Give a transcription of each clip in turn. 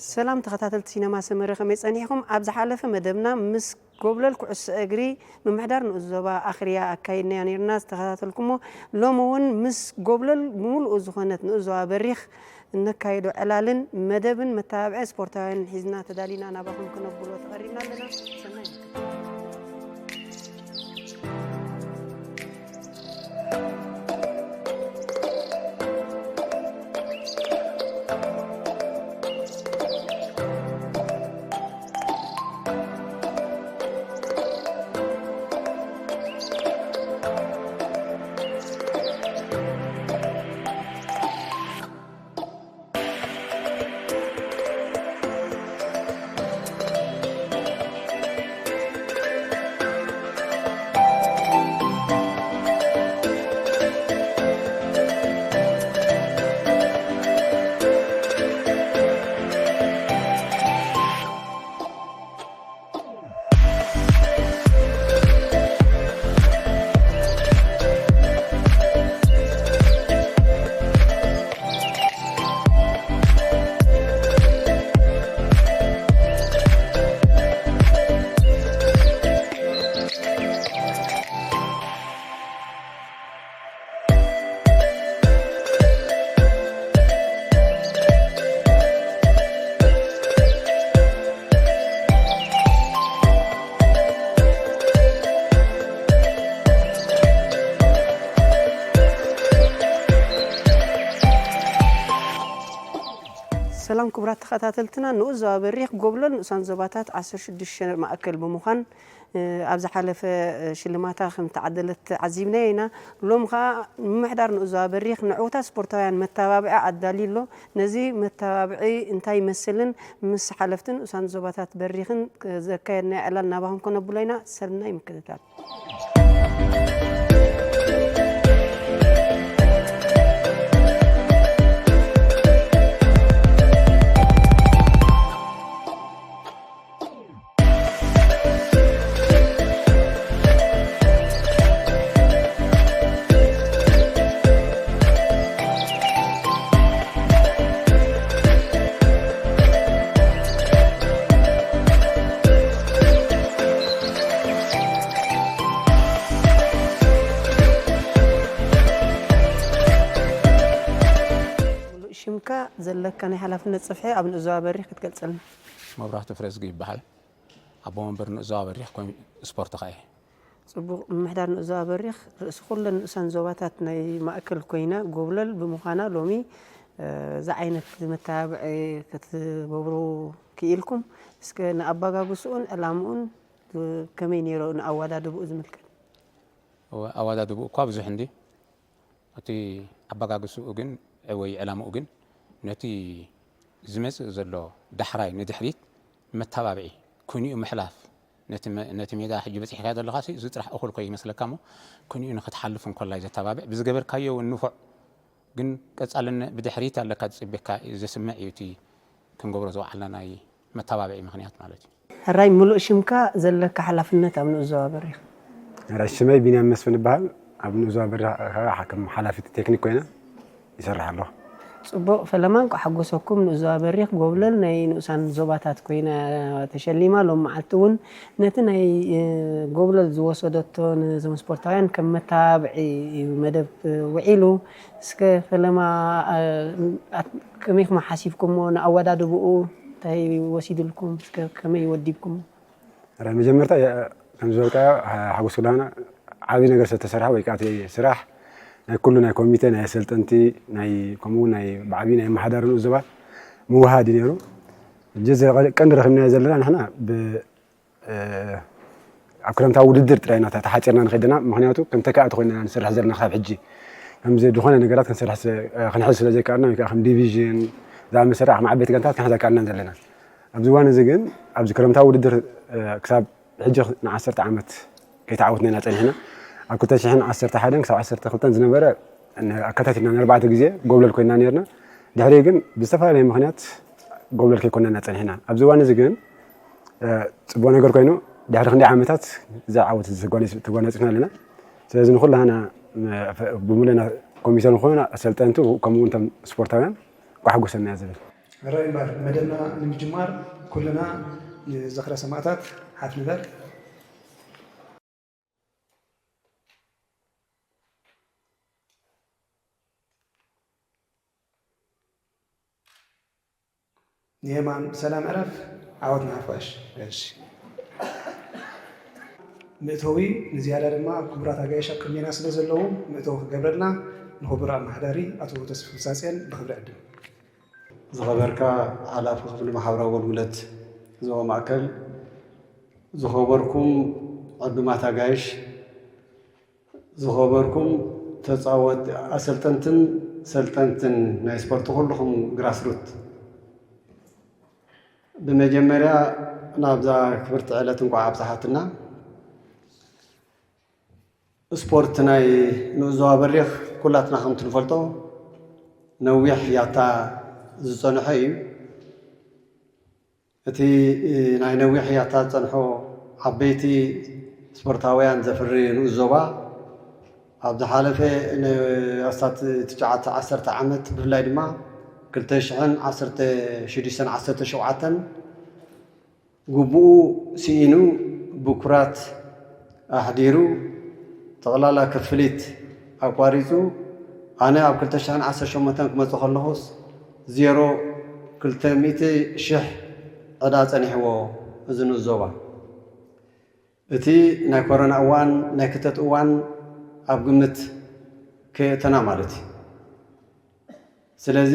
ሰላም ተኸታተልቲ ሲነማ ሰመረ፣ ከመይ ጸኒሕኩም? ኣብ ዝሓለፈ መደብና ምስ ጎብለል ኩዕሶ እግሪ ምምሕዳር ንኡስ ዞባ ኣኽርያ ኣካይድናዮ ነይርና፣ ዝተኸታተልኩሞ። ሎሚ እውን ምስ ጎብለል ብምሉኡ ዝኾነት ንኡስ ዞባ በሪኽ እነካይዶ ዕላልን መደብን መተባብዒ ስፖርታውያንን ሒዝና ተዳሊና ናባኹም ክነብሎ ተቐሪብና ኣለና። ሰናይ ምክትታል። ሰላም ክቡራት ተኸታተልትና፣ ንኡስ ዞባ በሪኽ ጎብለል ንኡሳን ዞባታት ዓሰርተ ሽዱሽተ ማእከል ብምዃን፣ እ፣ ኣብ ዝሓለፈ፣ እ፣ ሽልማታ ከም ተዓደለት ዓዚብናዮ ኢና። ሎም ኸኣ ምምሕዳር ንኡስ ዞባ በሪኽ ንዕዉታት ስፖርታውያን መተባብዒ ኣዳልዩ ኣሎ። ነዚ መተባብዒ እንታይ ይመስልን ምስ ሓለፍትን ንኡሳን ዞባታት በሪኽን ዘካየድናዮ ዕላል ናባኹም ከነብሎ ኢና። ሰናይ ምክትታል። ሙሉእ ሽምካ፣ ዘለካ ናይ ሓላፍነት ጽፍሒ ኣብ ንኡስ ዞባ በሪኽ ክትገልጸልና? መብራህቱ ፍረዝጊ ይበሃል። ኣቦ መንበር ንኡስ ዞባ በሪኽ ኮሚ-፣ ስፖርት ኸኣ እየ። ጽቡቕ። ምምሕዳር ንኡስ ዞባ በሪኽ ርእሲ ኩለን ንኡሳን ዞባታት ናይ ማእከል ኮይና፣ ጎብለል ብምዃና ሎሚ፣ እ፣ እዚ ዓይነት መተባብዒ ክትገብሩ ክኢልኩም፣ እስከ ንኣባጋግስኡን ዕላምኡን ከመይ ነይሩ ንኣወዳድብኡ ዝምልከት? እወ፣ ኣወዳድብኡ እኳ ብዙሕ እንዲ፣ እቲ ኣበጋግስኡ ግን ወይ ዕላምኡ ግን ነቲ ዝመጽእ ዘሎ ዳሕራይ ንድሕሪት መተባብዒ፣ ኩንኡ ምሕላፍ፣ ነቲ መ-፣ ነቲ ሜዳ ሕጂ በጺሕካዮ ዘለኻሲ እዚ ጥራሕ እኹል ኮ ይመስለካ እሞ፣ ኩንኡ ንኽትሓልፍ እንኮላይ ዘተባብዕ፣ ብዝገበርካዮ እውን ንፉዕ፣ ግን ቀጻልነ-፣ ብድሕሪት ኣለካ ዝጽበየካ ዘስምዕ እዩ እቲ ክንገብሮ ዝወዓልና ናይ መተባብዒ ምኽንያት ማለት እዩ። ሕራይ፣ ምሉእ ሽምካ፣ ዘለካ ሓላፍነት ኣብ ንኡስ ዞባ በሪኽ? ሕራይ፣ ሽመይ ቢንያም መስፍን እበሃል። ኣብ ንኡስ ዞባ በሪኽ ከዓ ከም ሓላፊ ቴክኒክ ኮይነ ይሰርሕ ኣለኹ። ጽቡቕ፣ ፈለማ እንቋዕ ሓጎሰኩም። ንኡስ ዞባ በሪኽ ጎብለል ናይ ንኡሳን ዞባታት ኮይና ተሸሊማ። ሎም መዓልቲ እውን ነቲ ናይ፣ እ፣ ጎብለል ዝወሰደቶ ነዞም ስፖርታውያን ከም መተባብዒ እዩ መደብ ውዒሉ። እስከ ፈለማ፣ እ፣ ኣት-፣ ከመይ ኢኹም ሓሲብኩሞ? ንኣወዳድብኡ እንታይ ወሲድልኩም? እስከ ከመይ ወዲብኩሞ? ረ-፣ መጀመርታ የ-፣ ከም ዝበልካዮ፣ ሓ-፣ ሓጎስ ክዳና ዓብዪ ነገር ዝተሰርሐ ወይ ከዓ እቲ ስራሕ ናይ ኩሉ ናይ ኮሚቴ፣ ናይ ኣሰልጠንቲ፣ ናይ ከምኡ ናይ ብዓብዪ ናይ ኣመሓዳሪ ንኡስ ዞባ ምውሃድ እዩ ነይሩ። ሕጂ እዚ ቀ-፣ ቀንዲ ረኺብናዮ ዘለና ንሕና ብ-፣ እ፣ ኣብ ክረምታዊ ውድድር ጥራይ ኢና ተሓፂርና ንኸይድ ዘለና። ምኽንያቱ ከም ተካእቲ ኮይና ኢና ንሰርሕ ዘለና ክሳብ ሕጂ። ከምዚ ዝኾነ ነገራት ክንሰርሕ ስለ-፣ ክንሕዝ ስለ ዘይከኣልና ወይ ከዓ ከም ዲቪዥን ዝኣመሰለ ከም ዓበይቲ ጋንታት ክንሕዝ ኣይከኣልናን ዘለና። ኣብዚ እዋን እዚ ግን ኣብዚ ክረምታዊ ውድድር፣ እ፣ ክሳብ ሕጂ ንዓሰርተ ዓመት ከይተዓወትና ኢና ጸኒሕና። ኣብ ክልተ ሽሕን ዓሰርተ ሓደን ክሳብ ዓሰርተ ክልተን ዝነበረ ን-፣ ኣከታቲልና ንኣርባዕተ ግዜ ጎብለል ኮይና ነርና። ድሕሪ ግን ብዝተፈላለየ ምኽንያት ጎብለል ከይኮንና ኢና ጸኒሕና። ኣብዚ እዋን እዚ ግን፣ እ፣ ጽቡቕ ነገር ኮይኑ ድሕሪ ክንደይ ዓመታት እዚ ዓወት እዚ ተጓኒ-፣ ተጓናጺፍና ኣለና። ስለዚ ንኹላህና፣ እ፣ ብሙሉእና ኮሚቴ ንኹን ኣሰልጠንቲ ከምኡ እውን እቶም ስፖርታውያን ባሕጎሰና እያ ዝብል። ራይ እምበር መደብና ንምጅማር ኩልና ንዝኽረ ሰማእታት ሓፍ ንበል። ንየማን ብሰላም ዕረፍ። ዓወት ንሓፋሽ። እሺ፣ መእተዊ ንዝያዳ ድማ ክቡራት ኣጋይሽ ኣብ ቅድሜና ስለ ዘለዉ መእተዊ ክገብረልና ንኽቡር ኣመሓዳሪ ኣቶ ተስፉ ሳጽዮን ብኽብሪ ዕድም። ዝኸበርካ ሓላፊ ክፍሊ ማሕበራዊ ኣገልግሎት ዞባ ማእከል፣ ዝኸበርኩም ዕዱማት ኣጋይሽ፣ ዝኸበርኩም ተጻወት ኣሰልጠንትን ሰልጠንትን ናይ ስፖርት ኩልኹም ግራስሩት፣ ብመጀመርያ ናብዛ ክብርቲ ዕለት እንቋዕ ኣብጽሓትና። ስፖርት ናይ ንኡዞ በሪኽ ኩላትና ከምቲ ንፈልጦ ነዊሕ ያታ ዝጸንሐ እዩ። እቲ ናይ ነዊሕ ያታ ዝጸንሖ ዓበይቲ ስፖርታውያን ዘፍሪ ንኡስ ዞባ ኣብ ዝሓለፈ ኣስታት ትሽዓተ ዓሰርተ ዓመት ብፍላይ ድማ ክልተ ሽሕን ዓሰርተ ሽዱሽተን ዓሰርተ ሸውዓተን ግቡኡ ስኢኑ ብኩራት ኣሕዲሩ ጠቕላላ ክፍሊት ኣቋሪጹ ኣነ ኣብ ክልተ ሽሕን ዓሰርተ ሸሞንተን ክመጽእ ከለኹስ ዜሮ ክልተ ሚእቲ ሽሕ ዕዳ ጸኒሕዎ እዚ ንኡስ ዞባ። እቲ ናይ ኮሮና እዋን ናይ ክተት እዋን ኣብ ግምት ከየእተና ማለት እዩ። ስለዚ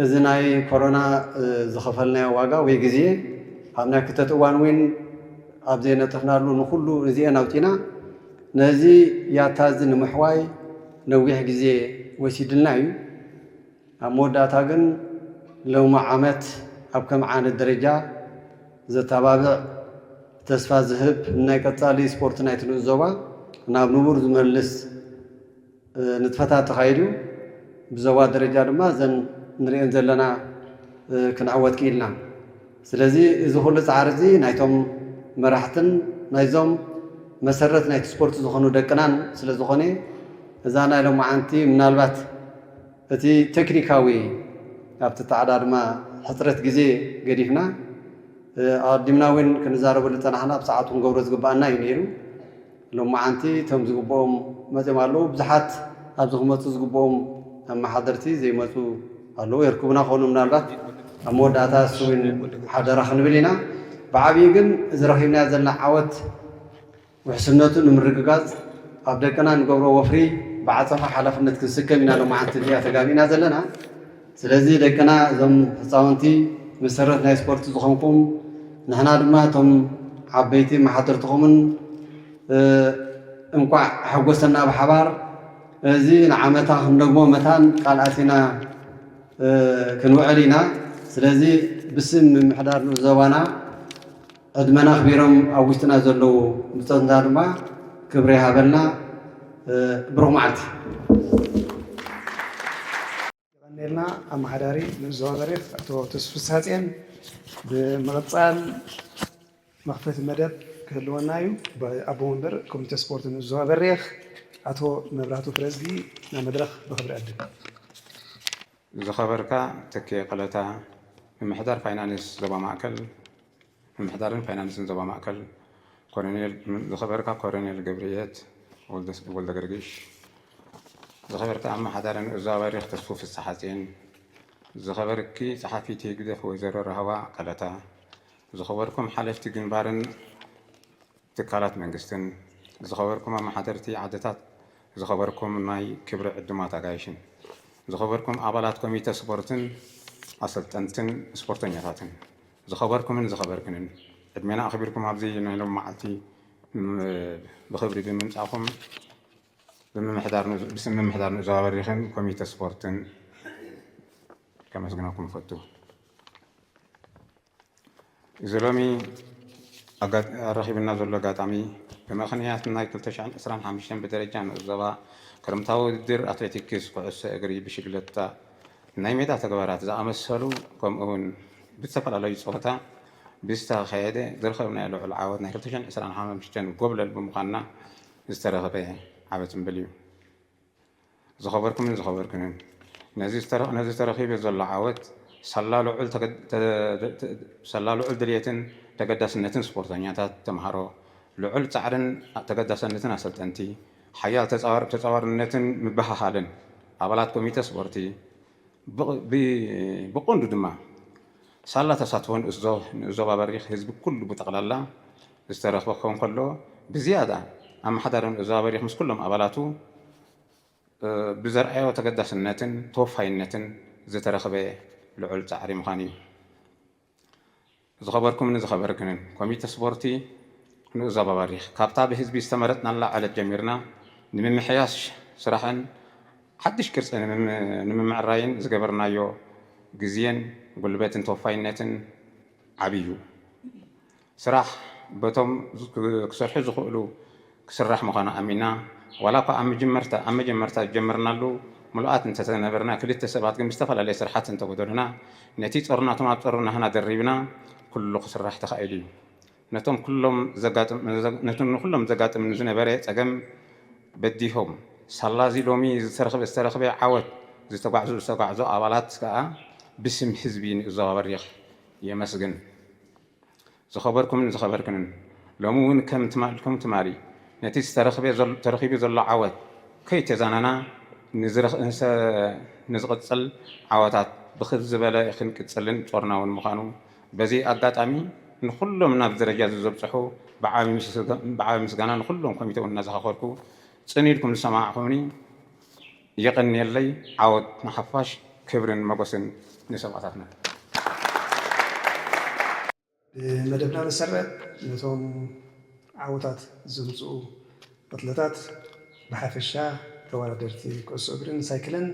እዚ ናይ ኮሮና ዝኸፈልናዮ ዋጋ ወይ ግዜ ኣብ ናይ ክተት እዋን እውን ኣብ ዘየነጠፍናሉ ንኩሉ እዚአን ኣውፂና ነዚ ያታ እዚ ንምሕዋይ ነዊሕ ግዜ ወሲድልና እዩ። ኣብ መወዳእታ ግን ሎሚ ዓመት ኣብ ከም ዓይነት ደረጃ ዘተባብዕ ተስፋ ዝህብ ናይ ቀፃሊ ስፖርት ናይቲ ንኡስ ዞባ ናብ ንቡር ዝመልስ ንጥፈታት ተኻይዱ ብዞባ ደረጃ ድማ እዘን ንሪኤን ዘለና ክንዕወት ክኢልና። ስለዚ እዚ ኩሉ ፃዕሪ እዚ ናይቶም መራሕትን ናይዞም መሰረት ናይቲ ስፖርት ዝኾኑ ደቅናን ስለ ዝኾነ እዛ ናይ ሎማዓንቲ ምናልባት እቲ ቴክኒካዊ ኣብቲ ፃዕዳ ድማ ሕፅረት ግዜ ገዲፍና ኣቐዲምና እውን ክንዛረበሉ ዝፀናሕና ብሰዓቱ ክንገብሮ ዝግባኣና እዩ ነይሩ። ሎማዓንቲ እቶም ዝግብኦም መፅኦም ኣለዉ። ብዙሓት ኣብዚ ክመፁ ዝግብኦም ኣመሓደርቲ ዘይመፁ ኣለዉ። የርክቡና ክኾኑ ምናልባት ኣብ መወዳእታ እሱ እውን ሓደራ ክንብል ኢና። ብዓብዩ ግን እዚ ረኺብናዮ ዘለና ዓወት ውሕስነቱ ንምርግጋፅ ኣብ ደቅና ንገብሮ ወፍሪ ብዓፀፋ ሓላፍነት ክንስከም ኢና ሎማዓንቲ እዚኣ ተጋቢእና ዘለና። ስለዚ ደቅና እዞም ህፃውንቲ መሰረት ናይ ስፖርት ዝኾንኩም ንሕና ድማ እቶም ዓበይቲ መሓደርትኹምን እንቋዕ ሓጎሰና ብሓባር እዚ ንዓመታ ክንደግሞ መታን ቃል ኣቲና ክንውዕል ኢና። ስለዚ ብስም ምምሕዳር ንኡስ ዞባና ዕድመና ኣኽቢሮም ኣብ ውሽጥና ዘለዉ ብፆትና ድማ ክብሪ ይሃበልና። ብሩኽ መዓልቲ። የቐንየልና ኣመሓዳሪ ንኡስ ዞባ በሪኽ ኣቶ ተስፉ ሳፅየን። ብምቕፃል መኽፈቲ መደብ ክህልወና እዩ። ኣቦ መንበር ኮሚተ ስፖርት ንኡስ ዞባ በሪኽ ኣቶ መብራህቱ ፍረዝጊ ናብ መድረኽ ብኽብሪ ዕድም። ዝኸበርካ ተኪ ቀለታ ምምሕዳር ፋይናንስ ዞባ ማእከል ምምሕዳርን ፋይናንስን ዞባ ማእከል ኮሎኔል ዝኸበርካ ኮሎኔል ገብርየት ወልደስ- ወልደገርጊሽ፣ ዝኸበርካ ኣመሓዳሪ ንኡስ ዞባ በሪኽ ተስፉ ፍስሓጽዮን፣ ዝኸበርኪ ጸሓፊት ህግደፍ ወይዘሮ ራህዋ ቀለታ፣ ዝኸበርኩም ሓለፍቲ ግንባርን ትካላት መንግስትን፣ ዝኸበርኩም ኣመሓደርቲ ዓድታት፣ ዝኸበርኩም ናይ ክብሪ ዕዱማት ኣጋይሽን፣ ዝኸበርኩም ኣባላት ኮሚተ ስፖርትን ኣሰልጠንትን ስፖርተኛታትን፣ ዝኸበርኩምን ዝኸበርክንን፣ ዕድሜና ኣኽቢርኩም ኣብዚ ናይ ሎም መዓልቲ ብኽብሪ ብምምጻእኩም ብምምሕዳር ን- ብስም ምምሕዳር ንኡስ ዞባ በሪኽን ኮሚተ ስፖርትን ከመስግነኩም እፈቱ። እዚ ሎሚ ኣጋ- ኣረኺብና ዘሎ ኣጋጣሚ ብምኽንያት ናይ ክልተ ሽሕን ዕስራን ሓሙሽተን ብደረጃ ንኡስ ዞባ ክረምታዊ ውድድር ኣትሌቲክስ፣ ኩዕሶ እግሪ፣ ብሽግለታ፣ ናይ ሜዳ ተግባራት ዝኣመሰሉ ከምኡ እውን ብዝተፈላለዩ ፀወታ ብዝተኻየደ ዝረኸብናዮ ልዑል ዓወት ናይ ክልተ ሽሕን ዕስራን ሓሙሽተን ጎብለል ብምዃንና ዝተረኸበ ዓቢ ፅምብል እዩ። ዝኸበርኩምን ዝኸበርክንን ነዚ ዝተረ- ነዚ ተረኺቡ ዘሎ ዓወት ሳላ ልዑል ተገ- ተ- ተ- ሳላ ልዑል ድልየትን ተገዳስነትን ስፖርተኛታት ተምሃሮ፣ ልዑል ጻዕርን ተገዳስነትን ኣሰልጠንቲ፣ ሓያል ተጻዋር- ተጻዋርነትን ምብህሃልን ኣባላት ኮሚተ ስፖርቲ፣ ብቕ- ብ- ብቐንዱ ድማ ሳላ ተሳትፎ ንእዞ- ንእዞባ በሪኽ ህዝቢ ኩሉ ብጠቕላላ ዝተረኽበ ክኸውን ከሎ፣ ብዝያዳ ኣመሓዳሪ ንእዞባ በሪኽ ምስ ኩሎም ኣባላቱ ብዘርኣዮ ተገዳስነትን ተወፋይነትን ዝተረኽበ ልዑል ጻዕሪ ምዃኑ እዩ። ዝኸበርኩምን ዝኸበርክንን ኮሚተ ስፖርቲ ንኡዞ ባባሪኽ ካብታ ብህዝቢ ዝተመረጽናላ ዕለት ጀሚርና ንምምሕያሽ ስራሕን ሓድሽ ቅርጺ ንምም- ንምምዕራይን ዝገበርናዮ ግዜን ጉልበትን ተወፋይነትን ዓብዩ። ስራሕ በቶም ክሰርሑ ዝኽእሉ ክስራሕ ምዃኑ ኣሚና፣ ዋላ እኳ ኣብ መጀመርታ ኣብ መጀመርታ ዝጀመርናሉ ምሉኣት እንተተነበርና፣ ክልተ ሰባት ግን ብዝተፈላለየ ስርሓት እንተጎደሉና፣ ነቲ ጾርናቶም ኣብ ጾርናህና ደሪብና ኩሉ ክስራሕ ተኻኢሉ እዩ። ነቶም ኩሎም ዘጋጥም ነቶም ንኩሎም ዘጋጥም ዝነበረ ጸገም በዲሆም ሳላዚ ሎሚ ዝተረኽበ ዝተረኽበ ዓወት ዝተጓዕዙ ዝተጓዕዙ ኣባላት ከኣ ብስም ህዝቢ ንእዞ በሪኽ የመስግን። ዝኸበርኩምን ዝኸበርክንን፣ ሎሚ እውን ከም ትማ- ከም ትማሊ ነቲ ዝተረኽበ ዘል- ተረኺቡ ዘሎ ዓወት ከይተዛናና ንዝረኽ- ንሰ- ንዝቕጽል ዓወታት ብኽብ ዝበለ ክንቅጽልን ጾርና እውን ምዃኑ በዚ ኣጋጣሚ ንኹሎም ናብ ደረጃ እዚ ዘብጽሑ ብዓቢ ምስጋ- ብዓቢ ምስጋና ንኹሎም ኮሚተ እውን እናዘኻኸርኩ ጽን ኢልኩም ዝሰማዕኹምኒ የቐንየለይ። ዓወት ንሓፋሽ፣ ክብርን መጎስን ንሰማእታትና። ብመደብና መሰረት ነቶም ዓወታት ዘምፅኡ ኣትለታት ብሓፈሻ ተወዳደርቲ ኩዕሶ እግርን ሳይክልን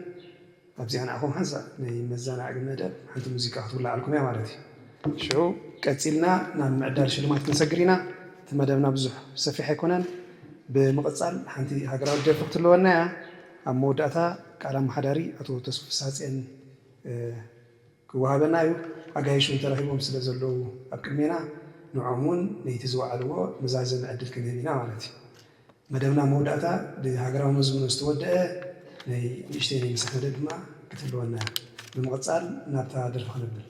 ኣብዚኣ ንዓኹም ሓንሳእ ናይ መዘናግዒ መደብ ሓንቲ ሙዚቃ ክትውላዓልኩም እያ ማለት እዩ። ሽዑ ቀፂልና ናብ ምዕዳል ሽልማት ክንሰግር ኢና። እቲ መደብና ብዙሕ ሰፊሕ ኣይኮነን። ብምቕፃል ሓንቲ ሃገራዊ ደርፊ ክትህልወና እያ። ኣብ መወዳእታ ቃል ኣመሓዳሪ ኣቶ ተስፉ ፍስሃፅየን ክወሃበና እዩ። ኣጋይሽ እውን ተረኺቦም ስለ ዘለዉ ኣብ ቅድሜና ንዕኦም እውን ነይቲ ዝወዓልዎ መዛዘሚ ዕድል ክንህብ ኢና ማለት እዩ። መደብና መወዳእታ ብሃገራዊ መዝሙር ዝተወደአ ናይ ንእሽተይ ናይ ምሳሕ መደብ ድማ ክትህልወና እያ። ብምቕፃል ናብታ ደርፊ ክነብል።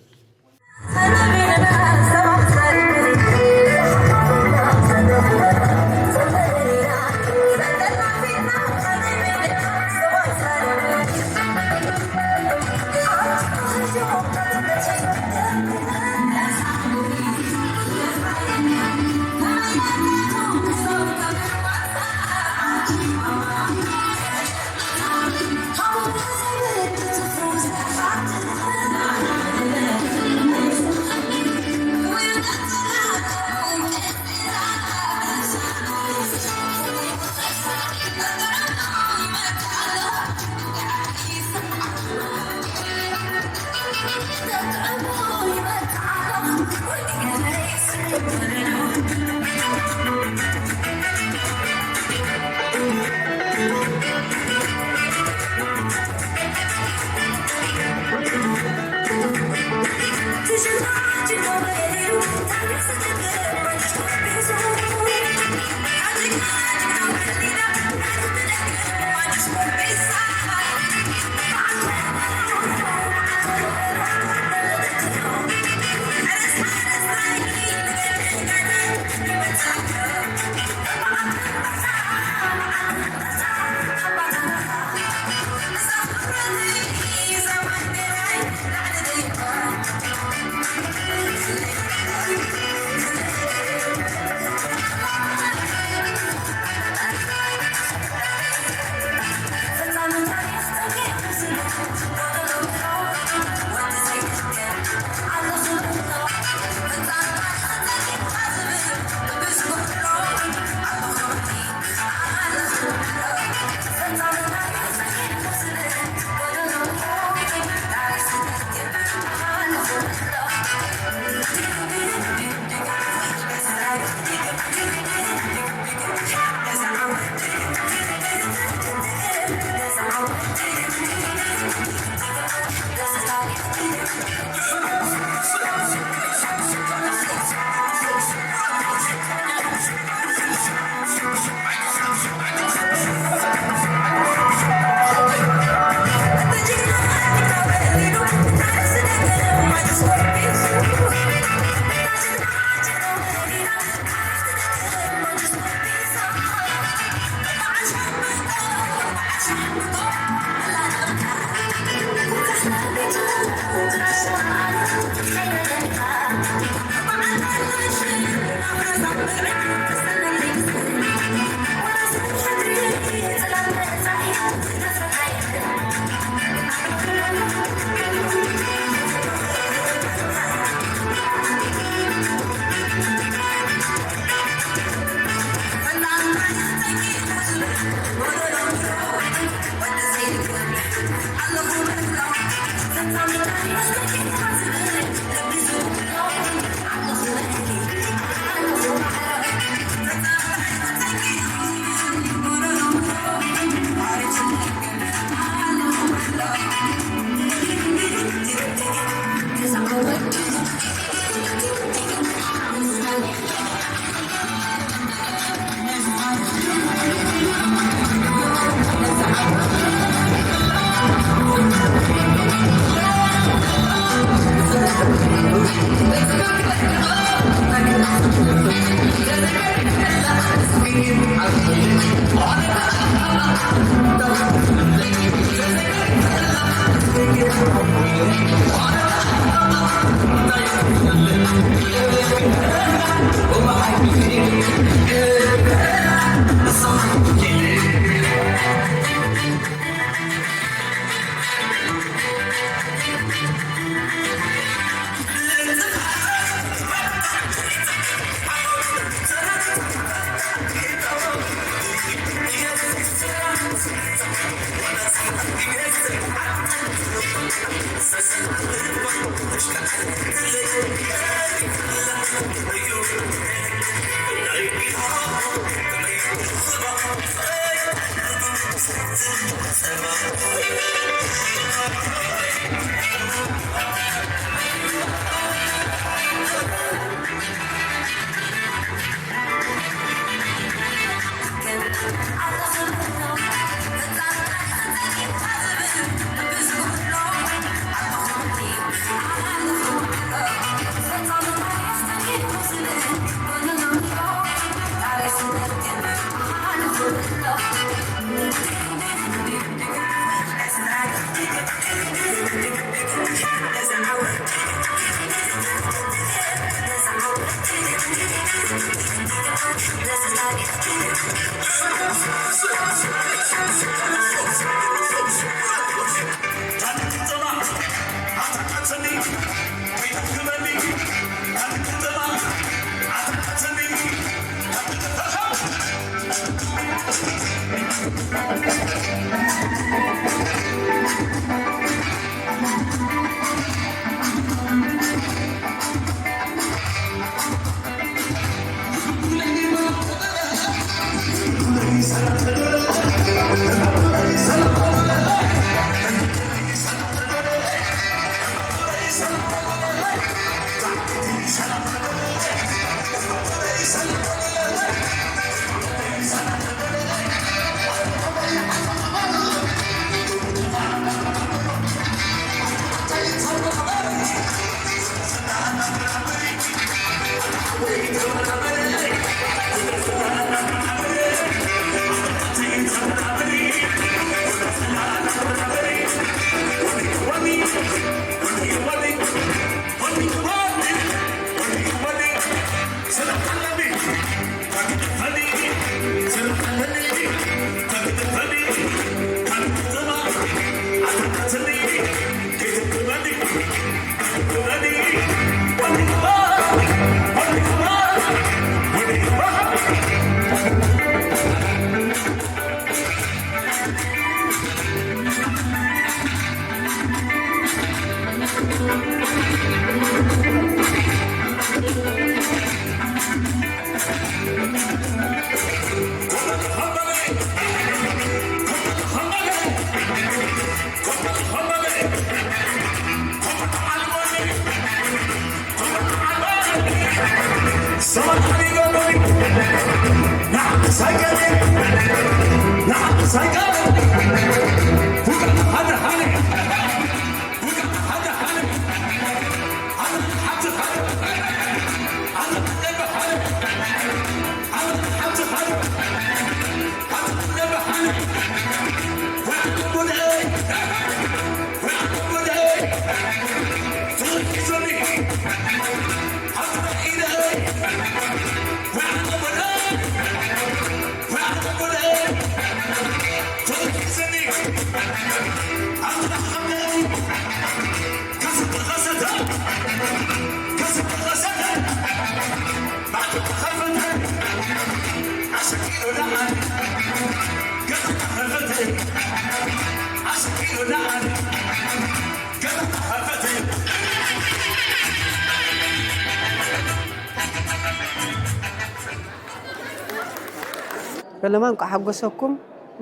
ፈለማ፣ እንቋዕ ሓጎሰኩም።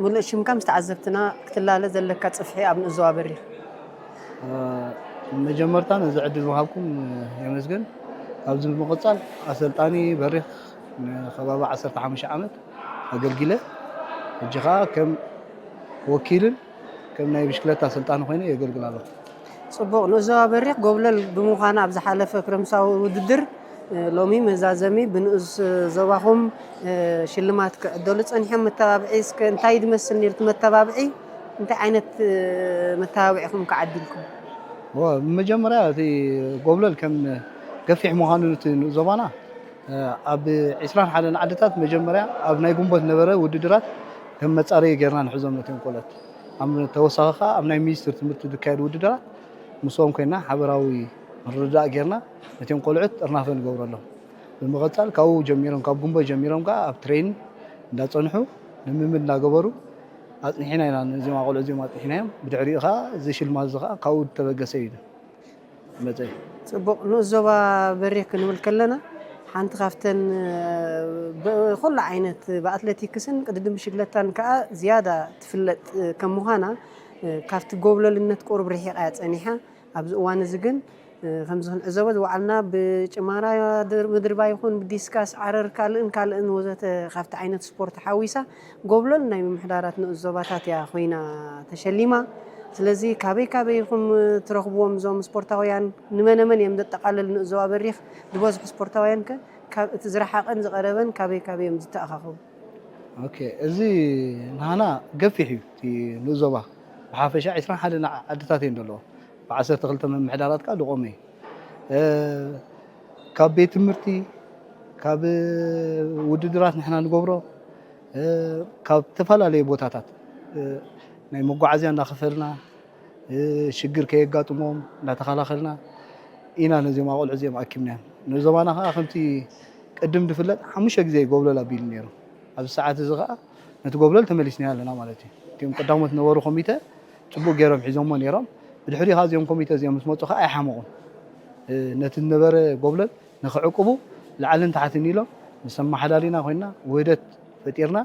ምሉእ ሽምካ ምስ ተዓዘብትና ክትላለ ዘለካ ጽፍሒ ኣብ ንእዞባ በሪኽ። መጀመርታ ነዚ ዕድል ምሃብኩም የመስግን። ካብዚ ብምቕጻል፣ ኣሰልጣኒ በሪኽ ንከባቢ ዓሰርተ ሓሙሽተ ዓመት ኣገልጊለ፣ ሕጂ ኸኣ ከም ወኪልን ከም ናይ ብሽክለታ ኣሰልጣኒ ኮይነ የገልግል ኣለኹ። ጽቡቕ። ንእዞባ በሪኽ ጎብለል ብምዃና ኣብ ዝሓለፈ ክረምሳዊ ውድድር፣ እ፣ ሎሚ መዛዘሚ ብንኡስ ዞባኹም፣ እ፣ ሽልማት ክዕደሉ ጸኒሖም። መተባብዒ እስከ እንታይ ዝመስል ነይሩ እቲ መተባብዒ? እንታይ ዓይነት፣ እ፣ መተባብዒ ኢኹም ክዓዲልኩም? ዋ፣ ብመጀመርያ እቲ ጎብለል ከም ገፊሕ ምዃኑ እቲ ንኡስ ዞባና፣ እ፣ ኣብ ዕስራን ሓደን ዓድታት መጀመርያ ኣብ ናይ ጉንበት ነበረ ውድድራት ከም መጻረዪ ጌርና ንሕዞም ነቲኦም ቆልዑት። ኣብ ተወሳኺ ከኣ ኣብ ናይ ሚኒስትሪ ትምህርቲ ዝካየዱ ውድድራት ምስኦም ኮይና ሓበራዊ ምርድዳእ ጌርና ነቲኦም ቆልዑት ጥርናፈ ንገብረሎም። ብምቕጻል ካብኡ ጀሚሮም፣ ካብ ጉንበት ጀሚሮም ከኣ ኣብ ትሬኒንግ እንዳጸንሑ ልምምድ እንዳገበሩ ኣጽኒሕና ኢና። ነዚኦም ቆልዑ እዚኦም ኣጽኒሕናዮም። ብድሕሪኡ ከኣ እዚ ሽልማት እዚ ከኣ ካብኡ ዝተበገሰ እዩ። መጸ። ጽቡቕ። ንኡስ ዞባ በሪኽ ክንብል ከለና፣ ሓንቲ ካብተን፣ እ፣ ብኹሉ ዓይነት ብኣትሌቲክስን ቅድድም ብሽግለታን ከኣ ዝያዳ ትፍለጥ፣ እ፣ ከም ምዃና፣ እ፣ ካብቲ ጎብለልነት ቁሩብ ርሒቓ እያ ጸኒሓ። ኣብዚ እዋን እዚ ግን፣ እ፣ ከምዚ ክንዕዘቦ ዝወዓልና ብጭማራ ድር-፣ ምድርባ ይኹን ብዲስካስ፣ ዓረር፣ ካልእን ካልእን ወዘተ ካብቲ ዓይነት ስፖርት ሓዊሳ ጎብለል ናይ ምምሕዳራት ንኡስ ዞባታት እያ ኮይና ተሸሊማ። ስለዚ ካበይ ካበይ ኢኹም ትረኽብዎም እዞም ስፖርታውያን? ንመነ መን እዮም ዘጠቓልል ንኡስ ዞባ በሪኽ? ዝበዝሑ ስፖርታውያን ከ ካብ እቲ ዝረሓቐን ዝቐረበን ካበይ ካበይ እዮም ዝተኣኻኸቡ? ኦኬ፣ እዚ ንሃና ገፊሕ እዩ። እቲ ንኡስ ዞባ ብሓፈሻ ዕስራን ሓደን ዓድታት እየን ዘለዎ። ብዓሰርተ ክልተ ምምሕዳራት ከኣ ዝቖመ እዩ። እ፣ ካብ ቤት ትምህርቲ፣ ካብ ውድድራት ንሕና ንገብሮ፣ እ፣ ካብ ዝተፈላለዩ ቦታታት፣ እ፣ ናይ መጓዓዝያ እናኸፈልና፣ እ፣ ሽግር ከየጋጥሞም እናተኸላኸልና ኢና ነዚኦም ኣቆልዑ እዚኦም ኣኪብናዮም። ንዞባና ከኣ ከምቲ ቅድም ዝፍለጥ ሓሙሽተ ግዜ ጎብለል ኣቢሉ ነይሩ። ኣብዚ ሰዓት እዚ ከኣ ነቲ ጎብለል ተመሊስናዮ ኣለና ማለት እዩ። እቲኦም ቀዳሞት ዝነበሩ ኮሚተ ጽቡቕ ገይሮም ሒዞሞ ነይሮም። ብድሕሪ ከኣ እዚኦም ኮሚተ እዚኦም ምስ መጹ ከኣ ኣይሓመቑን። ነቲ ዝነበረ ጎብለል ንኽዕቅቡ ላዕልን ታሕትን ኢሎም ምስ ኣመሓዳሪና ኮይና ውህደት ፈጢርና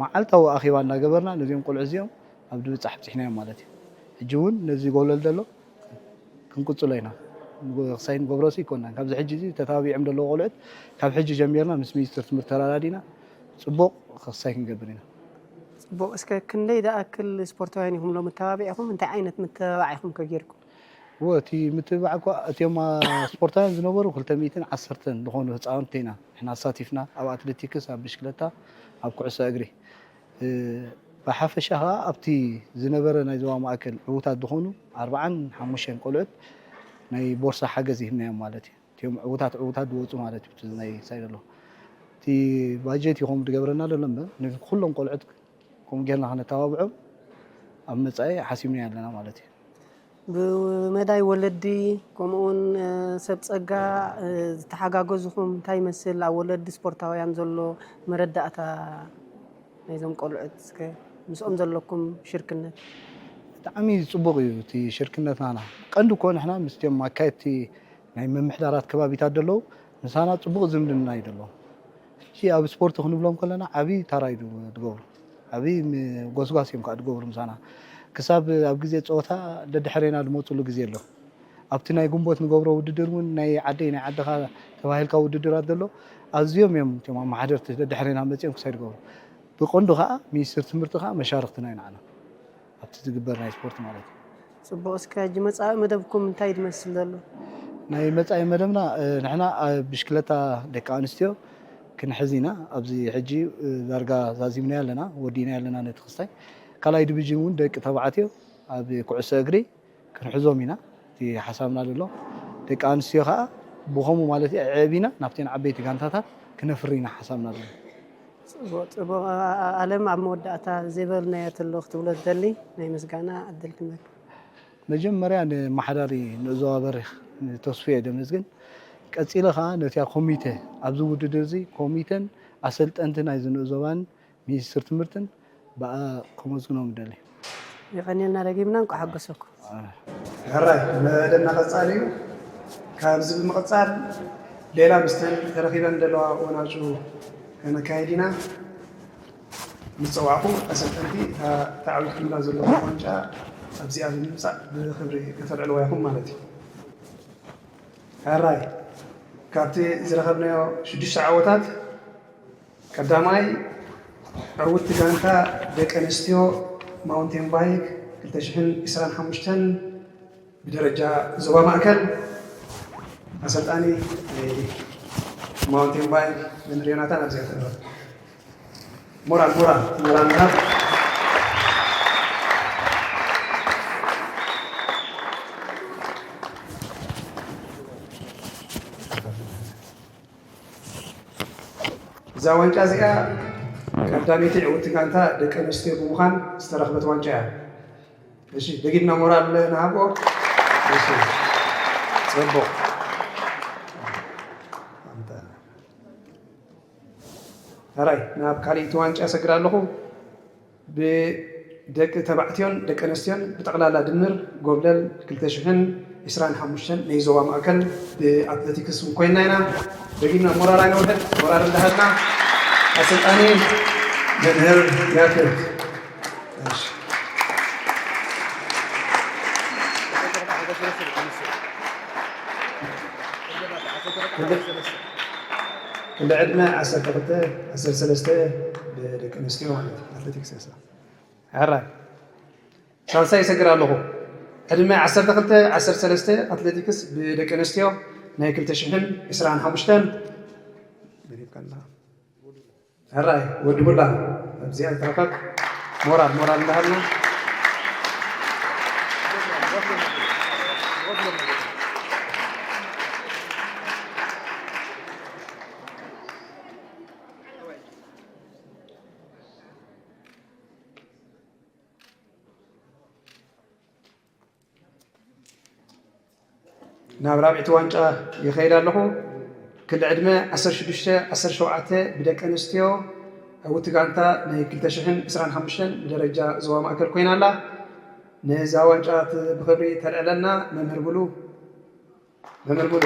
መዓልታዊ ኣኼባ እንዳገበርና ነዚኦም ቆልዑ እዚኦም ኣብ ድብጻሕ ኣብጺሕናዮም ማለት እዩ። ሕጂ እውን ነዚ ጎብለል ዘሎ ክንቅጽሎ ኢና። ክሳይ ንገብሮሲ ይኮናን። ካብዚ ሕጂ እዚ ተታቢዖም ዘለዉ ቆልዑት ካብ ሕጂ ጀሚርና ምስ ሚኒስትር ትምህርቲ ተራዳዲና ጽቡቕ ክሳይ ክንገብር ኢና። ጽቡቕ። እስከ ክንደይ ዝኣክል ስፖርታውያን ኢኹም ሎም ተባቢዕኹም? እንታይ ዓይነት ምትብባዕ ኢኹም ከ ጌርኩም? እወ፣ እቲ ምትብባዕ እኳ እቲኦም ስፖርታውያን ዝነበሩ ክልተ ሚእትን ዓሰርተን ዝኾኑ ህፃውንቲ ኢና ንሕና ኣሳቲፍና፣ ኣብ ኣትሌቲክስ፣ ኣብ ብሽክለታ፣ ኣብ ኩዕሶ እግሪ። እ፣ ብሓፈሻ ኸዓ ኣብቲ ዝነበረ ናይ ዞባ ማእከል ዕዉታት ዝኾኑ ኣርብዓን ሓሙሽተን ቆልዑት ናይ ቦርሳ ሓገዝ ሂብናዮም ማለት እዩ። እቲኦም ዕዉታት ዕዉታት ዝወፁ ማለት እዩ። እቲ ናይ ሳይድ ኣሎ። እቲ ባጀት እዩ ከምኡ ዝገብረና ዘሎ እምበር፣ ንኩሎም ቆልዑት ከምኡ ጌርና ከነተባብዖም ኣብ መጻኢ ሓሲብና ኣለና ማለት እዩ። ብመዳይ ወለዲ፣ ከምኡውን፣ እ፣ ሰብ ጸጋ፣ እ፣ ዝተሓጋገዝኹም እንታይ ይመስል? ኣብ ወለዲ ስፖርታውያን ዘሎ መረዳእታ ናይዞም ቆልዑት እስከ ምስኦም ዘለኩም ሽርክነት? ብጣዕሚ ጽቡቕ እዩ እቲ ሽርክነት ናና። ቀንዲ እኮ ንሕና ምስቶም ኣካየድቲ ናይ ምምሕዳራት ከባቢታት ዘለዉ ምሳና ጽቡቕ ዝምድና እዩ ዘለዎም። ሕጂ ኣብ ስፖርት ክንብሎም ከለና ዓቢ ታራ እዩ ዝገብሩ። ዓቢ ም-፣ ጎስጓስ እዮም ከዓ ዝገብሩ ምሳና። ክሳብ ኣብ ግዜ ጸወታ ደድሕሬና ዝመጹሉ ግዜ ኣሎ። ኣብቲ ናይ ግንቦት ንገብሮ ውድድር እውን ናይ ዓደይ ናይ ዓድኻ ተባሂልካ ውድድራት ዘሎ ኣዝዮም እዮም እቶም ኣመሓደርቲ ደድሕሬና መጺኦም ክሳይ ዝገብሩ። ብቐንዱ ከዓ ሚኒስትር ትምህርቲ ከዓ መሻርኽትና እዩ ንዓና ኣብቲ ዝግበር ናይ ስፖርት ማለት እዩ። ጽቡቕ። እስከ ሕጂ መጻኢ መደብኩም እንታይ እዩ ዝመስል ዘሎ? ናይ መጻኢ መደብና፣ እ፣ ንሕና ኣብ ብሽክለታ ደቂ ኣንስትዮ ክንሕዝ ኢና። ኣብዚ ሕጂ፣ እ፣ ዳርጋ ዛዚምናዮ ኣለና፣ ወዲእናዮ ኣለና ነቲ ክስታይ። ካልኣይ ዲቪዥን እውን ደቂ ተባዕትዮ ኣብ ኩዕሶ እግሪ ክንሕዞም ኢና። እቲ ሓሳብና ዘሎ ደቂ ኣንስትዮ ከዓ ብኸምኡ ማለት እዩ ኣዕቢና ናብተን ዓበይቲ ጋንታታት ክነፍሪ ኢና ሓሳብና ዘሎ። ጽቡቕ፣ ጽቡቕ። ኣ-፣ ኣ-፣ ኣለም ኣብ መወዳእታ ዘይበልናዮ ተሎ ክትብሎ ትደሊ ናይ ምስጋና ዕድል ክንበካ። መጀመርያ ንመሓዳሪ ንእዞባ በሪኽ ንተስፉ እየ ደመስግን። ቀጺለ ኸዓ ነቲያ ኮሚተ ኣብዚ ውድድር እዚ ኮሚተን ኣሰልጠንቲ ናይዚ ንእዞባን ሚኒስትር ትምህርትን ብኣ ከመስግኖም እደሊ። የቐንየልና ደጊምና እንቋዕ ሓጎሰኩም። ሕራይ መደብና ቀጻሊ እዩ። ካብዚ ብምቕጻል ሌላ ምስተን ተረኺበን ዘለዋ ወናጩ ከነካይድ ኢና። ምስ ጸዋዕኩ ኣሰልጠንቲ እታ ተዓዊትኩምላ ዘለኹም ዋንጫ ኣብዚኣ ብምምጻእ ብኽብሪ ከተልዕልዋ ኢኹም ማለት እዩ። ሕራይ ካብቲ ዝረኸብናዮ ሽዱሽተ ዓወታት ቀዳማይ ዕውትቲ ጋንታ ደቂ ኣንስትዮ ማውንቴን ባይክ ክልተ ሽሕን ዕስራን ሓሙሽተን ብደረጃ ዞባ ማእከል ኣሰልጣኒ ናይ ማውንቴን ባይክ መምህር ዮናታን ኣብዚኣ ትንረብ። ሞራል፣ ሞራል፣ ሞራል ምሃብ። እዛ ዋንጫ እዚኣ ቀዳመይቲ ዕውትቲ ጋንታ ደቂ ኣንስትዮ ብምዃን ዝተረኽበት ዋንጫ እያ። እሺ፣ ደጊምና ሞራል ንሃቦ። እሺ፣ ጽቡቕ። ኣንተ። ሕራይ፣ ናብ ካልኣይቲ ዋንጫ እሰግር ኣለኹ። ብደቂ ተባዕትዮን ደቂ ኣንስትዮን ብጠቕላላ ድምር ጎብለል ክልተ ሽሕን ዕስራን ሓሙሽተን ናይ ዞባ ማእከል ብኣትሌቲክስ እውን ኮይንና ኢና። ደጊምና ሞራል ኣይነውሕድ፣ ሞራል እንዳሃብና ኣሰልጣኒ መምህር ያክል። እሺ። ክንዲ ዕድመ ዓሰርተ ክልተ፣ ዓሰርተ ሰለስተ ብደቂ ኣንስትዮ ማለት እዩ፣ ኣትሌቲክስ እያ። ሕራይ። ሳልሳይ ይሰግር ኣለኹ። ዕድመ ዓሰርተ ክልተ፣ ዓሰርተ ሰለስተ ኣትሌቲክስ ብደቂ ኣንስትዮ ናይ ክልተ ሽሕን ዕስራን ሓሙሽተን። ሕራይ ወዲ ቡላ ኣብዚኣ ትረከብ። ሞራል፣ ሞራል እንዳሃብና። ናብ ራብዕቲ ዋንጫ ይኸይድ ኣለኹ። ክሊ ዕድመ ዓሰርተ ሽዱሽተ ዓሰርተ ሸውዓተ ብደቂ ኣንስትዮ ዕውቲ ጋንታ ናይ ክልተ ሽሕን ዕስራን ሓሙሽተን ብደረጃ ዞባ ማእከል ኮይና ኣላ። ነዛ ዋንጫ ት-፣ ብኽብሪ ተልዕለልና መምህር ብሉ። መምህር ብሉ።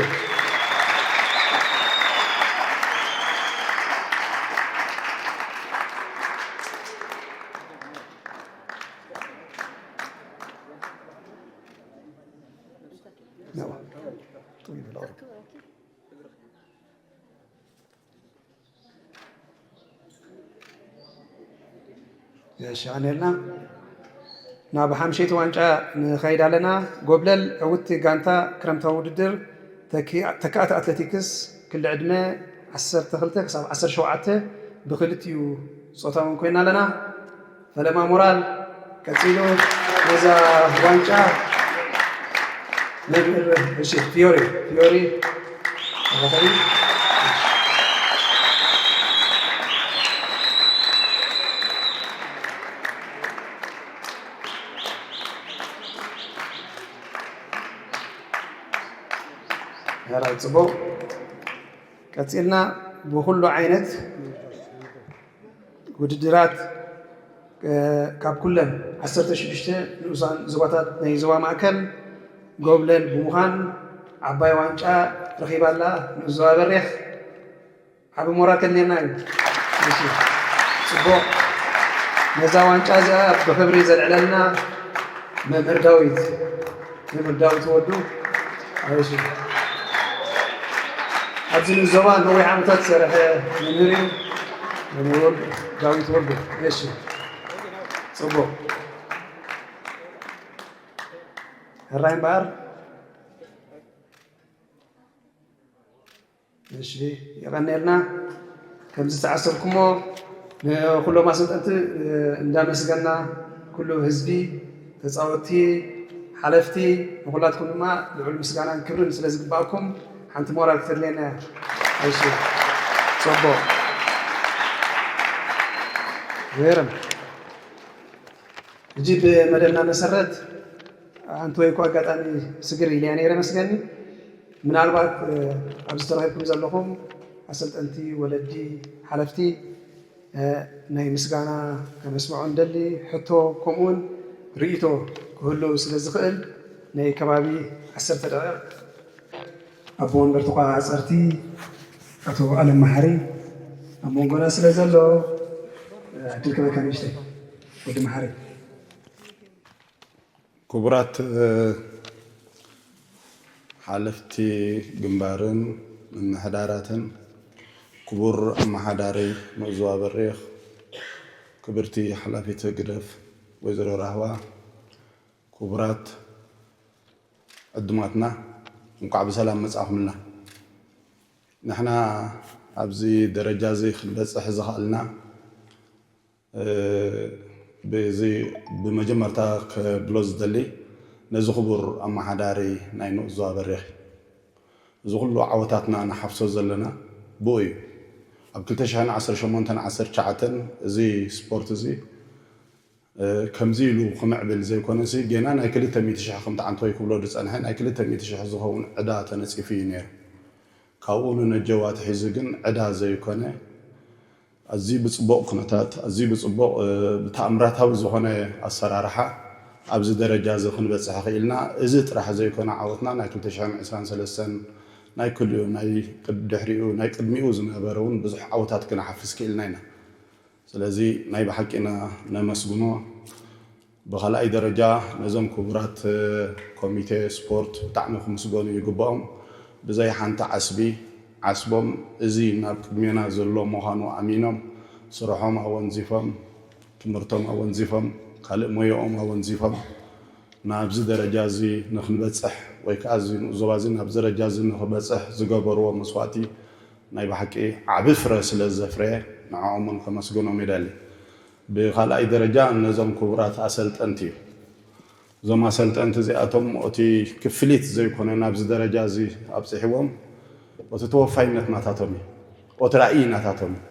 የሻኔልና ናብ ሓምሸይቲ ዋንጫ ንኸይድ ኣለና። ጎብለል ዕውቲ ጋንታ ክረምታዊ ውድድር ተኪ-፣ ተካእቲ ኣትሌቲክስ ክሊ ዕድመ ዓሰርተ ክልተ ክሳብ ዓሰርተ ሸውዓተ ብክልቲኡ ጾታ እውን ኮይና ኣለና። ፈለማ ሞራል ቀጺሉ ነዛ ዋንጫ መምህር፣ እሺ፣ ፊዮሪ፣ ፊዮሪ ተኸታተሊ። ሕራይ ጽቡቕ። ቀጺልና ብኹሉ ዓይነት ውድድራት፣ እ፣ ካብ ኩለን ዓሰርተ ሽዱሽተ ንኡሳን ዞባታት ናይ ዞባ ማእከል ጎብለል ብምዃን ዓባይ ዋንጫ ረኺባ ኣላ። ንኡስ ዞባ በሪኽ ዓቢ ሞራል ከድልየና እዩ። እሺ፣ ጽቡቕ። ነዛ ዋንጫ እዚኣ ብኽብሪ ዘልዕለልና መምህር ዳዊት፣ መምህር ዳዊት ወዱ። እሺ። ኣብዚ ንዞባ ነዊሕ ዓመታት ዝሰርሐ መምህር እዩ። መምህር ወልዱ፣ ዳዊት ወልዱ። እሺ። ጽቡቕ። ሕራይ እምበኣር። እሺ፣ የቐንየልና። ከምዚ ዝተዓሰብኩሞ ንኩሎም ኣሰልጠንቲ፣ እ፣ እንዳመስገና፣ ኩሉ ህዝቢ፣ ተጻወትቲ፣ ሓለፍቲ፣ ንኹላትኩም ድማ ልዑል ምስጋናን ክብርን ስለ ዝግባኣኩም ሓንቲ ሞራል ክተድልየና እያ። እሺ፣ ጽቡቕ። ገይርም። ሕጂ ብመደብና መሰረት፣ ኣንተ ወይ እኮ ኣጋጣሚ ስግር ኢለያ ነይረ መስገኒ። ምናልባት፣ እ፣ ኣብዚ ተረኺብኩም ዘለኹም ኣሰልጠንቲ፣ ወለዲ፣ ሓለፍቲ፣ እ፣ ናይ ምስጋና ከነስምዖ እንደሊ ሕቶ፣ ከምኡውን ርእይቶ ክህሉ ስለ ዝኽእል፣ ናይ ከባቢ ዓሰርተ ደቂቕ ኣቦ ወንበር ተቆጻጸርቲ ኣቶ ኣለም መሓሪ ኣብ መንጎና ስለ ዘሎ፣ እ፣ ዕድል ክበካ ንእሽተይ ወዲ መሓሪ። ክቡራት፣ እ፣ ሓለፍቲ ግንባርን ምምሕዳራትን፣ ክቡር ኣመሓዳሪ ንኡስ ዞባ በሪኽ፣ ክብርቲ ሓላፊት ህግደፍ ወይዘሮ ራህዋ፣ ክቡራት ዕዱማትና፣ እንኳዕ ብሰላም መጻእኩምልና። ንሕና ኣብዚ ደረጃ እዚ ክንበጽሕ ዝኸኣልና፣ እ፣ ብዚ ብመጀመርታ ክብሎ ዝደሊ፣ ነዚ ክቡር ኣመሓዳሪ ናይ ንኡስ ዞባ በሪኽ፣ እዚ ኩሉ ዓወታትና ንሓፍሶ ዘለና ብኡ እዩ። ኣብ ክልተ ሽሕን ዓሰርተ ሸሞንተን ዓሰርተ ትሽዓተን እዚ ስፖርት እዚ፣ እ፣ ከምዚ ኢሉ ክምዕብል ዘይኮነሲ፣ ጌና ናይ ክልተ ሚእቲ ሽሕ ከምቲ ዓንቶይ ክብሎ ዝጸንሐ ናይ ክልተ ሚእቲ ሽሕ ዝኸውን ዕዳ ተነጺፉ እዩ ነይሩ። ካብኡ ንነጀው ኣትሒዙ ግን ዕዳ ዘይኮነ፣ ኣዝዩ ብጽቡቕ ኩነታት፣ ኣዝዩ ብጽቡቕ፣ እ፣ ብተኣምራታዊ ዝኾነ ኣሰራርሓ ኣብዚ ደረጃ እዚ ክንበጽሕ ክኢልና። እዚ ጥራሕ ዘይኮነ ዓወትና ናይ ክልተ ሽሕን ዕስራን ሰለስተን ናይ ክልኡ ናይ ቅድ-፣ ድሕሪኡ ናይ ቅድሚኡ ዝነበረ እውን ብዙሕ ዓወታት ክነሓፍስ ክኢልና ኢና። ስለዚ ናይ ብሓቂ ኢና ነመስግኖ። ብኻልኣይ ደረጃ ነዞም ክቡራት ኮሚቴ ስፖርት ብጣዕሚ ክምስገኑ ይግብኦም። ብዘይ ሓንቲ ዓስቢ ዓስቦም እዚ ናብ ቅድሜና ዘሎ ምዃኑ ኣሚኖም ስርሖም ኣወንዚፎም፣ ትምህርቶም ኣወንዚፎም፣ ካልእ ሞያኦም ኣወንዚፎም ናብዚ ደረጃ እዚ ንክንበጽሕ ወይ ከዓ እዚ ንኡስ ዞባ እዚ ናብዚ ደረጃ እዚ ንክበጽሕ ዝገበርዎ መስዋእቲ ናይ ብሓቂ ዓቢ ፍረ ስለ ዘፍረየ ንዕኦም እውን ከመስግኖም ይደሊ። ብኻልኣይ ደረጃ ነዞም ክቡራት ኣሰልጠንቲ እዩ። እዞም ኣሰልጠንቲ እዚኣቶም እቲ ክፍሊት ዘይኮነ ናብዚ ደረጃ እዚ ኣብፅሕዎም፣ እቲ ተወፋይነት ናታቶም እዩ። እቲ ራእይ ናታቶም እዩ።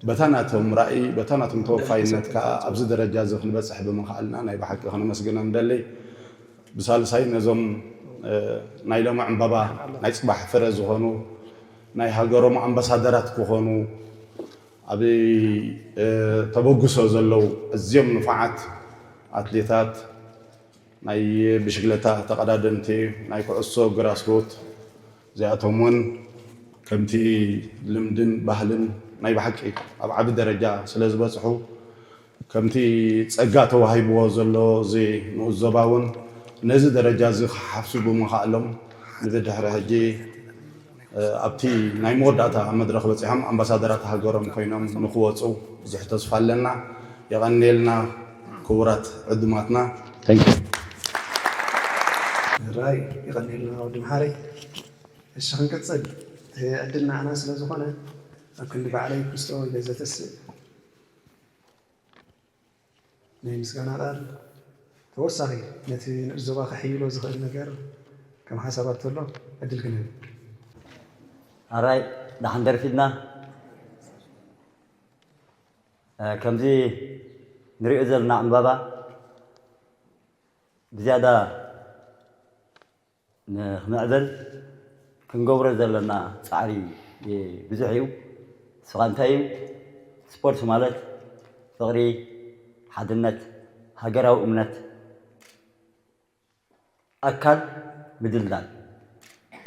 በታ ናቶም ራእይ፣ በታ ናቶም ተወፋይነት ከዓ ኣብዚ ደረጃ እዚ ክንበፅሕ ብምኽኣልና ናይ ብሓቂ ከነመስግኖም ንደሊ። ብሳልሳይ ነዞም፣ እ፣ ናይ ሎሚ ዕምባባ ናይ ፅባሕ ፍረ ዝኾኑ ናይ ሃገሮም ኣምባሳደራት ክኾኑ ኣብ ተበግሶ ዘለዉ ኣዝዮም ንፉዓት ኣትሌታት፣ ናይ ብሽግለታ ተቐዳደምቲ፣ ናይ ኩዕሶ ግራስሩት፣ እዚኣቶም እውን ከምቲ ልምድን ባህልን ናይ ብሓቂ ኣብ ዓቢ ደረጃ ስለ ዝበጽሑ፣ ከምቲ ጸጋ ተዋሂብዎ ዘሎ እዚ ንኡስ ዞባ እውን ነዚ ደረጃ እዚ ክሓፍሱ ብምኽኣሎም፣ ንብድሕሪ ሕጂ ኣብቲ ናይ መወዳእታ መድረኽ በጺሖም ኣምባሳደራት ሃገሮም ኮይኖም ንክወጹ ብዙሕ ተስፋ ኣለና። የቐንየልና ክቡራት ዕዱማትና። ራይ የቐንየልና ወዲ መሓረይ። እሺ ክንቅጽል፣ እቲ ዕድል ንዓና ስለ ዝኾነ ኣብ ክንዲ ባዕለይ ክስቶ ኢለ ዘተስእ ናይ ምስጋና ቃል ተወሳኺ ነቲ ንኡስ ዞባ ከሐይሎ ዝኽእል ነገር ከም ሓሳባት ተሎ ዕድል ክንህብ። ኣራይ ደሓን ደርፊድና። ከምዚ ንሪኦ ዘለና ዕምባባ ብዝያዳ ንክምዕብል ክንገብሮ ዘለና ፃዕሪ ብዙሕ እዩ። ንስኻ እንታይ እዩ? ስፖርት ማለት ፍቕሪ፣ ሓድነት፣ ሃገራዊ እምነት፣ ኣካል ምድልዳል።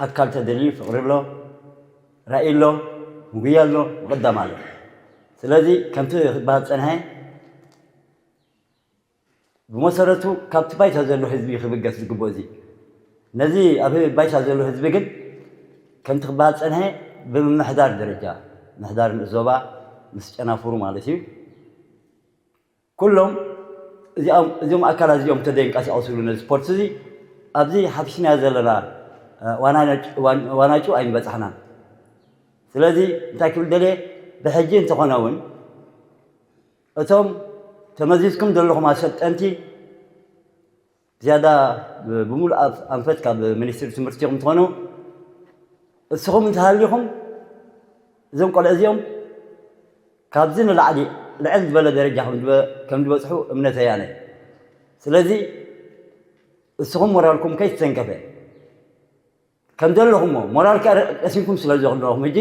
ኣካል ተደልዩ ፍቕሪ ኣሎ፣ ራኢ ኣሎ፣ ምጉያ ኣሎ፣ ምቕዳም ኣሎ። ስለዚ ከምቲ ክበሃል ዝፀንሐ ብመሰረቱ ካብቲ ባይታ ዘሎ ህዝቢ ክብገስ ዝግብኦ እዚ። ነዚ ኣብ ባይታ ዘሎ ህዝቢ ግን ከምቲ ክበሃል ዝፀንሐ ብምምሕዳር ደረጃ፣ ምሕዳር ንኡስ ዞባ ምስ ጨናፍሩ ማለት እዩ። ኩሎም እዚኦም ኣካላት እዚኦም እንተዘይንቀሳቐስሉ ነዚ ስፖርት እዚ ኣብዚ ሓፊስናዮ ዘለና ዋናጩ ኣይምበፃሕናን። ስለዚ እንታይ ክብል ደልየ ብሕጂ እንተኾነ እውን እቶም ተመዚዝኩም ዘለኹም ኣሰልጠንቲ ዝያዳ ብምሉእ ኣንፈት ካብ ሚኒስትሪ ትምህርቲ ኢኹም ትኾኑ። እስኹም እንተሃሊኹም እዞም ቆልዑ እዚኦም ካብዚ ንላዕሊ ልዕል ዝበለ ደረጃ ከም ዝበፅሑ እምነተይ ኣነ። ስለዚ እስኹም ሞራልኩም ከይተሰንከፈ ከም ዘለኹሞ ሞራል ቀሲምኩም ስለ ዘለኹም ሕጂ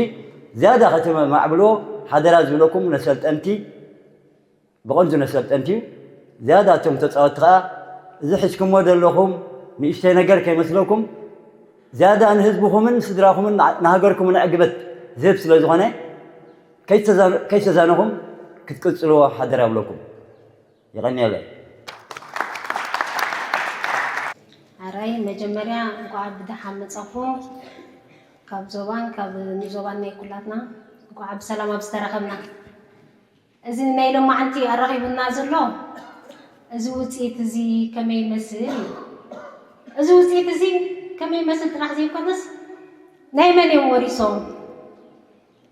ዝያዳ ከተማዕብልዎ ሓደራ ዝብለኩም ነሰልጠንቲ ብቐንዱ ነሰልጠንቲ እዩ። ዝያዳ እቶም ተፃወትቲ ከዓ እዚ ሒዝኩሞ ዘለኹም ንእሽተይ ነገር ከይመስለኩም ዝያዳ ንህዝብኹምን ስድራኹምን ንሃገርኩምን ዕግበት ዝህብ ስለ ዝኾነ ከይተዛነኹም ክትቅፅልዎ ሓደራ ይብለኩም። የቐንየለይ። ኣራይ መጀመርያ እንኳዕ ብደሓን መፃኹም ካብ ዞባን ካብ ንዞባን ናይ ኩላትና እንኳዕ ብሰላም ኣብ ዝተረኸብና። እዚ ናይ ሎማዓንቲ ኣራኺቡና ዘሎ እዚ ውፅኢት እዚ ከመይ ይመስል እዩ። እዚ ውፅኢት እዚ ከመይ ይመስል ጥራሕ ዘይኮነስ ናይ መን እዮም ወሪሶም?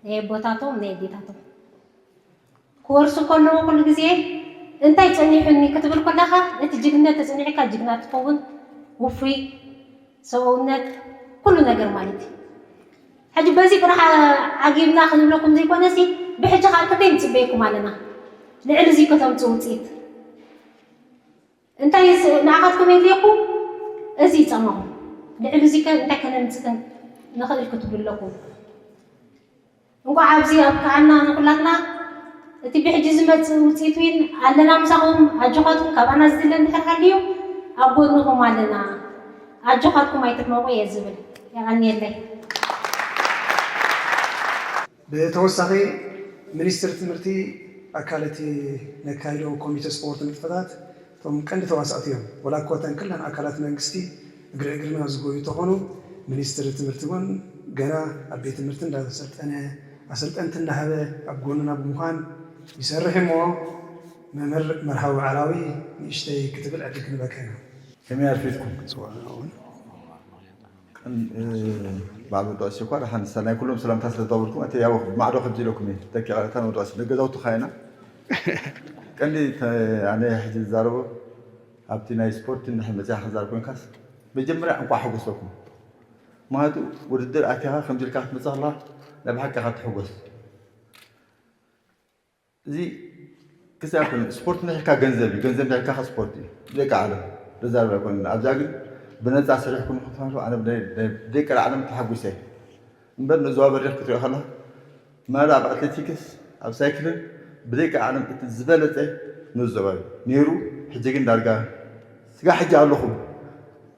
ናይ ኣቦታቶም ናይ ኣዴታቶም ክወርሱ ከለዉ ኩሉ ግዜ እንታይ ፀኒሑኒ ክትብል ከለኻ ነቲ ጅግነት ተፀኒሕካ ጅግና ትኸውን ውፉይ ሰብኣውነት ኩሉ ነገር ማለት እዩ። ሕጂ በዚ ጥራሕ ዓጊብና ክንብለኩም ዘይኮነሲ ብሕጂ ከዓ ክንደይ ንፅበየኩም ኣለና ልዕሊ እዚ ከተምፅኡ ውፅኢት እንታይ ንዓኻትኩም የድልየኩም እዚ ይፀመኹም ልዕሊ እዚ እንታይ ከነምፅእ ንኽእል ክትብሉ ኣለኩም። እንኳዕ ኣብዚ ኣብቅዓና ንኩላትና እቲ ብሕጂ ዝመፅእ ውፅኢት ውን ኣለና ምሳኹም ኣጆኻትኩም ካባና ዝድለ እንድሕር ሃልዩ ኣብ ጎንኹም ኣለና ኣጆኻትኩም ኣይትሕመቑ እየ ዝብል የቐንየለይ። ብተወሳኺ ሚኒስትሪ ትምህርቲ ኣካል እቲ ነካይዶ ኮሚተ ስፖርት ንጥፈታት እቶም ቀንዲ ተዋሳእቲ እዮም። ወላ እኮ እተን ክለን ኣካላት መንግስቲ እግሪ እግርና ዝጎዩ እንተኾኑ ሚኒስትሪ ትምህርቲ እውን ገና ኣብ ቤት ትምህርቲ እንዳሰልጠነ ኣሰልጠንቲ እንዳሃበ ኣብ ጎንና ብምዃን ይሰርሕ እሞ መምህር መርሃዊ ዓላዊ ንእሽተይ ክትብል ዕድል ክንበካ ኢና። ከመይ ኣርፊድኩም? ባዕሉ ዶስ እኳ ደሓን ሰናይ ኩሎም ሰላምታ ስለ ተባብልኩም እቲ ያው ማዕዶ ከምዚ ኢለኩም እዩ ደቂቕ ዕለታን ወድዋስ ደገዛውቲ ካይና ቀንዲ ኣነ ሕጂ ዝዛረቦ ኣብቲ ናይ ስፖርት እንድሕር መፅያ ክዛረብ ኮንካስ መጀመርያ እንኳዕ ሓጎሰኩም። ምክንያቱ ውድድር ኣቲኻ ከምዚ ኢልካ ክትመፅእ ከለካ ናይ ብሓቂ ኢኻ ትሕጎስ። እዚ ክሳብ ስፖርት እንድሕር ኢልካ ገንዘብ እዩ፣ ገንዘብ እንድሕር ኢልካ ስፖርት እዩ። ደቂ ዓለም ተዛረብ ኣይኮነን። ኣብዛ ግን ብነፃ ስሪሕኩም ንክትመርሑ ኣነ ብደቂ ዓለም ተሓጒሰ እምበር ንዞባ በሪኽ ክትሪኦ ከለካ ማለ ኣብ ኣትሌቲክስ ኣብ ሳይክልን ብዘይካ ዓለም እቲ ዝበለጸ ንኡስ ዞባ እዩ ነይሩ። ሕጂ ግን ዳርጋ ስጋዕ ሕጂ ኣለኹም።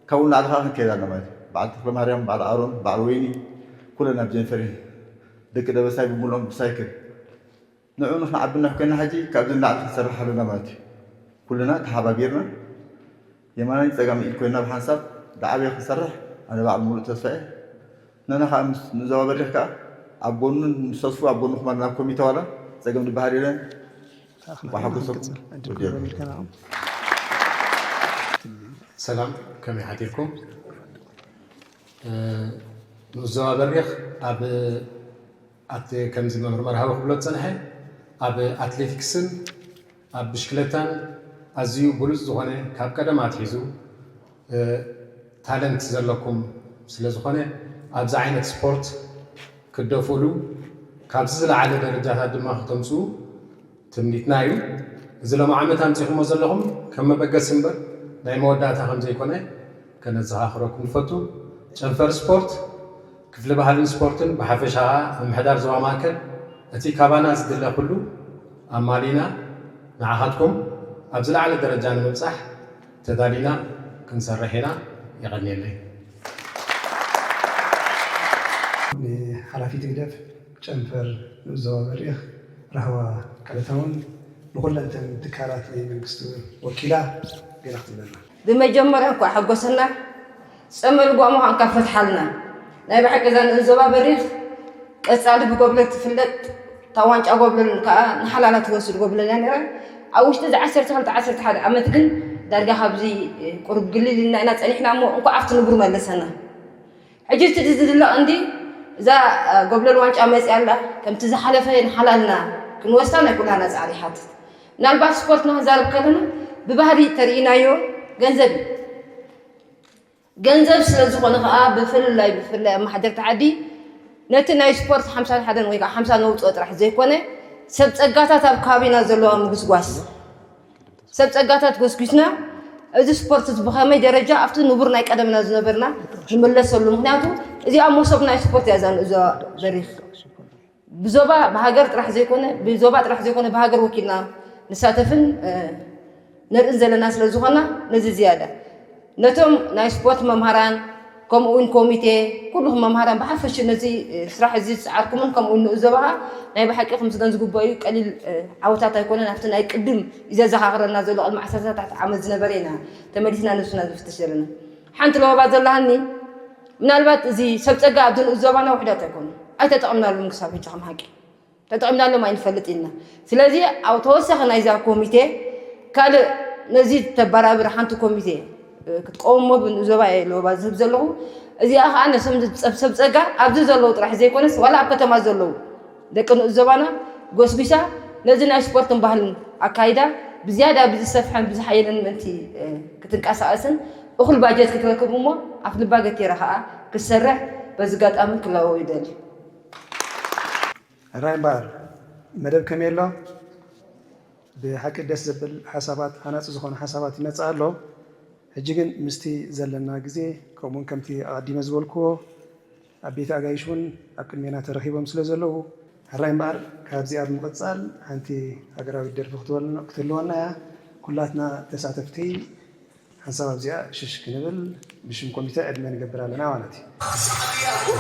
ካብኡ ንላዕሊ ከዓ ክንከይድ ኣለና ማለት እዩ። በዓል ተኽለማርያም፣ በዓል ኣሮን፣ በዓል ወይኒ፣ ኩለን ኣብ ጀንፈር እየን። ደቂ ደበሳይ ብምልኦም ብሳይክል። ንዑ ንኽንዓቢ እንሕ ኮይና ሕጂ ካብዚ ንላዕሊ ክንሰርሕ ኣለና ማለት እዩ። ኩልና ተሓባቢርና የማናይ ጸጋም ኢድ ኮይና ብሓንሳብ ዝዓበየ ክንሰርሕ ኣነ ባዕሉ ሙሉእ ተስፋ እየ። ንሕና ከዓ ምስ ንዞባ በሪኽ ከዓ ኣብ ጎኑ ንሰስፉ ኣብ ጎንኹም ኣለና። ኣብ ኮሚቴ ዋላ ጸገም ዝበሃል የለን። ተኣኽላ ወሓጎሰኩም ክንቅጽል ዕድል ወዲያ። ክህበኩም ኢልካ ንዓኹም። ሰላም፣ ከመይ ሓዲርኩም? እ፣ ንኡስ ዞባ በሪኽ ኣብ ኣት-፣ ከምዚ መምህር መርሃዊ ክብሎ ዝጸንሐ፣ ኣብ ኣትሌቲክስን ኣብ ብሽክለታን ኣዝዩ ብሉጽ ዝኾነ፣ ካብ ቀደም ኣትሒዙ፣ እ፣ ታለንት ዘለኩም ስለ ዝኾነ፣ ኣብዚ ዓይነት ስፖርት ክትደፍእሉ፣ ካብዚ ዝለዓለ ደረጃታት ድማ ክተምጽኡ ትምኒትና እዩ። እዚ ሎም ዓመት ኣምጺእኹሞ ዘለኹም ከም መበገሲ እምበር ናይ መወዳእታ ከም ዘይኮነ ከነዘኻኽረኩም ንፈቱ። ጨንፈር ስፖርት፣ ክፍሊ ባህልን ስፖርትን፣ ብሓፈሻ ኸኣ ምምሕዳር ዞባ ማእከል፣ እቲ ካባና ዝድለ ኩሉ ኣማሊእና ንዓኻትኩም ኣብ ዝለዓለ ደረጃ ንምብጻሕ ተዳሊና ክንሰርሕ ኢና። የቐንየለይ። ንሓላፊት ህግደፍ ጨንፈር ንኡስ ዞባ በሪኽ ራህዋ ቀለታውን ንኹለን እተን ትካላት ናይ መንግስቲ ወኪላ ገለ ክትብለና። ብመጀመርያ እንኳዕ ሓጎሰና፣ ጸመ ልጓሙ ኸዓ እንካ ፈትሓልና። ናይ ብሓቂ እዛ ንኡስ ዞባ በሪኽ ቀጻሊ ብጎብለል ትፍለጥ፣ እታ ዋንጫ ጎብለል ከኣ ንሓላላ ትወስድ ጎብለል እያ ነይራ። ኣብ ውሽጢ እዚ ዓሰርተ ክልተ ዓሰርተ ሓደ ዓመት ግን ዳርጋ ካብዚ ቁሩብ ግልል ኢልና ኢና ጸኒሕና እሞ እንኳዕ ኣብቲ ንቡር መለሰና። ሕጂ እቲ ዝድለ ቀንዲ እዛ፣ እ፣ ጎብለል ዋንጫ መጺኣ ኣላ። ከምቲ ዝሓለፈ ንሓላልና ክንወስዳ ናይ ኩላና ጻዕሪ ይሓትት። ምናልባት ስፖርትና ክንዛረብ ከለና ብባህሊ ተርኢናዮ ገንዘብ እዩ። ገንዘብ ስለ ዝኾነ ከኣ ብፍላይ፣ ብፍላይ ኣመሓደርቲ ዓዲ ነቲ ናይ ስፖርት ሓምሳ ሓደን ወይ ከዓ ሓምሳ ነውጽኦ ጥራሕ ዘይኮነ ሰብ ጸጋታት ኣብ ከባቢና ዘለዋ ምግስጓስ ሰብ ጸጋታት ጎስጒስና፣ እዚ ስፖርት እዚ ብኸመይ ደረጃ ኣብቲ ንቡር ናይ ቀደምና ዝነበርና ንምለሰሉ። ምኽንያቱ እዚኣ መሶብ ናይ ስፖርት እያ፣ እዛ ንኡስ ዞባ በሪኽ። ብዞባ፣ ብሃገር ጥራሕ ዘይኮነ፣ ብዞባ ጥራሕ ዘይኮነ፣ ብሃገር ወኪልና ንሳተፍን፣ እ፣ ንርእን ዘለና ስለ ዝኾና፣ ነዚ ዝያዳ ነቶም ናይ ስፖርት መምሃራን፣ ከምኡ እውን ኮሚቴ፣ ኩልኹም መምሃራን ብሓፈሽ ነዚ፣ እ፣ ስራሕ እዚ ዝሰዓርኩምን ከምኡ እውን ንኡስ ዞባ ኸኣ ናይ ብሓቂ ክምስገን ዝግበኦ እዩ። ቀሊል፣ እ፣ ዓወታት ኣይኮነን። ኣብቲ ናይ ቅድም እዩ ዘዘኻኽረና ዘሎ፣ ቅድሚ ዓሰርተታት ዓመት ዝነበረ ኢና ተመሊስና ነብስና ዝፍትሽ ዘለና። ሓንቲ ለበባ ዘላሃኒ፣ ምናልባት እዚ ሰብ ጸጋ ኣብዚ ንኡስ ዞባና ውሑዳት ኣይኮኑን፣ ኣይተጠቐምናሉን ክሳብ ሕጂ ከም ሓቂ። ተጠቒምናሎም ኣይንፈልጥ ኢልና። ስለዚ ኣብ ተወሳኺ ናይዛ ኮሚቴ ካልእ ነዚ ተበራብር ሓንቲ ኮሚቴ፣ እ፣ ክትቀውሞ ብንኡስ ዞባ እየ ለበባ ዝህብ ዘለኹ። እዚኣ ኸኣ ነሶም ዝጸብሰብ ጸጋ ኣብዚ ዘለዉ ጥራሕ ዘይኮነስ ዋላ ኣብ ከተማ ዘለዉ ደቂ ንኡስ ዞባና ጎስጒሳ ነዚ ናይ ስፖርትን ባህልን ኣካይዳ ብዝያዳ ብዝሰፍሐን ብዝሓየለን ምእንቲ፣ እ፣ ክትንቀሳቐስን እኹል ባጀት ክትረክብ እሞ ኣፍ ልባ ገቲራ ኸኣ ክትሰርሕ በዚ ኣጋጣሚ ክላበው ይደሊ። ሕራይ እምበኣር፣ መደብ ከመይ ኣሎ? ብሓቂ ደስ ዘብል ሓሳባት፣ ሃናጺ ዝኾነ ሓሳባት ይመጽእ ኣሎ። ሕጂ ግን ምስቲ ዘለና ግዜ፣ ከምኡውን ከምቲ ኣቐዲመ ዝበልክዎ፣ ዓበይቲ ኣጋይሽ እውን ኣብ ቅድሜና ተረኺቦም ስለ ዘለዉ፣ ሕራይ እምበኣር፣ ካብዚኣ ብምቕጻል ሓንቲ ሃገራዊት ደርፊ ክትወልና-፣ ክትህልወና እያ። ኩላትና ተሳተፍቲ ሓንሳብ ኣብዚኣ ሽሽ ክንብል ብሽም ኮሚተ ዕድመ ንገብር ኣለና ማለት እዩ።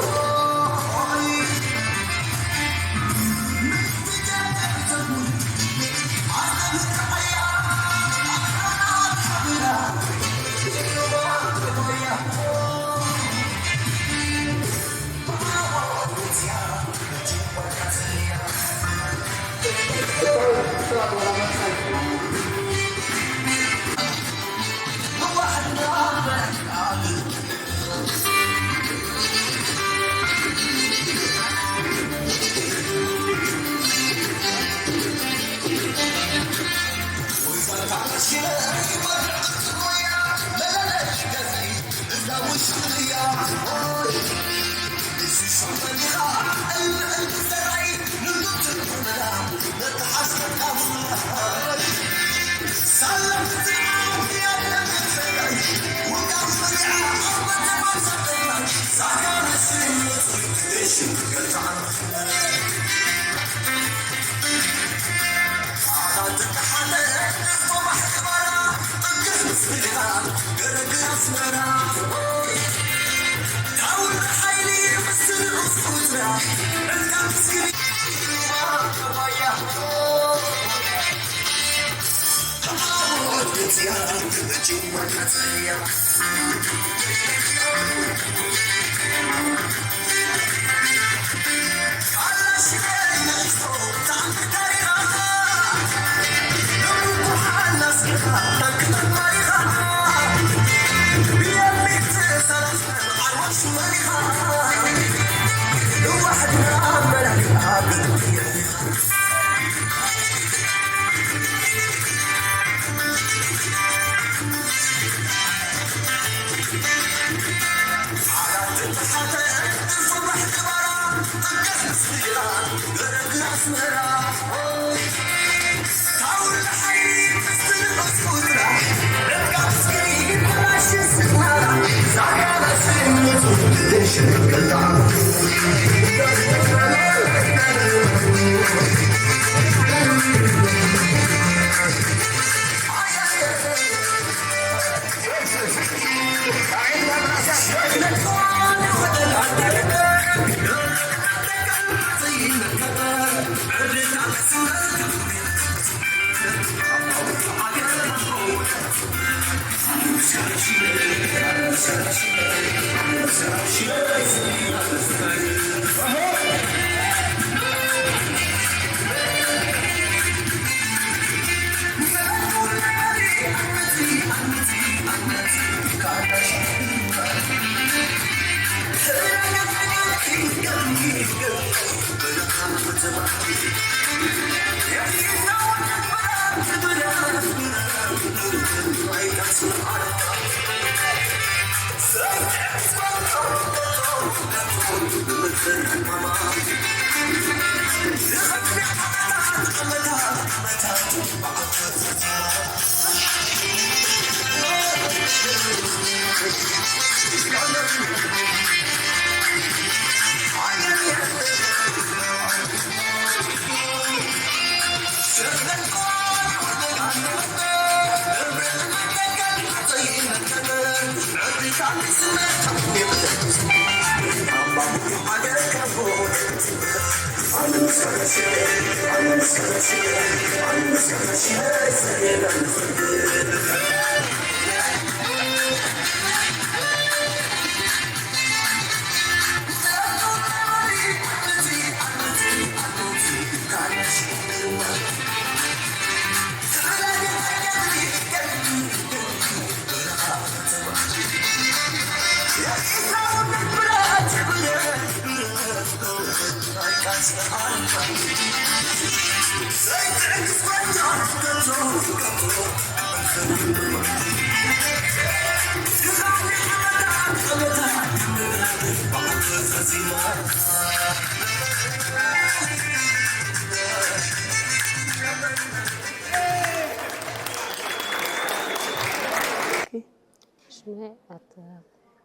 ሽመይ ኣት-፣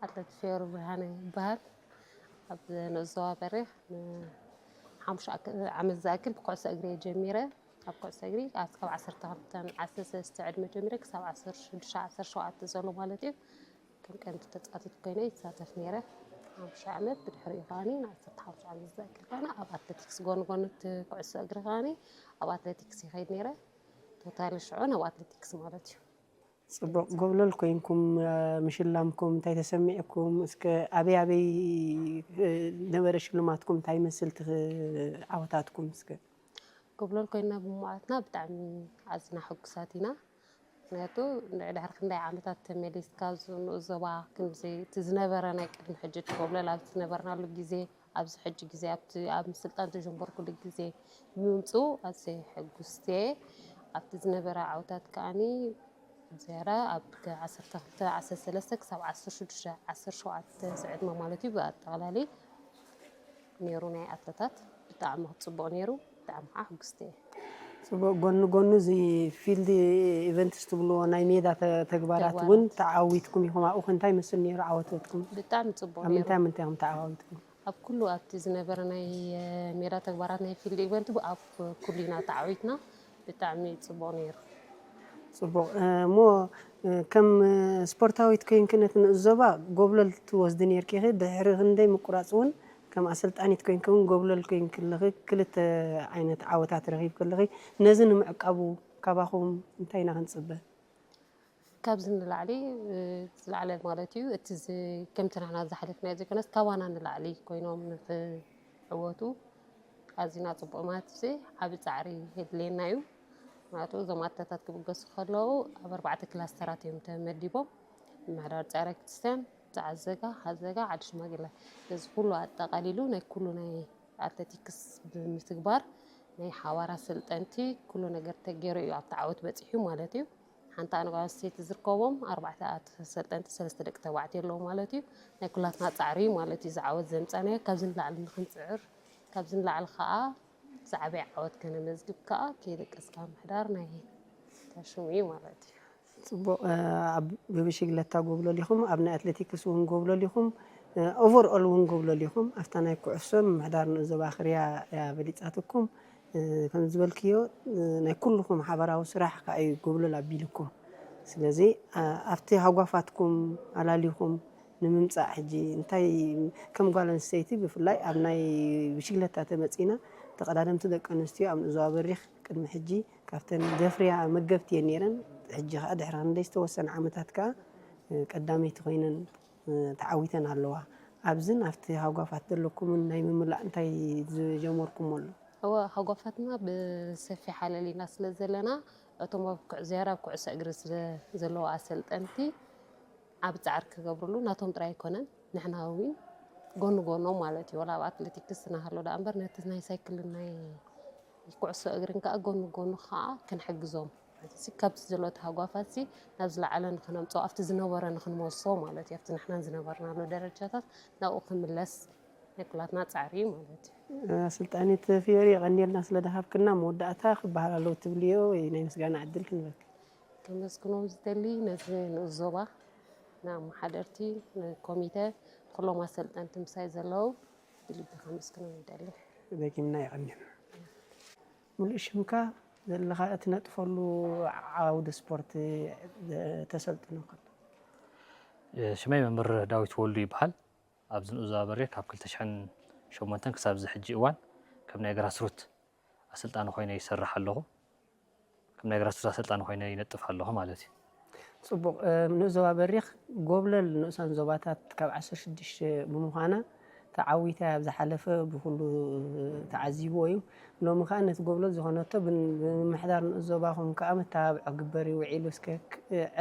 ኣትሌት ፊዮሪ ብርሃነ ይበሃል። ኣብ ንኡስ ዞባ በሪኽ ንሓሙሽተ ኣክ-፣ ዓመት ዝኣክል ብኩዕሶ እግሪ እየ ጀሚረ። ኣብ ኩዕሶ እግሪ ኣብ፣ ካብ ዓሰርተ ክልተ፣ ዓሰርተ ሰለስተ ዕድመ ጀሚረ ክሳብ ዓሰርተ ሽዱሽተ፣ ዓሰርተ ሸውዓተ ዘሎ ማለት እዩ። ከም ቀንዲ ተጻዋቲት ኮይነ ይሳተፍ ነይረ። ሓሙሽተ ዓመት፣ ብድሕሪኡ ከኣኒ ንዓሰርተ ሓሙሽተ ዓመት ዝኣክል ከኣኒ ኣብ ኣትሌቲክስ ጎኒ ጎኒ እቲ ኩዕሶ እግሪ ከኣኒ ኣብ ኣትሌቲክስ ይኸይድ ነይረ። ቶታሊ ሽዑ ናብ ኣትሌቲክስ ማለት እዩ። ጽቡቕ፣ ጎብለል ኮይንኩም፣ እ፣ ምሽላምኩም እንታይ ተሰሚዕኩም? እስከ ኣበይ ኣበይ፣ እ፣ ነበረ ሽልማትኩም? እንታይ ይመስል እቲ ዓወታትኩም እስከ? ጎብለል ኮይንና ብምዕዋትና ብጣዕሚ ኣዝና ሕጉሳት ኢና። ምኽንያቱ ድሕሪ ክንደይ ዓመታት ተመሊስካ ኣብዚ ንኡስ ዞባ ክንዚ እቲ ዝነበረ ናይ ቅድሚ ሕጂ እቲ ጎብለል ኣብ ዝነበርናሉ ግዜ ኣብዚ ሕጂ ግዜ ኣብቲ ኣብ ምስልጣን ዝጀመርኩሉ ግዜ ብምምፅኡ ኣዝየ ሕጉስቲ እየ። ኣብቲ ዝነበረ ዓወታት ከኣኒ ዝያዳ ኣብ ዓሰርተ ክልተ፣ ዓሰርተ ሰለስተ ክሳብ ዓሰርተ ሽዱሽተ፣ ዓሰርተ ሸውዓተ ዝዕድመ ማለት እዩ ብኣጠቓላሊ ነይሩ ናይ ኣትለታት ብጣዕሚ ጽቡቕ ነይሩ። ብጣዕሚ ከዓ ሕጉስቲ እየ። ጽቡቕ። ጎኒ ጎኑ እዚ ፊልድ ኢቨንትስ ትብልዎ ናይ ሜዳ ተ-፣ ተግባራት እውን ተግባራት። ተዓዊትኩም ኢኹም። ኣብኡ ከ እንታይ መስል ነይሩ ዓወቶትኩም? ብጣዕሚ ጽቡቕ ኣብ ነይሩ። ምንታይ ምንታይ ኢኹም ተዓዋዊትኩም? ኣብ ኩሉ ኣብቲ ዝነበረ ናይ፣ እ፣ ሜዳ ተግባራት ናይ ፊልድ ኢቨንት ብ-፣ ኣብ ኩሉ ኢና ተዓዊትና። ብጣዕሚ ጽቡቕ ነይሩ። ጽቡቕ። እ፣ እሞ፣ እ፣ ከም፣ እ፣ ስፖርታዊት ኮይንኪ ነቲ ንኡስ ዞባ ጎብለል ትወስዲ ነይርኪ ኢኺ። ድሕሪ ክንደይ ምቁራጽ እውን ከም ኣሰልጣኒት ኮይንኪ እውን ጎብለል ኮይንኪ ኣለኺ። ክልተ ዓይነት ዓወታት ረኺብኪ ኣለኺ። ነዚ ንምዕቃቡ ካባኹም እንታይ ኢና ክንጽበ? ካብዚ ንላዕሊ ዝለዓለ ማለት እዩ። እቲ ከምቲ ንሕና ዝሓለፍናዮ ዘይኮነስ ካባና ንላዕሊ ኮይኖም ንክዕወቱ ኣዚና ፅቡቕ ማለት እዚ ዓቢ ፃዕሪ የድልየና እዩ። ምክንያቱ እዞም ኣትለታት ክብገሱ ከለዉ ኣብ ኣርባዕተ ክላስተራት እዮም ተመዲቦም። ምምሕዳር ፃዕረ ክርስቲያን፣ ፃዓዘጋ፣ ሃዘጋ፣ ዓዲ ሽማግለ፣ እዚ ኩሉ ኣጠቓሊሉ ናይ ኩሉ ናይ ኣትለቲክስ ብምትግባር ናይ ሓባር ኣሰልጠንቲ ኩሉ ነገር ተገይሩ እዩ ኣብቲ ዓወት በፂሑ ማለት እዩ። ሓንቲ ኣነጓ ኣንስተይቲ ዝርከቦም ኣርባዕተ ኣሰልጠንቲ ሰለስተ ደቂ ተባዕትዮ ኣለዉ ማለት እዩ። ናይ ኩላትና ፃዕሪ እዩ ማለት እዩ ዝዓወት ዘምፃናዮ። ካብዚ ንላዕሊ ንክንፅዕር ካብዚ ንላዕሊ ከዓ ዝዓበየ ዓወት ከነመዝግብ ከዓ ከየደቀስካ ምሕዳር ናይ ተሽሙ እዩ ማለት እዩ። ፅቡቕ። ኣብ ብብሽግለታ ጎብለል ኢኹም፣ ኣብ ናይ ኣትሌቲክስ እውን ጎብለል ኢኹም፣ ኦቨርኦል እውን ጎብለል ኢኹም። ኣብታ ናይ ኩዕሶ ምምሕዳር ንኡስ ዞባ ክርያ እያ በሊፃትኩም። ከም ዝበልክዮ ናይ ኩልኹም ሓበራዊ ስራሕ ከዓ እዩ ጎብለል ኣቢልኩም። ስለዚ ኣብቲ ሃጓፋትኩም ኣላሊኹም ንምምፃእ ሕጂ እንታይ ከም ጓል ኣንስተይቲ ብፍላይ ኣብ ናይ ብሽግለታ ተመፂና ተቐዳደምቲ ደቂ ኣንስትዮ ኣብ ንእዞባ በሪኽ ቅድሚ ሕጂ ካብተን ዘፍርያ መገብቲ እየን ነይረን። ሕጂ ከዓ ድሕሪ ክንደይ ዝተወሰነ ዓመታት ከዓ ቀዳመይቲ ኮይነን ተዓዊተን ኣለዋ። ኣብዝን ኣብቲ ሃጓፋት ዘለኩምን ናይ ምምላእ እንታይ ዝጀመርኩሞ ኣሎ? እወ ሃጓፋትና ብሰፊሕ ኣለሊና ስለ ዘለና እቶም ኣብ ዝያዳ ኣብ ኩዕሶ እግሪ ስለ ዘለዉ ኣሰልጠንቲ ዓቢ ጻዕሪ ክገብርሉ ናቶም ጥራይ ኣይኮነን ንሕና እውን ጎኒ ጎኖም ማለት እዩ። ወላ ኣብ ኣትሌቲክስ እናሃሎ ደኣ እምበር ነቲ ናይ ሳይክልን ናይ ኩዕሶ እግርን ከዓ ጎኒ ጎኑ ከዓ ክንሕግዞም ማለት እዩ። ካብቲ ዘሎ ተሃጓፋት ሲ ናብ ዝለዓለ ንክነምፅኦ ኣብቲ ዝነበረ ንክንመልሶ ማለት እዩ። ኣብቲ ንሕናን ዝነበርናሉ ደረጃታት ናብኡ ክምለስ ናይ ኩላትና ፃዕሪ እዩ ማለት እዩ። ኣሰልጣኒት ፊዮሪ የቐንየልና ስለ ደሃብክና መወዳእታ ክበሃል ኣለዎ ትብልዮ ወይ ናይ ምስጋና ዕድል ክንበክ? ከመስግኖም ዝደሊ ነዚ ንኡስ ዞባ ንኣመሓደርቲ ንኮሚተ ኩሎም ኣሰልጠንቲ ምሳይ ዘለዉ ብልቢ ከመስግኖም ይደሊ። ደጊምና የቐንየልና። ሙሉእ ሽምካ ዘለኻ እትነጥፈሉ ዓውዲ ስፖርት ተሰልጥኖ ከሎ? ሽመይ መምህር ዳዊት ወልዱ ይበሃል። ኣብዚ ንኡስ ዞባ በሪኽ ካብ ክልተ ሽሕን ሸሞንተን ክሳብ እዚ ሕጂ እዋን ከም ናይ ግራስሩት ኣሰልጣኒ ኮይነ ይሰርሕ ኣለኹ። ከም ናይ ግራስሩት ኣሰልጣኒ ኮይነ ይነጥፍ ኣለኹ ማለት እዩ። ጽቡቕ። ንኡስ ዞባ በሪኽ ጎብለል ንኡሳን ዞባታት ካብ ዓሰርተ ሽዱሽተ ብምዃና ተዓዊታ ኣብ ዝሓለፈ ብኹሉ ተዓዚብዎ እዩ። ሎሚ ከኣ ነቲ ጎብለል ዝኾነቶ ብምምሕዳር ንኡስ ዞባኹም ከኣ መተባብዒ ክግበር እዩ ውዒሉ። እስከ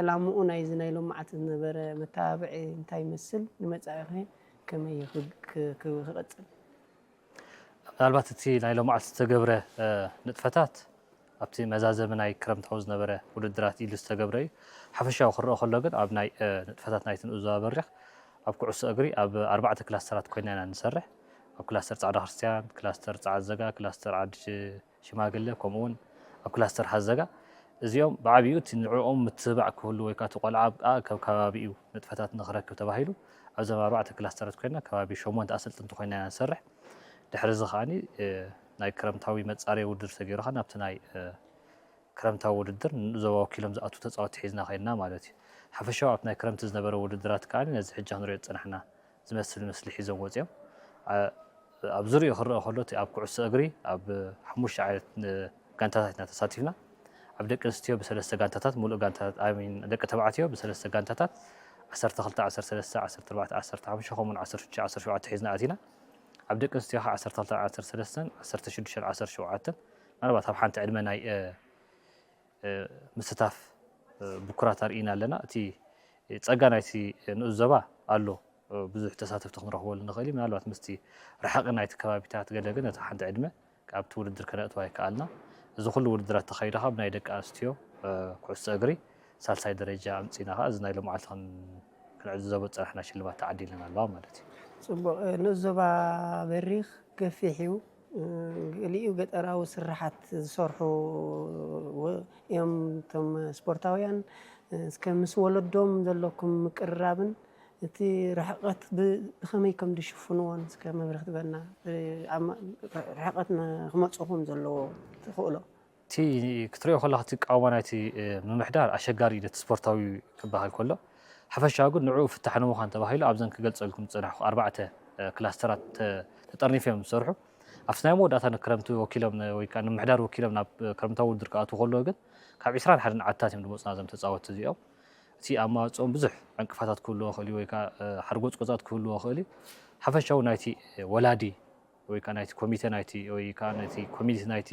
ዕላምኡ ናይዚ ናይ ሎማዓቲ ዝነበረ መተባብዒ እንታይ ይመስል? ንመጻኢ ኸ ከመይ ክቕጽል? ምናልባት እቲ ናይ ሎማዓቲ ዝተገብረ ንጥፈታት ኣብቲ መዛዘሚ ናይ ክረምታዊ ዝነበረ ውድድራት ኢሉ ዝተገብረ እዩ። ሓፈሻዊ ክረአ ከሎ ግን ኣብ ናይ ንጥፈታት ናይቲ ንኡስ ዞባ በሪኽ ኣብ ኩዕሶ እግሪ ኣብ ኣርባዕተ ክላስተራት ኮይና ኢና ንሰርሕ። ኣብ ክላስተር ጻዕዳ ክርስትያን፣ ክላስተር ጻዕዳ ዘጋ፣ ክላስተር ዓዲ ሽማግለ ከምኡ እውን ኣብ ክላስተር ሃዘጋ እዚኦም ብዓብዩ እቲ ንዕኦም ምትብባዕ ክህሉ ወይ ከዓ እቲ ቆልዓ ኣብ ኣብ ከባቢኡ ንጥፈታት ንክረክብ ተባሂሉ ኣብዞም ኣርባዕተ ክላስተራት ኮይና ከባቢ ሸሞንተ ኣሰልጥንቲ ኮይና ኢና ንሰርሕ። ድሕሪ እዚ ከዓኒ ናይ ክረምታዊ መፃረይ ውድድር ተገይሩ ከዓ ናብቲ ናይ ክረምታዊ ውድድር ንዞባ ወኪሎም ዝኣቱ ተፃወቲ ሒዝና ከይድና ማለት እዩ። ሓፈሻዊ ኣብቲ ናይ ክረምቲ ዝነበረ ውድድራት ከዓ ነዚ ሕጂ ክንሪኦ ዝፀናሕና ዝመስል ምስሊ ሒዞም ወፂኦም። ኣብ ዝርኡ ክረአ ከሎ እቲ ኣብ ኩዕሶ እግሪ ኣብ ሓሙሽተ ዓይነት ጋንታታት ኢና ተሳቲፍና። ኣብ ደቂ ኣንስትዮ ብሰለስተ ጋንታታት ሙሉእ ጋንታታት ኣይ ሚን ደቂ ተባዕትዮ ብሰለስተ ጋንታታት ዓሰርተ ክልተ፣ ዓሰርተ ሰለስተ፣ ዓሰርተ ኣርባዕተ፣ ዓሰርተ ሓሙሽተ ከምኡውን ዓሰርተ ሽዱሽተ፣ ዓሰርተ ሸውዓተ ሒዝና ኣቲና። ኣብ ደቂ ኣንስትዮ ከዓ ዓሰርተ ክልተ፣ ዓሰርተ ሰለስተ፣ ዓሰርተ ሽዱሽተ፣ ዓሰርተ ሸውዓተ ምናልባት ኣብ ሓንቲ ዕድመ ናይ ምስታፍ ብኩራት ኣርኢና ኣለና። እቲ ጸጋ ናይቲ ንኡስ ዞባ ኣሎ። ብዙሕ ተሳተፍቲ ክንረኽበሉ ንኽእል እዩ። ምናልባት ምስቲ ርሕቂ ናይቲ ከባቢታት ገለ ግን እቲ ሓንቲ ዕድመ ኣብቲ ውድድር ከነእትዋ ኣይከኣልና። እዚ ኩሉ ውድድራት ተኻይዱ ካብ ናይ ደቂ ኣንስትዮ ኩዕሶ እግሪ ሳልሳይ ደረጃ ኣምጺና ከዓ እዚ ናይ ሎማዓልቲ ክንዕዘቦ ዝጸናሕና ሽልማት ተዓዲለን ኣለዋ ማለት እዩ። ጽቡቕ። ንኡስ ዞባ በሪኽ ገፊሕ እዩ። ገሊኡ ገጠራዊ ስራሓት ዝሰርሑ እዮም እቶም ስፖርታውያን። እስከ ምስ ወለዶም ዘለኩም ምቅርራብን እቲ ርሕቀት ብኸመይ ከም ዝሽፍንዎን እስከ መብርህ ትበና። ርሕቀት ክመፅኹም ዘለዎ ትኽእሎ እቲ ክትሪኦ ከለኻ እቲ ቃውማ ናይቲ ምምሕዳር ኣሸጋሪ እዩ ነቲ ስፖርታዊ ክበሃል ከሎ ሓፈሻዊ ግን ንዕኡ ፍታሕ ንምዃን ተባሂሉ ኣብዘን ክገልፀልኩም ዝፀናሕኩ ኣርባዕተ ክላስተራት ተጠርኒፎም ዝሰርሑ ኣብቲ ናይ መወዳእታ ንክረምቲ ወኪሎም ወይ ከዓ ንምሕዳር ወኪሎም ናብ ክረምታዊ ውድድር ክኣትዉ ከለዉ ግን ካብ ዒስራን ሓደን ዓድታት እዮም ዝመፁና እዞም ተፃወትቲ እዚኦም። እቲ ኣማዋፅኦም ብዙሕ ዕንቅፋታት ክህልዎ ይኽእል እዩ፣ ወይ ከዓ ሓርጎፅጎፃት ክህልዎ ይኽእል እዩ። ሓፈሻዊ ናይቲ ወላዲ ወይ ከዓ ናይቲ ኮሚቴ ናይቲ ወይ ከዓ ናይቲ ኮሚቴ ናይቲ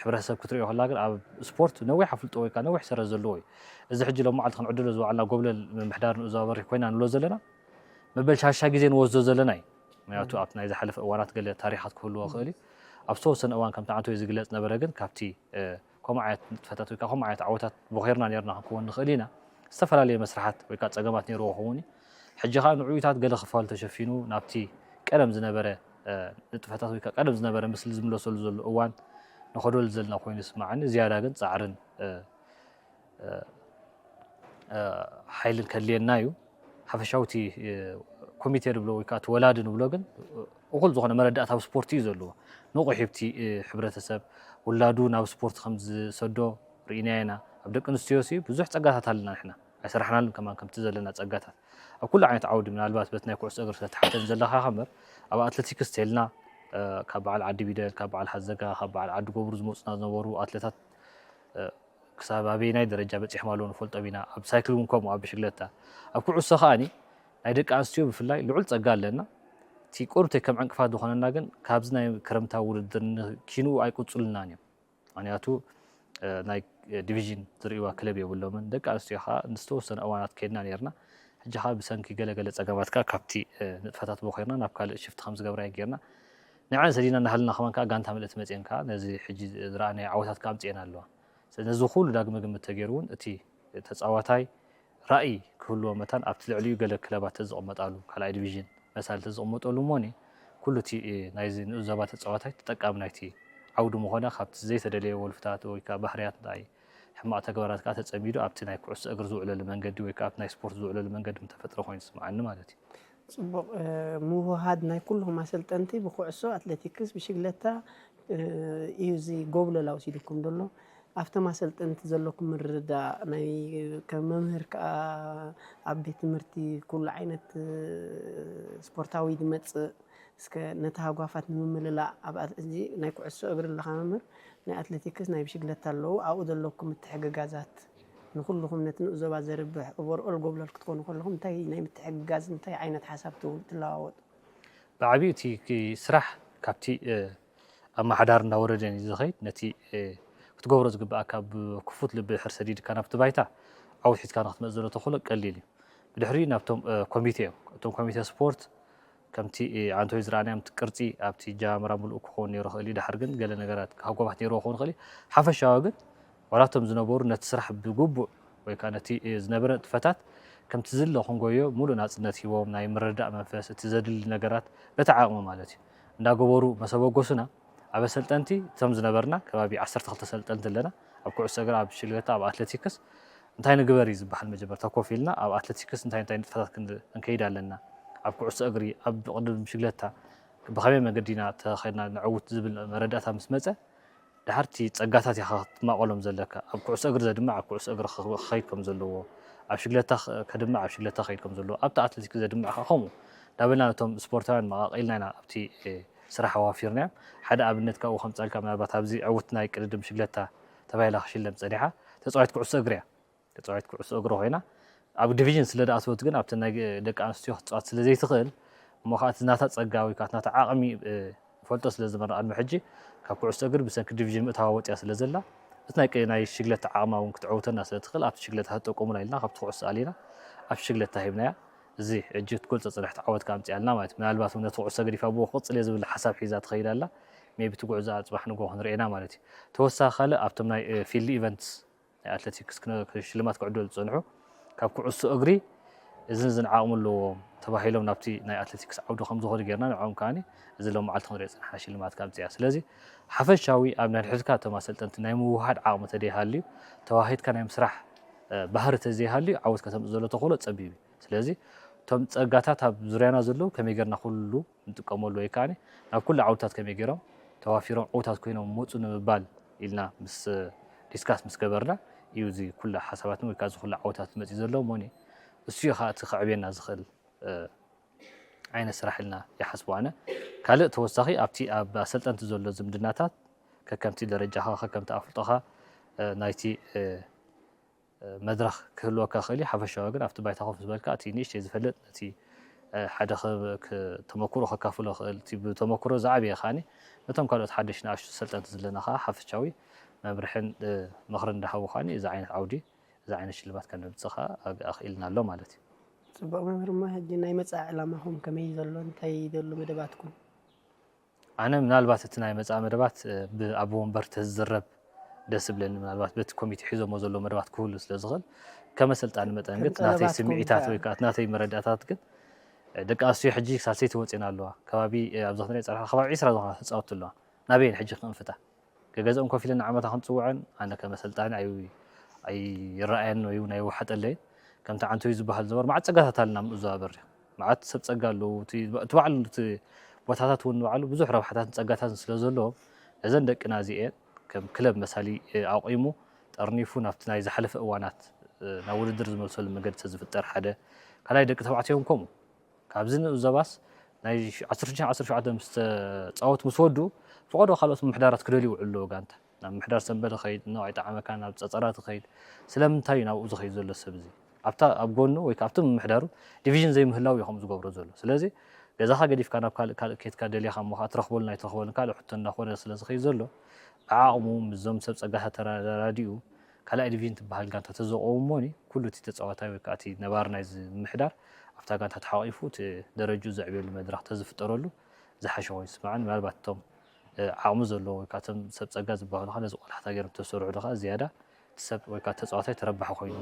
ሕብረተሰብ ክትሪኦ ከላ ግን ኣብ ስፖርት ነዊሕ ኣፍልጦ ወይ ከዓ ነዊሕ ሰረት ዘለዎ እዩ። እዚ ሕጂ ሎም መዓልቲ ክንዕድሎ ዝወዓልና ጎብለል ምምሕዳር ንኡዛዊ በሪኽ ኮይና ንብሎ ዘለና መበል ሻሻ ግዜ ንወስዶ ዘለና እዩ። ምክንያቱ ኣብቲ ናይ ዝሓለፈ እዋናት ገለ ታሪኻት ክህልዎ ይኽእል እዩ። ኣብ ዝተወሰነ እዋን ከምቲ ዓንቶ ዝግለጽ ነበረ ግን ካብቲ ከምኡ ዓይነት ንጥፈታት ወይ ከዓ ከምኡ ዓይነት ዓወታት ቦኺርና ነርና ክንከውን ንኽእል ኢና። ዝተፈላለየ መስርሓት ወይ ከዓ ፀገማት ነይርዎ ክኸውን እዩ። ሕጂ ከዓ ንዕኡታት ገለ ክፋሉ ተሸፊኑ ናብቲ ቀደም ዝነበረ ንጥፈታት ወይ ከዓ ቀደም ዝነበረ ምስሊ ዝምለሰሉ ዘሎ እዋን ንኸደሉ ዘለና ኮይኑ ይስማዓኒ። ዝያዳ ግን ፃዕርን ሓይልን ከድልየና እዩ። ሓፈሻዊ እቲ ኮሚቴ ንብሎ ወይ ከዓ እቲ ወላዲ ንብሎ ግን እኹል ዝኾነ መረዳእታ ኣብ ስፖርት እዩ ዘለዎ። ንቑሕ ሂብቲ ሕብረተሰብ ውላዱ ናብ ስፖርት ከም ዝሰዶ ርኢና ኢና። ኣብ ደቂ ኣንስትዮ ሲ ብዙሕ ፀጋታት ኣለና ንሕና ኣይሰራሕናሉን ከማን ከምቲ ዘለና ፀጋታት ኣብ ኩሉ ዓይነት ዓውዲ ምናልባት በቲ ናይ ኩዕሶ እግሪ ስለተሓተን ዘለኻ ከመር ኣብ ኣትሌቲክስ ተልና ካብ በዓል ዓዲ ቢደል ካብ በዓል ሓዘጋ ካብ በዓል ዓዲ ጎብሩ ዝመፁና ዝነበሩ ኣትሌታት ክሳብ ኣበየናይ ደረጃ በፂሖም ኣለዉ ንፈልጦም ኢና። ኣብ ሳይክል እውን ከምኡ ኣብ ብሽግለታ ኣብ ኩዕሶ ከዓኒ ናይ ደቂ ኣንስትዮ ብፍላይ ልዑል ፀጋ ኣለና። እቲ ቁሩብተይ ከም ዕንቅፋት ዝኾነና ግን ካብዚ ናይ ክረምታዊ ውድድር ንኪንኡ ኣይቅፅሉልናን እዮም። ምክንያቱ ናይ ዲቪዥን ዝርእይዋ ክለብ የብሎምን። ደቂ ኣንስትዮ ከዓ ንዝተወሰነ እዋናት ከይድና ነርና። ሕጂ ከዓ ብሰንኪ ገለገለ ፀገማት ከዓ ካብቲ ንጥፈታት ቦኺርና ናብ ካልእ ሽፍቲ ከም ዝገብራ ጌርና ንዕን ሰዲና እናሃልና ከማን ከዓ ጋንታ ምልእቲ መፅየን ከዓ ነዚ ሕጂ ዝረኣናዮ ዓወታት ከዓ ኣምፅኤን ኣለዋ። ስለዚ ነዚ ኩሉ ዳግመ ግምት ተገይሩ እውን እቲ ተፃዋታይ ራእይ ክህልዎ መታን ኣብቲ ልዕሊኡ ገለ ክለባት ተዝቕመጣሉ ካልኣይ ዲቪዥን መሳሊ ተዝቕመጠሉ እሞኒ ኩሉ እቲ ናይዚ ንኡስ ዞባ ተፃዋታይ ተጠቃሚ ናይቲ ዓውዲ ምኾነ ካብቲ ዘይተደለየ ወልፍታት ወይ ከዓ ባህርያት ናይ ሕማቕ ተግባራት ከዓ ተፀሚዱ ኣብቲ ናይ ኩዕሶ እግሪ ዝውዕለሉ መንገዲ ወይ ከዓ ኣብቲ ናይ ስፖርት ዝውዕለሉ መንገዲ ምተፈጥረ ኮይኑ ይስምዓኒ ማለት እዩ። ፅቡቕ ምውህሃድ ናይ ኩልኹም ኣሰልጠንቲ ብኩዕሶ፣ ኣትሌቲክስ፣ ብሽግለታ እዩ እዚ ጎብለል ኣውሲድኩም ዘሎ። ኣብቶም ኣሰልጠንቲ ዘለኩም ምርድዳእ ናይ ከም መምህር ከዓ ኣብ ቤት ትምህርቲ ኩሉ ዓይነት ስፖርታዊ ዝመፅእ እስከ ነቲ ሃጓፋት ንምምልላእ ኣብ እዚ ናይ ኩዕሶ እግሪ ኣለካ መምህር ናይ ኣትሌቲክስ ናይ ብሽግለታ ኣለዉ ኣብኡ ዘለኩም ምትሕግጋዛት ንኩልኹም ነቲ ንኡስ ዞባ ዘርብሕ ኦቨርኦል ጎብለል ክትኮኑ ከለኹም እንታይ ናይ ምትሕግጋዝ እንታይ ዓይነት ሓሳብ ትለዋወጡ? ብዓብዩ እቲ ስራሕ ካብቲ ኣመሓዳሪ እንዳወረደ እዩ ዝኸይድ። ነቲ ክትገብሮ ዝግብኣካ ብክፉት ልቢ ድሕር ሰዲድካ ናብቲ ባይታ ዓወት ሒዝካ ንክትመፅእ ዘሎ ተኽእሎ ቀሊል እዩ። ብድሕሪኡ ናብቶም ኮሚቴ እዮም። እቶም ኮሚቴ ስፖርት ከምቲ ዓንቶይ ዝረኣናዮም ቅርፂ ኣብቲ ጃምራ ምሉእ ክኸውን ነይሩ ይኽእል እዩ። ድሓር ግን ገለ ነገራት ሃጎባት ነይርዎ ክኸውን ይኽእል እዩ። ሓፈሻዊ ግን ዋላ እቶም ዝነበሩ ነቲ ስራሕ ብግቡእ ወይ ከዓ ነቲ ዝነበረ ንጥፈታት ከምቲ ዝድለ ክንጎዮ ሙሉእ ናፅነት ሂቦም ናይ ምርድዳእ መንፈስ እቲ ዘድሊ ነገራት በቲ ዓቕሚ ማለት እዩ እንዳገበሩ መሰበጎሱና ኣብ ኣሰልጠንቲ እቶም ዝነበርና ከባቢ ዓሰርተ ክልተ ሰልጠንቲ ኣለና ኣብ ኩዕሶ እግሪ ኣብ ሽልገታ ኣብ ኣትሌቲክስ እንታይ ንግበር እዩ ዝበሃል መጀመርታ ኮፍ ኢልና ኣብ ኣትሌቲክስ እንታይ እንታይ ንጥፈታት ክንከይድ ኣለና ኣብ ኩዕሶ እግሪ ኣብ ቅድም ሽግለታ ብኸመይ መገዲ ኢና ተኸድና ንዕውት ዝብል መረዳእታ ምስ መፀ ድሓር እቲ ፀጋታት ኢኻ ክትማቐሎም ዘለካ ኣብ ኩዕሶ እግሪ ዘድምዕ ኣብ ኩዕሶ እግሪ ክኸይድ ከም ዘለዎ ኣብ ሽግለታ ከድምዕ ኣብ ሽግለታ ክኸይድ ከም ዘለዎ ኣብቲ ኣትሌቲክስ ዘድምዕ ከዓ ከምኡ እንዳበልና ነቶም ስፖርታውያን መቓቒልና ኢና ኣብቲ ስራሕ ኣዋፊርናዮም ሓደ ኣብነት ካብኡ ከምፀልካ ምናልባት ኣብዚ ዕውት ናይ ቅድድም ሽግለታ ተባሂላ ክሽለም ፀኒሓ ተፃዋይት ኩዕሶ እግሪ እያ ተፃዋይት ኩዕሶ እግሪ ኮይና ኣብ ዲቪዥን ስለ ዝኣተወት ግን ኣብተን ናይ ደቂ ኣንስትዮ ክትፃወት ስለ ዘይትኽእል እሞ ከዓ እቲ ናታ ፀጋ ወይ ከዓ እቲ ናታ ዓቕሚ ንፈልጦ ስለ ዝነበርና ቅድሚ ሕጂ ካብ ኩዕሶ እግሪ ብሰንኪ ዲቪዥን ምእታዋ ወፂኣ ስለ ዘላ እቲ ናይ ናይ ሽግለታ ዓቕማ እውን ክትዕውተና ስለ ትኽእል ኣብቲ ሽግለታ ክትጠቀሙላ ኢልና ካብቲ ኩዕሶ ኣሊና ኣብቲ ሽግለታ ሂብናያ እዚ ሕጂ ክትገልፆ ፅንሕቲ ዓወት ከዓ ኣምፂኣልና ማለት ምናልባት እውን ነቲ ኩዕሶ ገዲፋ ብኡ ክቕፅል እየ ዝብል ሓሳብ ሒዛ ትኸይድ ኣላ ሜቢ እቲ ጉዕዞኣ ፅባሕ ንጎ ክንርእየና ማለት እዩ ተወሳኺ ካልእ ኣብቶም ናይ ፊልድ ኢቨንትስ ናይ ኣትሌቲክስ ሽልማት ክዕደሉ ዝፀንሑ ካብ ኩዕሶ እግሪ እዝን እዝን ዓቕሚ ኣለዎም ተባሂሎም ናብቲ ናይ ኣትሌቲክስ ዓውዲ ከም ዝኾኑ ጌርና ንዕኦም ከዓኒ እዚ ሎም መዓልቲ ክንሪኦ ዝፀናሕና ሽልማት ካብ ፅያ ስለዚ ሓፈሻዊ ኣብ ናይ ንሕድካ እቶም ኣሰልጠንቲ ናይ ምውሃድ ዓቕሚ ተደይሃልዩ ተዋሂድካ ናይ ምስራሕ ባህሪ ተዘይሃልዩ ዓወት ከተምፅ ዘሎ ተኽእሎ ፀቢብ እዩ ስለዚ እቶም ፀጋታት ኣብ ዙርያና ዘለዉ ከመይ ጌርና ኩሉ ንጥቀመሉ ወይ ከዓ ናብ ኩሉ ዓውድታት ከመይ ገይሮም ተዋፊሮም ዕውታት ኮይኖም መፁ ንምባል ኢልና ምስ ዲስካስ ምስ ገበርና እዩ እዚ ኩሉ ሓሳባትን ወይ ከዓ እዚ ኩሉ ዓውታት መፂ ዘሎ እሞኒ እሱ እዩ ከዓ እቲ ከዕብየና ዝኽእል ዓይነት ስራሕ ኢልና ይሓስቡ ኣነ ካልእ ተወሳኺ ኣብቲ ኣብ ኣሰልጠንቲ ዘሎ ዝምድናታት ከከምቲ ደረጃኻ ከከምቲ ኣፍልጦኻ ናይቲ መድረኽ ክህልወካ ይኽእል እዩ። ሓፈሻዊ ግን ኣብቲ ባይታ ኮፍ ዝበልካ እቲ ንእሽተይ ዝፈልጥ ነቲ ሓደ ተመክሮ ከካፍሎ ይኽእል፣ እቲ ብተመክሮ ዝዓበየ ከኣ ነቶም ካልኦት ሓደሽ ንኣሽቱ ሰልጠንቲ ዘለና ከኣ ሓፈሻዊ መምርሕን ምኽርን እንዳሃቡ ከኣ እዚ ዓይነት ዓውዲ እዚ ዓይነት ሽልማት ከነምጽእ ከኣ ኣኽኢልና ኣሎ ማለት እዩ። ጽቡቕ መምህር፣ እሞ ሕጂ ናይ መጻኢ ዕላማኹም ከመይ ዘሎ፣ እንታይ ዘሎ መደባትኩም? ኣነ ምናልባት እቲ ናይ መጻኢ መደባት ኣብ ወንበር ተዝዝረብ ደስ ዝብለኒ፣ ምናልባት በቲ ኮሚቴ ሒዞሞ ዘሎ መደባት ክህሉ ስለ ዝኽእል፣ ከም ኣሰልጣኒ መጠን ግን ናተይ ስምዒታት ወይ ከዓ ናተይ መረዳእታት ግን ደቂ ኣንስትዮ ሕጂ ሳልሰይቲ ወፂና ኣለዋ። ከባቢ ኣብዚ ክንሪኦ ፀርሓ ከባቢ ዒስራ ዝኾና ተፃወትቲ ኣለዋ። ናበየን ሕጂ ክንፍታ? ገገዝኦም ኮፍ ኢለን ንዓመታ ክንፅውዐን ኣነ ከም ኣሰልጣኒ ኣይረኣየን ወይ እውን ኣይወሓጠለይን። ከምቲ ዓንቶይ ዝበሃል ዝነበሩ መዓት ፀጋታት ኣለና ምእዛዋ በሪኽ መዓት ሰብ ጸጋ ኣለዉ። እቲ ባዕሉ እቲ ቦታታት እውን ባዕሉ ብዙሕ ረብሓታትን ጸጋታትን ስለ ዘለዎም ነዘን ደቅና እዚኤን ከም ክለብ መሳሊ ኣቑሙ ጠርኒፉ ናብቲ ናይ ዝሓለፈ እዋናት ናብ ውድድር ዝመልሰሉ መንገዲ ተዝፍጠር ሓደ። ካልኣይ ደቂ ተባዕትዮ እውን ከምኡ ካብዚ ንኡስ ዘባስ ናይ ዓሰርተ ሽዱሽተ ዓሰርተ ሸውዓተ ምስ ተጻወቱ ምስ ወድኡ ፈቐዶ ካልኦት ምምሕዳራት ክደልዩ ይውዕሉ ኣለዉ ጋንታ ናብ ምምሕዳር ሰንበደ ኸይድ፣ ንዋይ ጠዓመካ ናብ ጸጸራ ትኸይድ። ስለምንታይ እዩ ናብኡ ዝኸይድ ዘሎ ሰብ እዚ? ኣብታ ኣብ ጎኑ ወይ ኣብቲ ምምሕዳሩ ዲቪዥን ዘይምህላው እዩ ከምኡ ዝገብሮ ዘሎ። ስለዚ ገዛኻ ገዲፍካ ናብ ካልእ ካልእ ኬድካ ደሊኻ እሞ ከዓ ትረኽበሉን ኣይትረኽበሉን ካልእ ሕቶ እናኾነ ስለ ዝኸይድ ዘሎ ብዓቕሙ ምስዞም ሰብ ጸጋታት ተራዳዲኡ ካልኣይ ዲቪዥን ትበሃል ጋንታ ተዘቆሙ እሞኒ ኩሉ እቲ ተጻዋታይ ወይ ከዓ እቲ ነባር ናይዚ ምምሕዳር ኣብታ ጋንታ ተሓቂፉ እቲ ደረጅኡ ዘዕብየሉ መድረኽ ተዝፍጠረሉ ዝሓሸ ኮይኑ ይስምዓኒ። ምናልባት እቶም ዓቕሚ ዘለዎ ወይ ከዓ እቶም ሰብ ፀጋ ዝበሃሉ ከዓ ነዚ ቆላሕታ ገይሮም ተሰርሑ ከዓ ዝያዳ እቲ ሰብ ወይ ከዓ ተፃዋታይ ተረባሒ ኮይኑ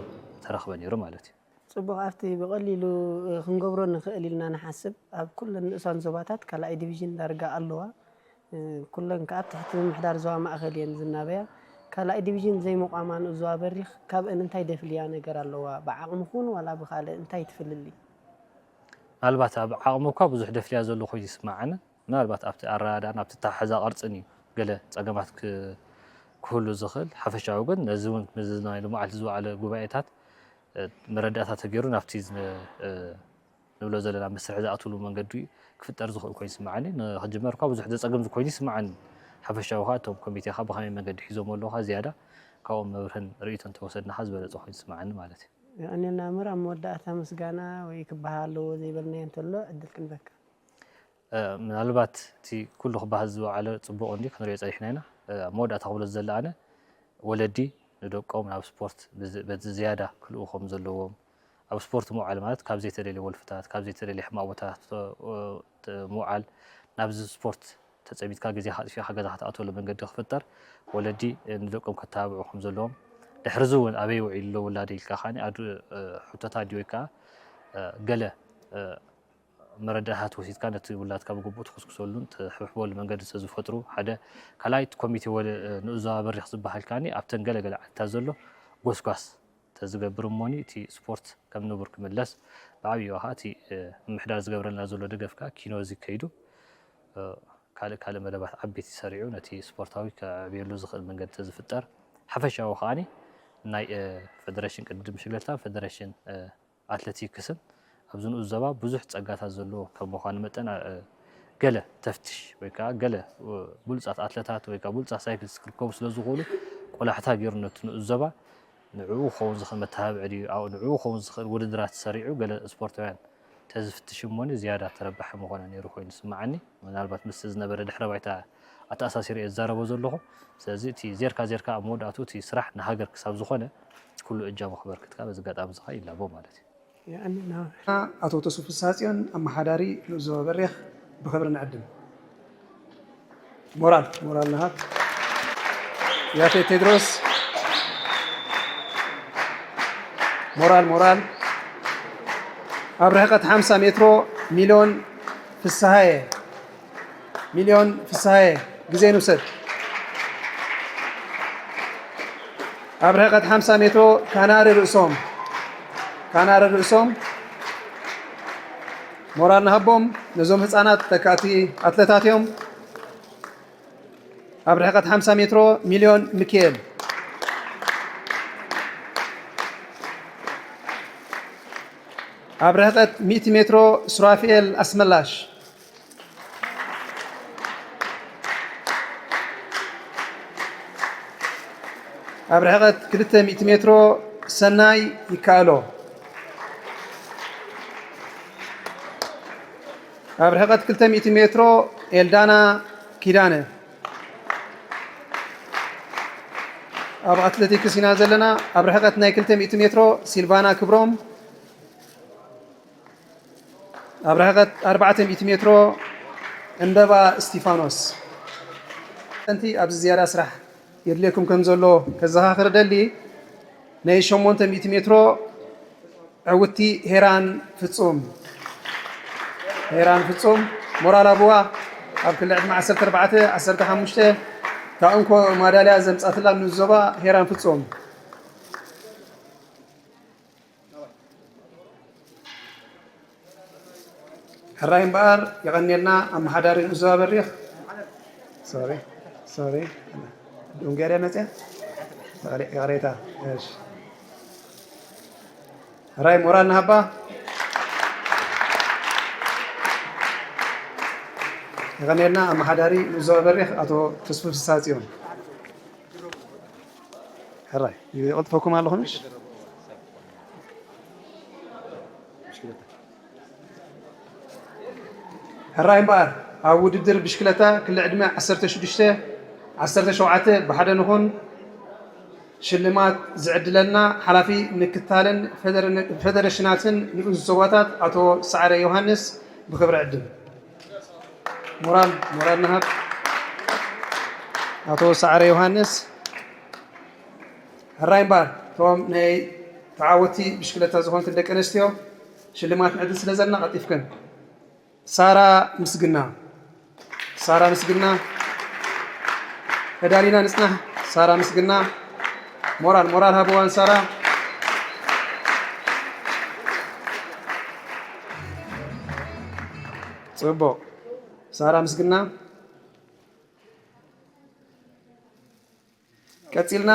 ተረኽበ ነይሩ ማለት እዩ። ፅቡቕ ኣብቲ ብቐሊሉ ክንገብሮ ንኽእል ኢልና ንሓስብ ኣብ ኩለን ንእሳን ዞባታት ካልኣይ ዲቪዥን ዳርጋ ኣለዋ። ኩለን ከዓ ኣብ ትሕቲ ምምሕዳር ዞባ ማእኸል እየን ዝናበያ። ካልኣይ ዲቪዥን ዘይምቋማ ንእዞባ በሪኽ ካብአን እንታይ ደፍልያ ነገር ኣለዋ? ብዓቕሚ ኹን ዋላ ብኻልእ እንታይ ትፍልሊ? ምናልባት ኣብ ዓቕሚ እኳ ብዙሕ ደፍልያ ዘሎ ኮይኑ ይስምዓኒ። ምናልባት ኣብቲ ኣረዳድኣን ኣብቲ ኣተሓሕዛ ቅርጽን እዩ ገለ ጸገማት ክህሉ ዝኽእል። ሓፈሻዊ ግን ነዚ እውን ምስዚ ናይ ሎማዓልቲ ዝወዓለ ጉባኤታት መረዳእታ ተገይሩ ናብቲ ንብሎ ዘለና መስርሕ ዝኣትውሉ መንገዲ ክፍጠር ዝኽእል ኮይኑ ይስምዓኒ። ንኽጅመር እኳ ብዙሕ ዘጸግም ኮይኑ ይስምዓኒ። ሓፈሻዊ ከኣ እቶም ኮሚቴ ከኣ ብኸመይ መንገዲ ሒዞም ኣለዉ ከኣ ዝያዳ ካብኦም መብርህን ርእይቶን እንተወሰድና ከኣ ዝበለጸ ኮይኑ ይስምዓኒ ማለት እዩ። የቐንየልና መምህር፣ ኣብ መወዳእታ ምስጋና ወይ ክበሃል ኣለዎ ዘይበልናዮ እንተሎ ዕድል ክንበካ። ምናልባት እቲ ኩሉ ክበሃል ዝወዓለ ፅቡቕ እንድዩ ክንሪኦ ፀኒሕና ኢና። ኣብ መወዳእታ ክብሎ ዝደሊ ኣነ ወለዲ ንደቆም ናብ ስፖርት በቲ ዝያዳ ክልእኹ ከም ዘለዎም ኣብ ስፖርት ምውዓል ማለት ካብ ዘይተደልየ ወልፍታት ካብ ዘይተደልየ ሕማቕ ቦታታት ምውዓል ናብዚ ስፖርት ተፀሚድካ ግዜኻ ኣጥፊእኻ ገዛኻ ትኣትወሉ መንገዲ ክፍጠር ወለዲ ንደቆም ከተባብዑ ከም ዘለዎም ድሕሪ እዚ እውን ኣበይ ውዒሉ ኣሎ ውላደይ ኢልካ ከዓ ሕቶታት ድዩ ወይ ከዓ ገለ መረዳእታት ወሲድካ ነቲ ውላድካ ብግቡእ ትኹስኩሰሉን ትሕብሕበሉ መንገዲ ስለዝፈጥሩ ሓደ ካልኣይ እቲ ኮሚቴ ወለ ንኡዛባ በሪኽ ዝበሃል ከኣ ኣብተን ገለ ገለ ዓድታት ዘሎ ጎስጓስ ተዝገብር እሞኒ እቲ ስፖርት ከም ንቡር ክምለስ ብዓብይኡ ከዓ እቲ ምምሕዳር ዝገብረልና ዘሎ ደገፍ ከዓ ኪኖ እዚ ከይዱ ካልእ ካልእ መደባት ዓበይቲ ሰሪዑ ነቲ ስፖርታዊ ከዕብየሉ ዝኽእል መንገዲ ተዝፍጠር ሓፈሻዊ ከኣ ናይ ፌደሬሽን ቅድድም ብሽክለታን ፌደሬሽን ኣትለቲክስን ኣብዚ ንኡስ ዞባ ብዙሕ ጸጋታት ዘለዎ ከም ምዃኑ መጠን ገለ ተፍትሽ ወይ ከዓ ገለ ብሉጻት ኣትለታት ወይ ከዓ ብሉጻት ሳይክሊስት ክርከቡ ስለ ዝኽእሉ ቆላሕታ ገይሩ ነቲ ንኡስ ዞባ ንዕኡ ክኸውን ዝኽእል መተባብዒ ድዩ ኣብኡ ንዕኡ ክኸውን ዝኽእል ውድድራት ሰሪዑ ገለ ስፖርታውያን ተዝፍትሽ እሞኒ ዝያዳ ተረባሒ ምኾነ ነይሩ ኮይኑ ዝስምዓኒ። ምናልባት ምስቲ ዝነበረ ድሕረ ባይታ ኣተኣሳሲረ እየ ዝዛረቦ ዘለኹ። ስለዚ እቲ ዜርካ ዜርካ ኣብ መወዳእትኡ እቲ ስራሕ ንሃገር ክሳብ ዝኾነ ኩሉ እጃሙ ክበርክት ከዓ በዚ ኣጋጣሚ እዚ ከዓ ይላቦ ማለት እዩ። የቐንየልና። ኣቶ ተስፉ ፍስሃጽዮን ኣመሓዳሪ ንኡስ ዞባ በሪኽ ብኽብሪ ንዕድም። ሞራል ሞራል ንሃብ። ያፌት ቴድሮስ ሞራል ሞራል። ኣብ ርሕቀት ሓምሳ ሜትሮ ሚልዮን ፍስሃየ ሚልዮን ፍስሃየ ግዜ ንውሰድ። ኣብ ርሕቀት ሓምሳ ሜትሮ ካናሪ ርእሶም ካናሪ ርእሶም ሞራል ንሃቦም ነዞም ህፃናት ተካእቲ ኣትለታት እዮም። ኣብ ርሕቀት ሓምሳ ሜትሮ ሚልዮን ሚኪኤል ኣብ ርሕቀት ሚእቲ ሜትሮ ሱራፊኤል ኣስመላሽ ኣብ ርሕቀት ክልተ ሚእቲ ሜትሮ ሰናይ ይከኣሎ። ኣብ ርሕቐት ክልተ ሚእቲ ሜትሮ ኤልዳና ኪዳነ። ኣብ ኣትሌቲክስ ኢና ዘለና። ኣብ ርሕቐት ናይ ክልተ ሚእቲ ሜትሮ ሲልቫና ክብሮም። ኣብ ርሕቐት ኣርባዕተ ሚእቲ ሜትሮ ዕንበባ እስቲፋኖስ። እንቲ ኣብዚ ዝያዳ ስራሕ የድልየኩም ከም ዘሎ ከዘኻኽር ደሊ። ናይ ሸሞንተ ሚእቲ ሜትሮ ዕውቲ ሄራን ፍጹም። ሄራን ፍጹም፣ ሞራል ኣብዋ። ኣብ ክሊ ዕድመ ዓሰርተ ኣርባዕተ፣ ዓሰርተ ሓሙሽተ፣ እታ እንኮ ማዳልያ ዘምጻትላ ንዞባ ሄራን ፍጹም። ሕራይ እምበኣር፣ የቐንየልና ኣመሓዳሪ ንኡስ ዞባ በሪኽ። ሶሪ፣ ሶሪ። ዱንጌርያ መጽያ? ይቕሬ-፣ ይቕሬታ። እሺ። ሕራይ ሞራል ንሃባ። የቐንየልና ኣመሓዳሪ ንኡስ ዞባ በሪኽ ኣቶ ተስፉ ፍስሃጽዮን። ሕራይ፣ ይቕልጥፈኩም ኣለኹ፣ ምሽ? ሕራይ እምበኣር፣ ኣብ ውድድር ብሽክለታ ክሊ ዕድመ ዓሰርተ ሽዱሽተ፣ ዓሰርተ ሸውዓተ ብሓደ ንኹን። ሽልማት ዝዕድለልና ሓላፊ ምክታልን ፌደረ-፣ ፌደሬሽናትን ንኡስ ዞባታት ኣቶ ሰዓረ ዮሃንስ ብኽብሪ ዕድም። ሞራል፣ ሞራል ንሃብ። ኣቶ ሰዓረ ዮሃንስ። ሕራይ እምበኣር፣ እቶም ናይ ተዓወቲ ብሽክለታ ዝኾንክን ደቂ ኣንስትዮ ሽልማት ንዕድል ስለ ዘለና ቀልጢፍክን። ሳራ ምስግና፣ ሳራ ምስግና። ተዳሊና ንጽናሕ። ሳራ ምስግና። ሞራል፣ ሞራል ሃብዋ ንሳራ። ጽቡቕ። ሳራ ምስግና። ቀጺልና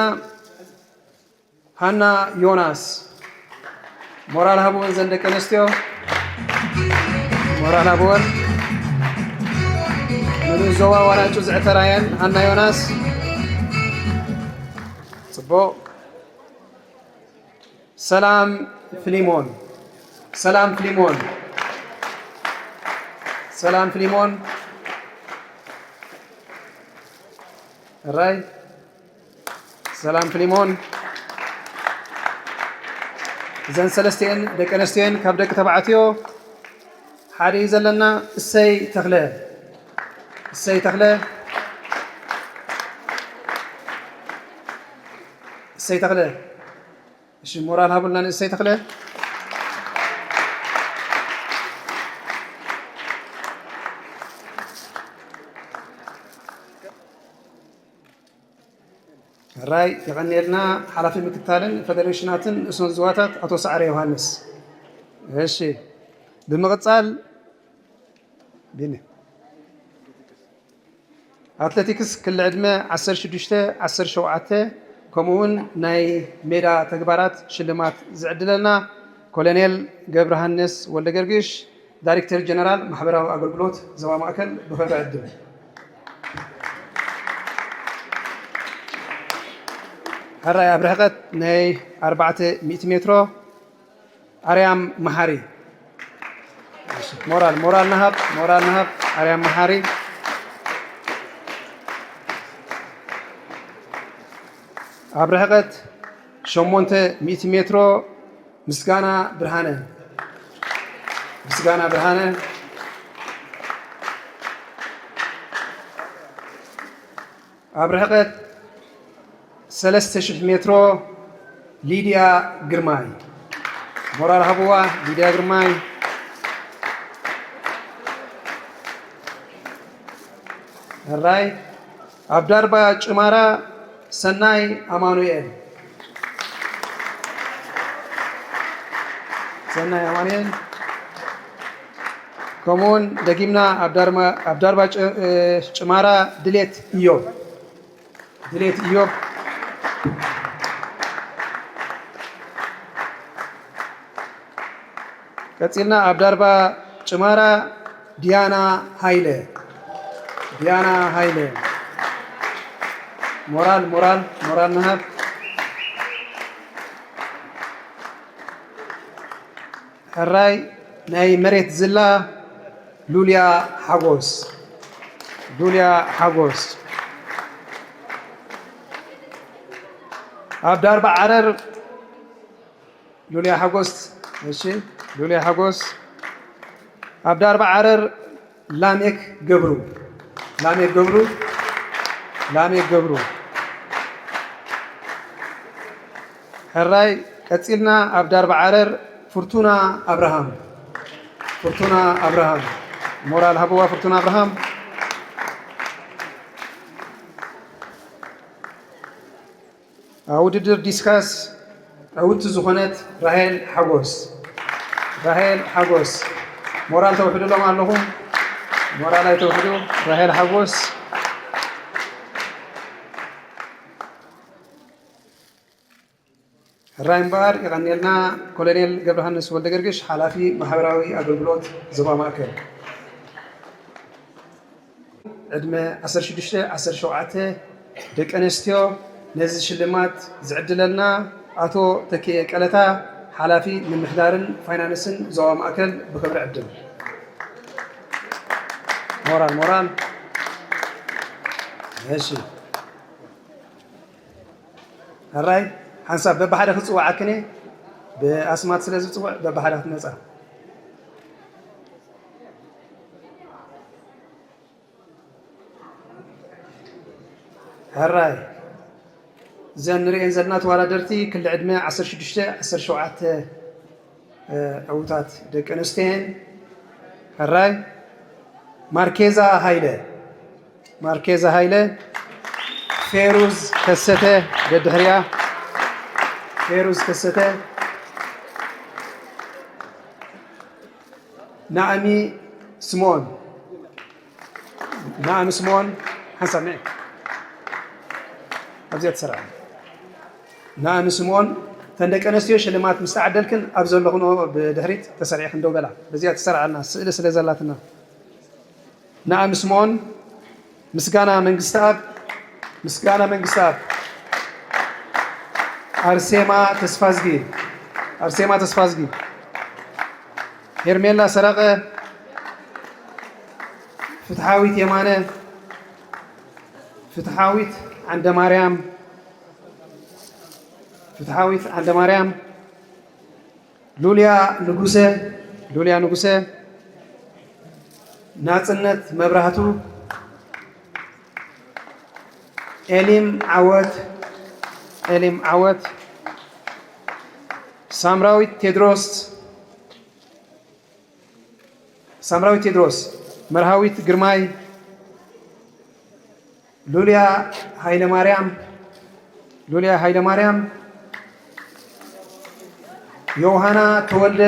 ሃና ዮናስ። ሞራል ሃብወን ዘን ደቂ ኣንስትዮ። ሞራል ሃብወን። ንንኡስ ዞባ ዋናጩ ዘዕተራየን ሃና ዮናስ። ጽቡቕ። ሰላም ፍሊሞን። ሰላም ፍሊሞን። ሰላም ፍሊሞን። ሕራይ። ሰላም ፍሊሞን። እዘን ሰለስቲኤን ደቂ ኣንስትዮን ካብ ደቂ ተባዕትዮ ሓደ እዩ ዘለና። እሰይ ተኽለ። እሰይ ተኽለ። እሰይ ተኽለ። እሺ፣ ሞራል ሃቡልና ንእሰይ ተኽለ። ሕራይ፣ የቐንየልና ሓላፊ ምክታልን ፌደሬሽናትን ንኡሶን ዞባታት ኣቶ ሰዓረ ዮሃንስ። እሺ፣ ብምቕጻል ቢኒ። ኣትሌቲክስ ክሊ ዕድመ ዓሰርተ ሽዱሽተ፣ ዓሰርተ ሸውዓተ፣ ከምኡ እውን ናይ ሜዳ ተግባራት ሽልማት ዝዕድለልና ኮሎኔል ገብረሃንስ ወልደገርግሽ፣ ዳይሬክተር ጀነራል ማሕበራዊ ኣገልግሎት ዞባ ማእከል፣ ብኽብሪ ዕድም። ሕራይ ኣብ ርሕቀት ናይ ኣርባዕተ ሚእቲ ሜትሮ ኣርያም መሓሪ። ሞራል፣ ሞራል ንሃብ፣ ሞራል ንሃብ ኣርያም መሓሪ። ኣብ ርሕቀት ሸሞንተ ሚእቲ ሜትሮ ምስጋና ብርሃነ። ምስጋና ብርሃነ። ኣብ ርሕቀት ሰለስተ ሽሕ ሜትሮ ሊድያ ግርማይ። ሞራል ሃብዋ ሊድያ ግርማይ። ሕራይ ኣብ ዳርባ ጭማራ ሰናይ ኣማኑኤል። ሰናይ ኣማኑኤል። ከምኡውን ደጊምና ኣብ ዳርማ-፣ ኣብ ዳርባ ጭ-፣ እ፣ ጭማራ ድሌት እዮብ። ድሌት እዮብ። ቀጺልና ኣብ ዳርባ ጭማራ ዲያና ሃይለ። ዲያና ሃይለ። ሞራል፣ ሞራል፣ ሞራል ንሃብ። ሕራይ ናይ መሬት ዝላ ሉልያ ሓጎስ፣ ሉልያ ሓጎስ። ኣብ ዳርባ ዓረር ሉልያ ሓጎስ፣ እሺ፣ ሉልያ ሓጎስ። ኣብ ዳርባ ዓረር ላሜክ ገብሩ፣ ላሜክ ገብሩ፣ ላሜክ ገብሩ። ሕራይ ቀጺልና ኣብ ዳርባ ዓረር ፍርቱና ኣብርሃም፣ ፍርቱና ኣብርሃም። ሞራል ሃብዋ ፍርቱና ኣብርሃም። ኣብ ውድድር ዲስካስ ዕውትቲ ዝኾነት ራሄል ሓጎስ፣ ራሄል ሓጎስ። ሞራል ተውሕዱሎም ኣለኹም፣ ሞራል ኣይተውሕዱ። ራሄል ሓጎስ። ሕራይ እምበኣር የቐንየልና። ኮሎኔል ገብረሃንስ ወልደገርግሽ፣ ሓላፊ ማሕበራዊ ኣገልግሎት ዞባ ማእከል። ዕድመ ዓሰርተ ሽዱሽተ ዓሰርተ ሸውዓተ ደቂ ኣንስትዮ ነዚ ሽልማት ዝዕድለልና ኣቶ ተኪኤ ቀለታ፣ ሓላፊ ምምሕዳርን ፋይናንስን ዞባ ማእከል፣ ብኽብሪ ዕድም። ሞራል፣ ሞራል። እሺ። ሕራይ ሓንሳብ በብሓደ ክጽውዓክን እየ። ብኣስማት ስለ ዝጽውዕ በብሓደ ክትመጻ። ሕራይ እዘን ንርእየን ዘለና ተወዳደርቲ ክሊ ዕድመ ዓሰርተ ሽዱሽተ ዓሰርተ ሸውዓተ ዕውታት ደቂ ኣንስትዮ እየን። ሕራይ ማርኬዛ ሃይለ፣ ማርኬዛ ሃይለ፣ ፌሩዝ ከሰተ ደድሕሪያ፣ ፌሩዝ ከሰተ፣ ናእሚ ስምኦን፣ ናእሚ ስምኦን፣ ሓንሳብ ንዒ ኣብዚኣ ትሰርዓ። ናእሚ ስምኦን፣ እተን ደቂ ኣንስትዮ ሽልማት ምስ ተዓደልክን ኣብ ዘለኹንኦ ብድሕሪት ተሰሪዕክን ደው በላ። በዚኣ ትሰርዓልና ስእሊ ስለ ዘላትና። ናእሚ ስምኦን፣ ምስጋና መንግስተኣብ፣ ምስጋና መንግስተኣብ፣ ኣርሴማ ተስፋዝጊ፣ ኣርሴማ ተስፋዝጊ፣ ሄርሜላ ሰረቐ፣ ፍትሓዊት የማነ፣ ፍትሓዊት ዓንደማርያም፣ ፍትሓዊት ዓንደማርያም፣ ሉልያ ንጉሰ፣ ሉልያ ንጉሰ፣ ናጽነት መብራህቱ፣ ኤሊም ዓወት፣ ኤሊም ዓወት፣ ሳምራዊት ቴድሮስ፣ ሳምራዊት ቴድሮስ፣ መርሃዊት ግርማይ፣ ሉልያ ሃይለማርያም፣ ሉልያ ሃይለማርያም፣ ዮውሃና ተወልደ፣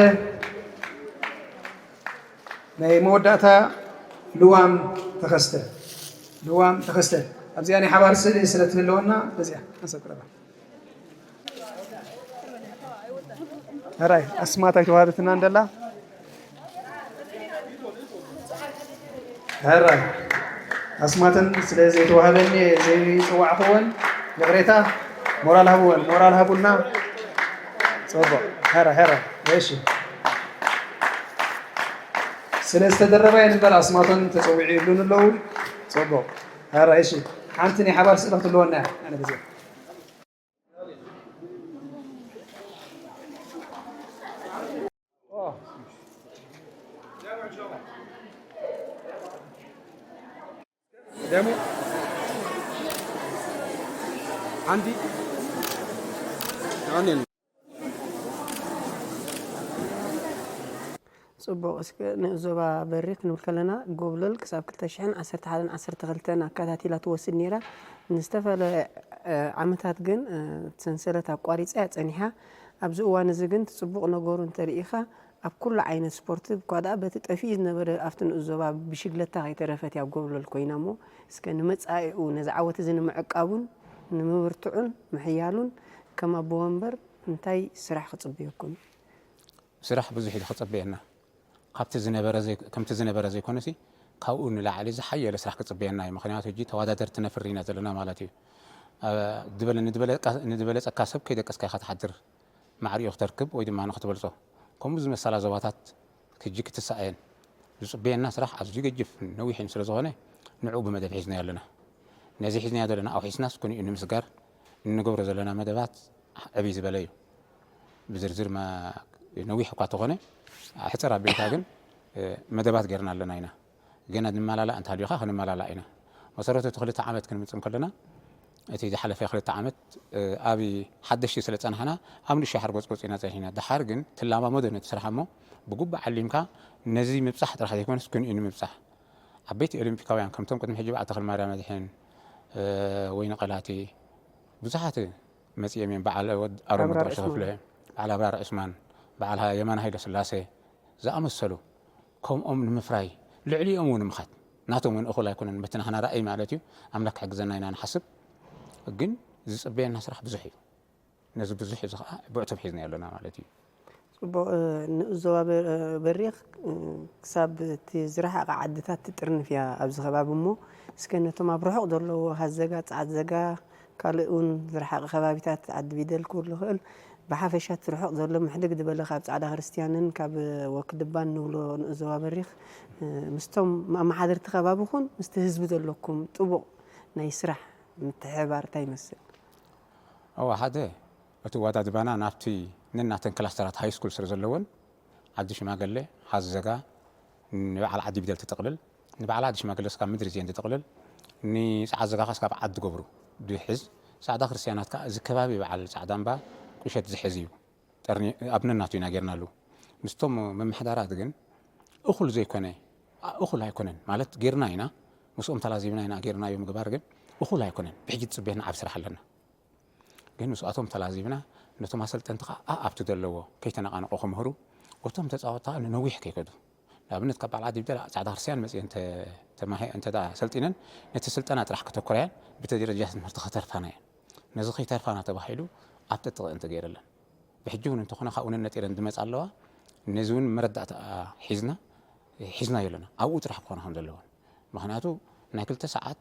ናይ መወዳእታ ልዋም ተኸስተ፣ ልዋም ተኸስተ። ኣብዚኣ ናይ ሓባር ስእሊ ስለ ትህልወና በዚኣ ሓንሳብ ቅረባ። ሕራይ ኣስማት ኣይተዋህበትናን ደላ። ሕራይ ኣስማተን ስለ ዘይተዋህበኒ ዘይጸዋዕኽወን ይቕሬታ። ሞራል ሃብወን፣ ሞራል ሃቡልና። ጽቡቕ። ሕራይ፣ ሕራይ። እሺ። ስለ ዝተደረባ እየን እምበር ኣስማተን ተጸዊዑ የብሉን ኣለዉ። ጽቡቕ። ሕራይ፣ እሺ። ሓንቲ ናይ ሓባር ስእሊ ክትህልወና እያ። ኣነ በዚኣ። ደሙ ሓንቲ ኣኔን። ጽቡቕ። እስከ ንዞባ በሪ ክንብል ከለና፣ ጎብለል ክሳብ ክልተ ሽሕን ዓሰርተ ሓደን ዓሰርተ ክልተን ኣከታቲላ ትወስድ ነይራ። ንዝተፈለ፣ እ፣ ዓመታት ግን፣ እ፣ ሰንሰለት ኣቋሪጻ እያ ጸኒሓ። ኣብዚ እዋን እዚ ግን እቲ ጽቡቕ ነገሩ እንተርኢኻ፣ ኣብ ኩሉ ዓይነት ስፖርት፣ እኳ ደኣ በቲ ጠፊኡ ዝነበረ ኣብቲ ንኡስ ዞባ ብሽግለታ ከይተረፈት እያ ጎብለል ኮይና እሞ፣ እስከ ንመጻኢኡ ነዚ ዓወት እዚ ንምዕቃቡን ንምብርትዑን ምሕያሉን ከም ኣቦ ወንበር እንታይ ስራሕ ክጽበየኩም? ስራሕ ብዙሕ እዩ ክጸበየና። ካብቲ ዝነበረ ዘይ-፣ ከምቲ ዝነበረ ዘይኮነሲ፣ ካብኡ ንላዕሊ ዝሓየለ ስራሕ ክጽበየና እዩ። ምኽንያቱ፣ ሕጂ ተወዳደርቲ ነፍሪ ኢና ዘለና ማለት እዩ። አ፣ ዝበለ-፣ ንዝበለቃ-፣ ንዝበለጸካ ሰብ ከይደቀስካ ኢኻ ትሓድር። ማዕሪኡ ክተርክብ ወይ ድማ ንኽትበልጾ። ከምኡ ዝመሰላ ዞባታት ክጂ ክትሳእየን ዝፅበየና ስራሕ ኣዝዩ ገጅፍ ነዊሕን ስለ ዝኾነ ንዑ ብመደብ ሒዝናዮ ኣለና። ነዚ ሒዝናዮ ዘለና ኣውሒስናስ ኩንኡ ንምስጋር እንገብሮ ዘለና መደባት ዕብይ ዝበለ እዩ። ብዝርዝር መ- ነዊሕ እኳ ተኾነ ሕፅር ኣቢልካ ግን መደባት ገይርና ኣለና ኢና። ገና ንመላላእ እንተሃልዩካ ክንመላላእ ኢና። መሰረቱ እቲ ክልተ ዓመት ክንምፅእ ከለና እቲ ዝሓለፈ ክልተ ዓመት ኣብ ሓደሽቲ ስለ ፀናሕና ኣብ ንእሽቶ ሓርጎፅጎፅ ኢና ፀኒሕና። ድሓር ግን ትላማመዶ ነቲ ስራሕ እሞ ብጉባእ ዓሊምካ ነዚ ምብፃሕ ጥራሕ ዘይኮነስ ክንኡ ንምብፃሕ ዓበይቲ ኦሊምፒካውያን ከምቶም ቅድሚ ሕጂ በዓል ተኽለማርያም መድሕን፣ ወይኒ ቀላቲ ብዙሓት መፂኦም እዮም። በዓል ኣሮን ኣብራር መድረሻ ክፍለ፣ በዓል ኣብራር ዑስማን፣ በዓል የማነ ሃይለ ስላሴ ዝኣመሰሉ ከምኦም ንምፍራይ ልዕሊኦም እውን ምኻድ ናቶም እውን እኹል ኣይኮነን። በቲ ናህና ራእይ ማለት እዩ። ኣምላክ ክሕግዘና ኢና ንሓስብ። ግን ዝፅበየና ስራሕ ብዙሕ እዩ። ነዚ ብዙሕ እዚ ከዓ ብዕቱብ ሒዝና ኣለና ማለት እዩ። ፅቡቕ። ንእዞባ በሪኽ ክሳብ እቲ ዝረሓቐ ዓድታት ትጥርንፍ እያ ኣብዚ ከባቢ እሞ እስከ ነቶም ኣብ ርሑቕ ዘለዎ ሃዘጋ፣ ፃዕዘጋ፣ ካልእ እውን ዝረሓቐ ከባቢታት ዓዲ ቢደል ክብል ዝኽእል ብሓፈሻ እቲ ርሑቕ ዘሎ ምሕድግ ዝበለ ካብ ፃዕዳ ክርስትያንን ካብ ወክድባን ንብሎ ንእዞባ በሪኽ ምስቶም ኣመሓደርቲ ከባቢ ኹን ምስቲ ህዝቢ ዘለኩም ጥቡቕ ናይ ስራሕ ምትሕብባር እንታይ ይመስል? እወ ሓደ እቲ ኣወዳድባና ናብቲ ነናተን ክላስተራት ሃይስኩል ስለ ዘለወን ዓዲ ሽማገሌ፣ ሃዘጋ፣ ንበዓል ዓዲ ቢደል ትጥቕልል፣ ንበዓል ዓዲ ሽማገሌ ስካብ ምድሪ ዜን ትጥቕልል፣ ንፀዓዘጋ ኸ ስካብ ዓዲ ገብሩ ድሕዝ፣ ፃዕዳ ክርስትያናት ከዓ እዚ ከባቢ በዓል ፃዕዳ እምባ ቁሸት ዝሕዝ እዩ። ጠርኒ ኣብ ነናቱ ኢና ጌርናሉ። ምስቶም ምምሕዳራት ግን እኹል ዘይኮነ እኹል ኣይኮነን ማለት ጌርና ኢና ምስኦም ተላዚብና ኢና ጌርናዮ ምግባር ግን እኹል ኣይኮነን። ብሕጂ ትፅበየና ዓብ ስራሕ ኣለና። ግን ምስኣቶም ተላዚብና ነቶም ኣሰልጠንቲ ከዓ ኣብቲ ዘለዎ ከይተነቃነቁ ክምህሩ እቶም ተፃወታ ንነዊሕ ከይከዱ ንኣብነት ካብ በዓል ዓዲ ብደላ ፃዕዳ ክርስትያን መፅአን ተማሂ እንተ ሰልጢነን ነቲ ስልጠና ጥራሕ ከተኮረያን ብተደረጃ ትምህርቲ ከተርፋና እየን። ነዚ ከይተርፋና ተባሂሉ ኣብ ጥጥቕ እንተገይረለን ብሕጂ እውን እንተኾነ ካብኡ ነነጢረን ዝመፃ ኣለዋ። ነዚ እውን መረዳእታ ሒዝና ሒዝናዮ ኣለና ኣብኡ ጥራሕ ክኾና ከም ዘለወን። ምክንያቱ ናይ ክልተ ሰዓት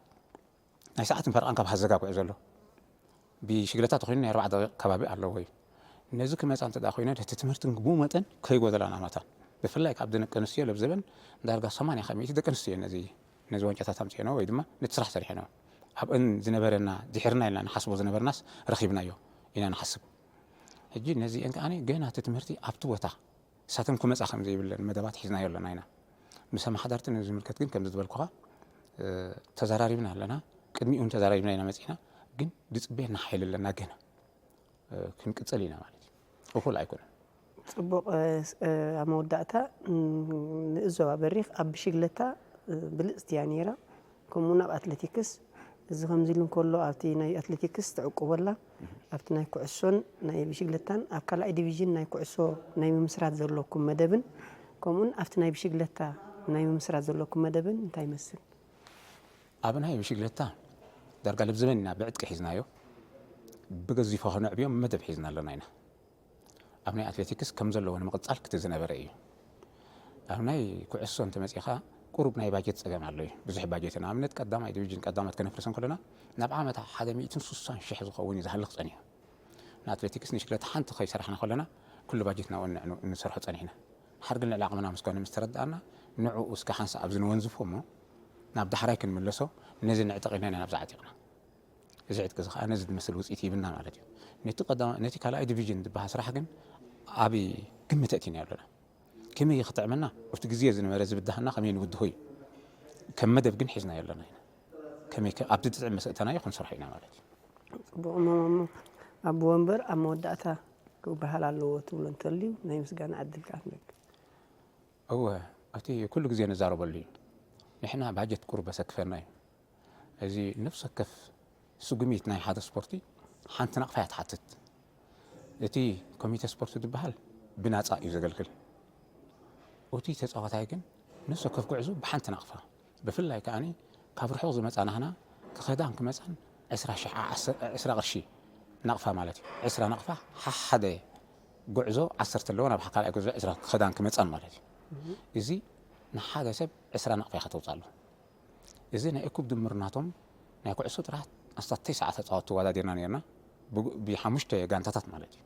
ናይ ሰዓትን ፈረቓን ካብ ሃዘጋ ጉዕዞ ኣሎ። ብሽግለታ ተኮይኑ ናይ ኣርባዓ ደቂቕ ከባቢ ኣለዎ እዩ። ነዚ ክመፃ እንተ ኮይነ እቲ ትምህርቲ ብኡ መጠን ከይጎደላ ናማታን ብፍላይ ካብ ደቂ ኣንስትዮ ለብዘበን ዳርጋ ሰማንያ ካብ ሚእቲ ደቂ ኣንስትዮ ነዚ ነዚ ዋንጫታት ኣምፅኦንኦ ወይ ድማ ነቲ ስራሕ ሰሪሐንኦ ኣብአን ዝነበረና ድሕርና ኢልና ንሓስቦ ዝነበርናስ ረኺብናዮ ኢና ንሓስብ። ሕጂ ነዚአን ከኣ ገና እቲ ትምህርቲ ኣብቲ ቦታ እሳተን ክመፃ ከም ዘይብለን መደባት ሒዝናዮ ኣለና ኢና። ምስ ኣመሓዳርቲ ነዚ ዝምልከት ግን ከምዚ ዝበልኩኻ ተዘራሪብና ኣለና። ቅድሚኡ እውን ተዘራሪብና ኢና መፂና። ግን ዝፅበየና ሓይሊ ኣለና ገና ክንቅፅል ኢና ማለት እዩ። እኹል ኣይኮነን። ፅቡቕ። ኣብ መወዳእታ ንእዞባ በሪኽ ኣብ ብሽግለታ ብልፅቲ እያ ነይራ። ከምኡ ናብ ኣትሌቲክስ እዚ ከምዚ ኢሉ እንከሎ ኣብቲ ናይ ኣትሌቲክስ ትዕቁበላ ኣብቲ ናይ ኩዕሶን ናይ ብሽግለታን ኣብ ካልኣይ ዲቪዥን ናይ ኩዕሶ ናይ ምምስራት ዘለኩም መደብን ከምኡን ኣብቲ ናይ ብሽግለታ ናይ ምምስራት ዘለኩም መደብን እንታይ ይመስል? ኣብ ናይ ብሽግለታ ዳርጋ ልብዝበን ኢና ብዕጥቂ ሒዝናዮ ብገዚፎ ከነዕብዮም መደብ ሒዝና ኣለና ኢና። ኣብ ናይ ኣትሌቲክስ ከም ዘለዎ ንምቕጻል ክቲ ዝነበረ እዩ። ኣብ ናይ ኩዕሶ እንተመጺኻ ቁሩብ ናይ ባጀት ጸገም ኣሎ እዩ። ብዙሕ ባጀት ንኣብነት ቀዳማይ ዲቪዥን ቀዳሞት ከነፍርስ እንከለና ናብ ዓመት ሓደ ሚእትን ስሳን ሽሕ ዝኸውን እዩ ዝሃልኽ ጸኒሑ። ንኣትሌቲክስ ንሽግለት ሓንቲ ከይሰራሕና ከለና ኩሉ ባጀት ናብኡ ንሰርሖ ጸኒሕና። ሓር ግን ልዕሊ ዓቕምና ምስ ኮነ ምስ ተረዳእና ንዕኡ እስከ ሓንሳእ ኣብዚ ንወንዝፎ እሞ ናብ ዳሕራይ ክንምለሶ ነዚ ንዕጠቕ ኢልና ኢና ናብዚ ዓጢቕና። እዚ ዕጥቂ እዚ ከዓ ነዚ ዝመስል ውፅኢት ይብና ማለት እዩ። ነቲ ቀዳማ ነቲ ካልኣይ ዲቪዥን ዝበሃል ስራሕ ግን ዓብዪ ግምት ኣእቲና ኣለና። ከመይ ክጥዕመና ኣብቲ ግዜ ዝነበረ ዝብዳህና ከመይ ንብድሆ እዩ። ከም መደብ ግን ሒዝናዮ ኣለና ኢና። ከመይ ከ ኣብቲ ዝጥዕም ምስ እተናዮ ክንሰርሖ ኢና ማለት እዩ። ጽቡቕ እሞ ኣቦ ወንበር ኣብ መወዳእታ ክበሃል ኣለዎ ትብሎ እንተልዩ ናይ ምስጋና ዕድል ከዓ ክንለግስ። እወ እቲ ኩሉ ግዜ ንዛረበሉ እዩ። ንሕና ባጀት ቁሩብ ኣሰክፈና እዩ። እዚ ነፍሲ ወከፍ ስጉሚት ናይ ሓደ ስፖርቲ ሓንቲ ናቕፋ እያ ትሓትት። እቲ ኮሚተ ስፖርቲ ዝበሃል ብናፃ እዩ ዘገልግል። እቲ ተፃዋታይ ግን ነፍሲ ወከፍ ጉዕዞ ብሓንቲ ናቕፋ ብፍላይ ከኣ ካብ ርሑቕ ዝመፃ ናህና ክኸዳን ክመፃን ዕስራ ሽሕ ዓ- ዓስ- ዕስራ ቅርሺ ናቕፋ ማለት እዩ። ዕስራ ናቕፋ ሓደ ጉዕዞ ዓሰርተ ኣለዎ ናብ ካልኣይ ጉዕዞ ዕስራ ክኸዳን ክመፃን ማለት እዩ። እዚ ንሓደ ሰብ ዕስራ ናቕፋ ኢኻ ተውፅኣሉ። እዚ ናይ እኩብ ድምር ናቶም ናይ ኩዕሶ ጥራሕ ኣስታት ተስዓ ተፃወትቲ ተወዳዲርና ነርና ብሓሙሽተ ጋንታታት ማለት እዩ።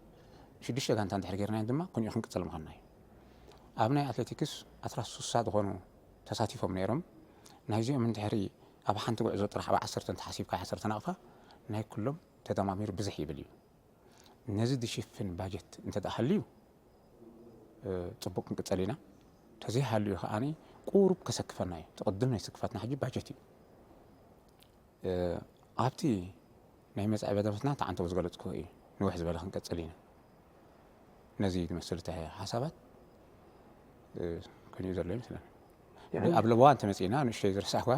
ሽዱሽተ ጋንታ እንድሕር ገይርናዮም ድማ ኩንኡ ክንቅፅል ምዃንና እዩ። ኣብ ናይ ኣትሌቲክስ ኣስራ ሱሳ ዝኾኑ ተሳቲፎም ነይሮም። ናይዚኦም እንድሕሪ ኣብ ሓንቲ ጉዕዞ ጥራሕ ኣብ ዓሰርተ እንተሓሲብካ ዓሰርተ ናቕፋ ናይ ኩሎም ተደማሚሩ ብዝሕ ይብል እዩ። ነዚ ዝሽፍን ባጀት እንተ ደኣ ሃልዩ፣ እ፣ ጽቡቕ ክንቅጽል ኢና። ተዘይሃልዩ ከኣ ቁሩብ ከሰክፈና እዩ። እቲ ቅድም ናይ ስክፈትና ሕጂ ባጀት እዩ። እ፣ ኣብቲ ናይ መጻኢ መደባትና ተዓንተው ዝገለጽክዎ እዩ። ንውሕ ዝበለ ክንቀጽል ኢና። ነዚ ዝመስል እቲ ሓሳባት፣ እ፣ ከንዩ ዘሎ ይመስለኒ። ያኒ ኣብ ለበዋ እንተመጺእና፣ ንእሽተይ ዝረሳዕኳ፣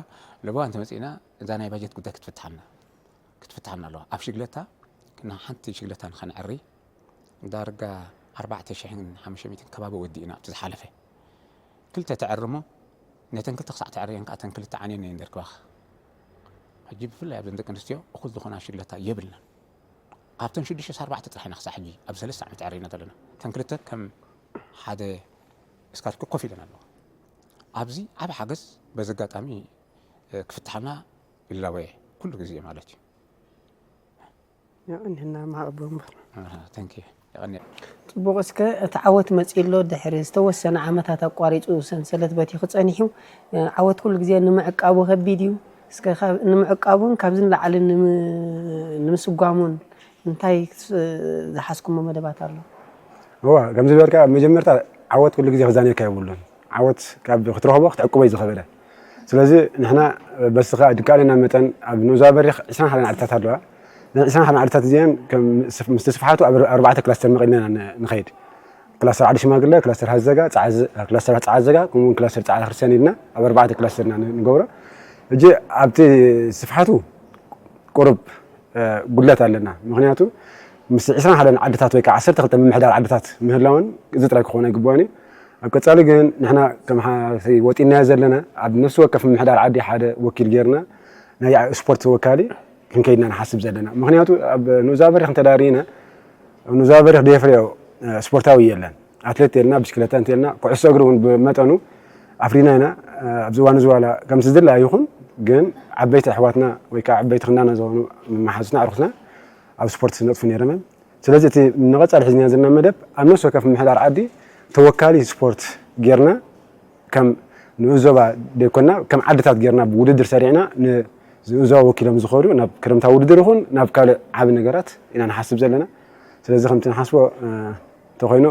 ለበዋ እንተመጺእና፣ እዛ ናይ ባጀት ጉዳይ ክትፍትሓልና፣ ክትፍትሓልና ኣለዋ። ኣብ ሽግለታ፣ ንሓንቲ ሽግለታ ንኸነዕሪ፣ ዳርጋ ኣርባዕተ ሽሕን ሓሙሽተ ሚእትን ከባቢ ወዲእና ኣብቲ ዝሓለፈ። ክልተ ተዕርሞ፣ ነተን ክልተ ክሳዕ ተዕርየን ከኣ እተን ክልተ ዓንየን እየን ደርክባኻ። ሕጂ ብፍላይ ኣብዘን ደቂ ኣንስትዮ እኹል ዝኾና ሽግለታ የብልናን። ካብተን ሽዱሽተ ኣርባዕተ ጥራሕ ኢና ክሳዕ ሕጂ ኣብ ሰለስተ ዓመት ተዕሪና ዘለና። እተን ክልተ ከም ሓደ ስካርክ ኮፍ ኢለን ኣለዋ። ኣብዚ ዓቢ ሓገዝ በዚ ኣጋጣሚ፣ እ፣ ክፍትሓልና ይላወየ ኩሉ ግዜ ማለት እዩ። የቐንየልና መሃቦ እምበር። ኣሃ፣ thank you። የቐንየ። ጽቡቕ፣ እስከ እቲ ዓወት መጺኡ ኣሎ፣ ድሕሪ ዝተወሰነ ዓመታት ኣቋሪጹ ሰንሰለት በቲኹ ጸኒሑ፣ እ፣ ዓወት ኩሉ ግዜ ንምዕቃቡ ከቢድ እዩ። እስከ ካብ፣ ንምዕቃቡን ካብዚ ንላዕሊ ንም-፣ ንምስጓሙን እንታይ ክስ-፣ ዝሓዝኩሞ መደባት ኣሎ? እዋ፣ ከምዚ ዝበልካ፣ መጀመርታ ዓወት ኩሉ ግዜ ክዛንየካ የብሉን። ዓወት ካብ ክትረኽቦ ክትዕቅቦ እዩ ዝኸበደ። ስለዚ ንሕና በዚ ከኣ ድቃልና መጠን ኣብ ንኡዛዊ በሪኽ ዕስራን ሓደን ዓድታት ኣለዋ። እዘን ዕስራን ሓደን ዓድታት እዚአን ከም ምስ-፣ ምስ ተስፍሓቱ ኣብ ኣርባዕተ ክላስተር መቒልና ኢና ን-፣ ንኸይድ። ክላስተር ዓዲ ሽማግለ፣ ክላስተር ሃዘጋ፣ ጸዓ-፣ ክላስተር ጸዓ ዘጋ፣ ከምኡ እውን ክላስተር ጸዓ ክርስቲያን ኢልና ኣብ ኣርባዕተ ክላስተር ኢና ን-፣ ንገብሮ። ሕጂ ኣብቲ ስፍሓቱ ቁሩብ፣ እ፣ ጉድለት ኣለና። ምኽንያቱ ምስ ዕስራን ሓደን ዓድታት ወይ ከዓ ዓሰርተ ክልተ ምምሕዳር ዓድታት ምህላውን እዚ ጥራይ ክኾን ኣይግባእን እዩ። ኣብ ቀጻሊ ግን ንሕና ከም ሓ-፣ ወጢናዮ ዘለና ኣብ ነፍሲ ወከፍ ምምሕዳር ዓዲ ሓደ ወኪል ጌርና ናይ ስፖርት ወካሊ ክንከይድና ንሓስብ ዘለና። ምኽንያቱ ኣብ ንኡዛዊ በሪኽ እንተ ደኣ ርኢና፣ ንኡዛዊ በሪኽ ደየፍርዮ፣ እ፣ ስፖርታዊ የለን። ኣትሌት የልና፣ ብሽክለታ እንተ የልና፣ ኩዕሶ እግሪ እውን ብመጠኑ ኣፍሪና ኢና። እ፣ ኣብዚ እዋን እዚ ዋላ ከምቲ ዝድለ ኣይኹን፣ ግን ዓበይቲ ኣሕዋትና ወይ ከዓ ዓበይቲ ክንዳና ዝኾኑ መሓዙትና ኣዕሩኽትና ኣብ ስፖርት ዝነጥፉ ነይሮም እዮም። ስለዚ እቲ ንቐጻሊ ሒዝና ዘለና መደብ ኣብ ነፍሲ ወከፍ ምምሕዳር ዓዲ ተወካሊ ስፖርት ጌርና ከም ንኡስ ዞባ ደይኮንና ከም ዓድታት ጌርና ብውድድር ሰሪዕና ንኡስ ዞባ ወኪሎም ዝኸዱ ናብ ክረምታዊ ውድድር ይኹን ናብ ካልእ ዓቢ ነገራት ኢና ንሓስብ ዘለና። ስለዚ ከምቲ ንሓስቦ፣ እ፣ እንተኾይኑ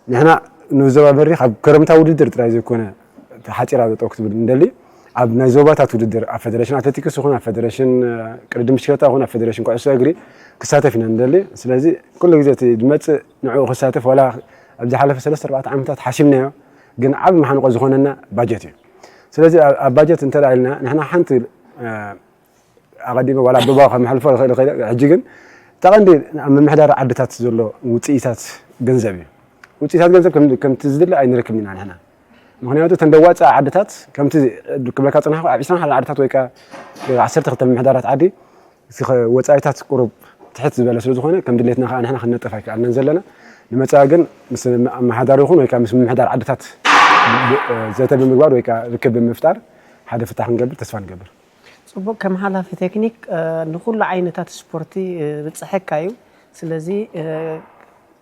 ንሕና ንኡስ ዞባ በሪኽ ኣብ ክረምታዊ ውድድር ጥራይ ዘይኮነ ሓጺራ ጠው ክትብል እንደሊ ኣብ ናይ ዞባታት ውድድር ኣብ ፌደሬሽን ኣትሌቲክስ ይኹን ኣብ ፌደሬሽን፣ እ፣ ቅድድም ብሽክለታ ይኹን ኣብ ፌደሬሽን ኩዕሶ እግሪ ክሳተፍ ኢና እንደሊ። ስለዚ ኩሉ ግዜ እቲ ዝመጽእ ንዕኡ ክሳተፍ ዋላ ኣብ ዝሓለፈ ሰለስተ ኣርባዕተ ዓመታት ሓሲብናዮ፣ ግን ዓቢ መሓንቆ ዝኾነና ባጀት እዩ። ስለዚ ኣብ፣ ኣብ ባጀት እንተ ደኣ ኢልና ንሕና ሓንቲ፣ እ፣ ኣቐዲመ ዋላ ኣበባ ከመሓልፎ ይኽእል፣ ይኽእል። ሕጂ ግን እቲ ቀንዲ ኣብ ምምሕዳር ዓድታት ዘሎ ውጽኢታት ገንዘብ እዩ። ውጽኢታት ገንዘብ ከም፣ ከምቲ ዝድለ ኣይንረክብን ኢና ንሕና። ምኽንያቱ እተን ደዋፅኣ ዓድታት ከምቲ ክብለካ ዝጸናሕኩ ኣብ ዕስራን ሓደን ዓድታት ወይ ከኣ ዓሰርተ ክልተ ምምሕዳራት ዓዲ እቲ ኸ-፣ ወጻኢታት ቁሩብ ትሕት ዝበለ ስለ ዝኾነ ከም ድሌትና ከኣ ንሕና ክንነጥፍ ኣይከኣልናን ዘለና። ንመጻኢ ግን ምስ ኣመሓዳሪ ይኹን ወይ ከኣ ምስ ምምሕዳር ዓድታት ብ-፣ ዘተ ብምግባር ወይ ከኣ ርክብ ብምፍጣር ሓደ ፍታሕ ክንገብር ተስፋ ንገብር። ጽቡቕ፣ ከም ሓላፊ ቴክኒክ፣ እ፣ ንኹሉ ዓይነታት ስፖርቲ፣ እ፣ ብጽሐካ እዩ። ስለዚ፣ እ፣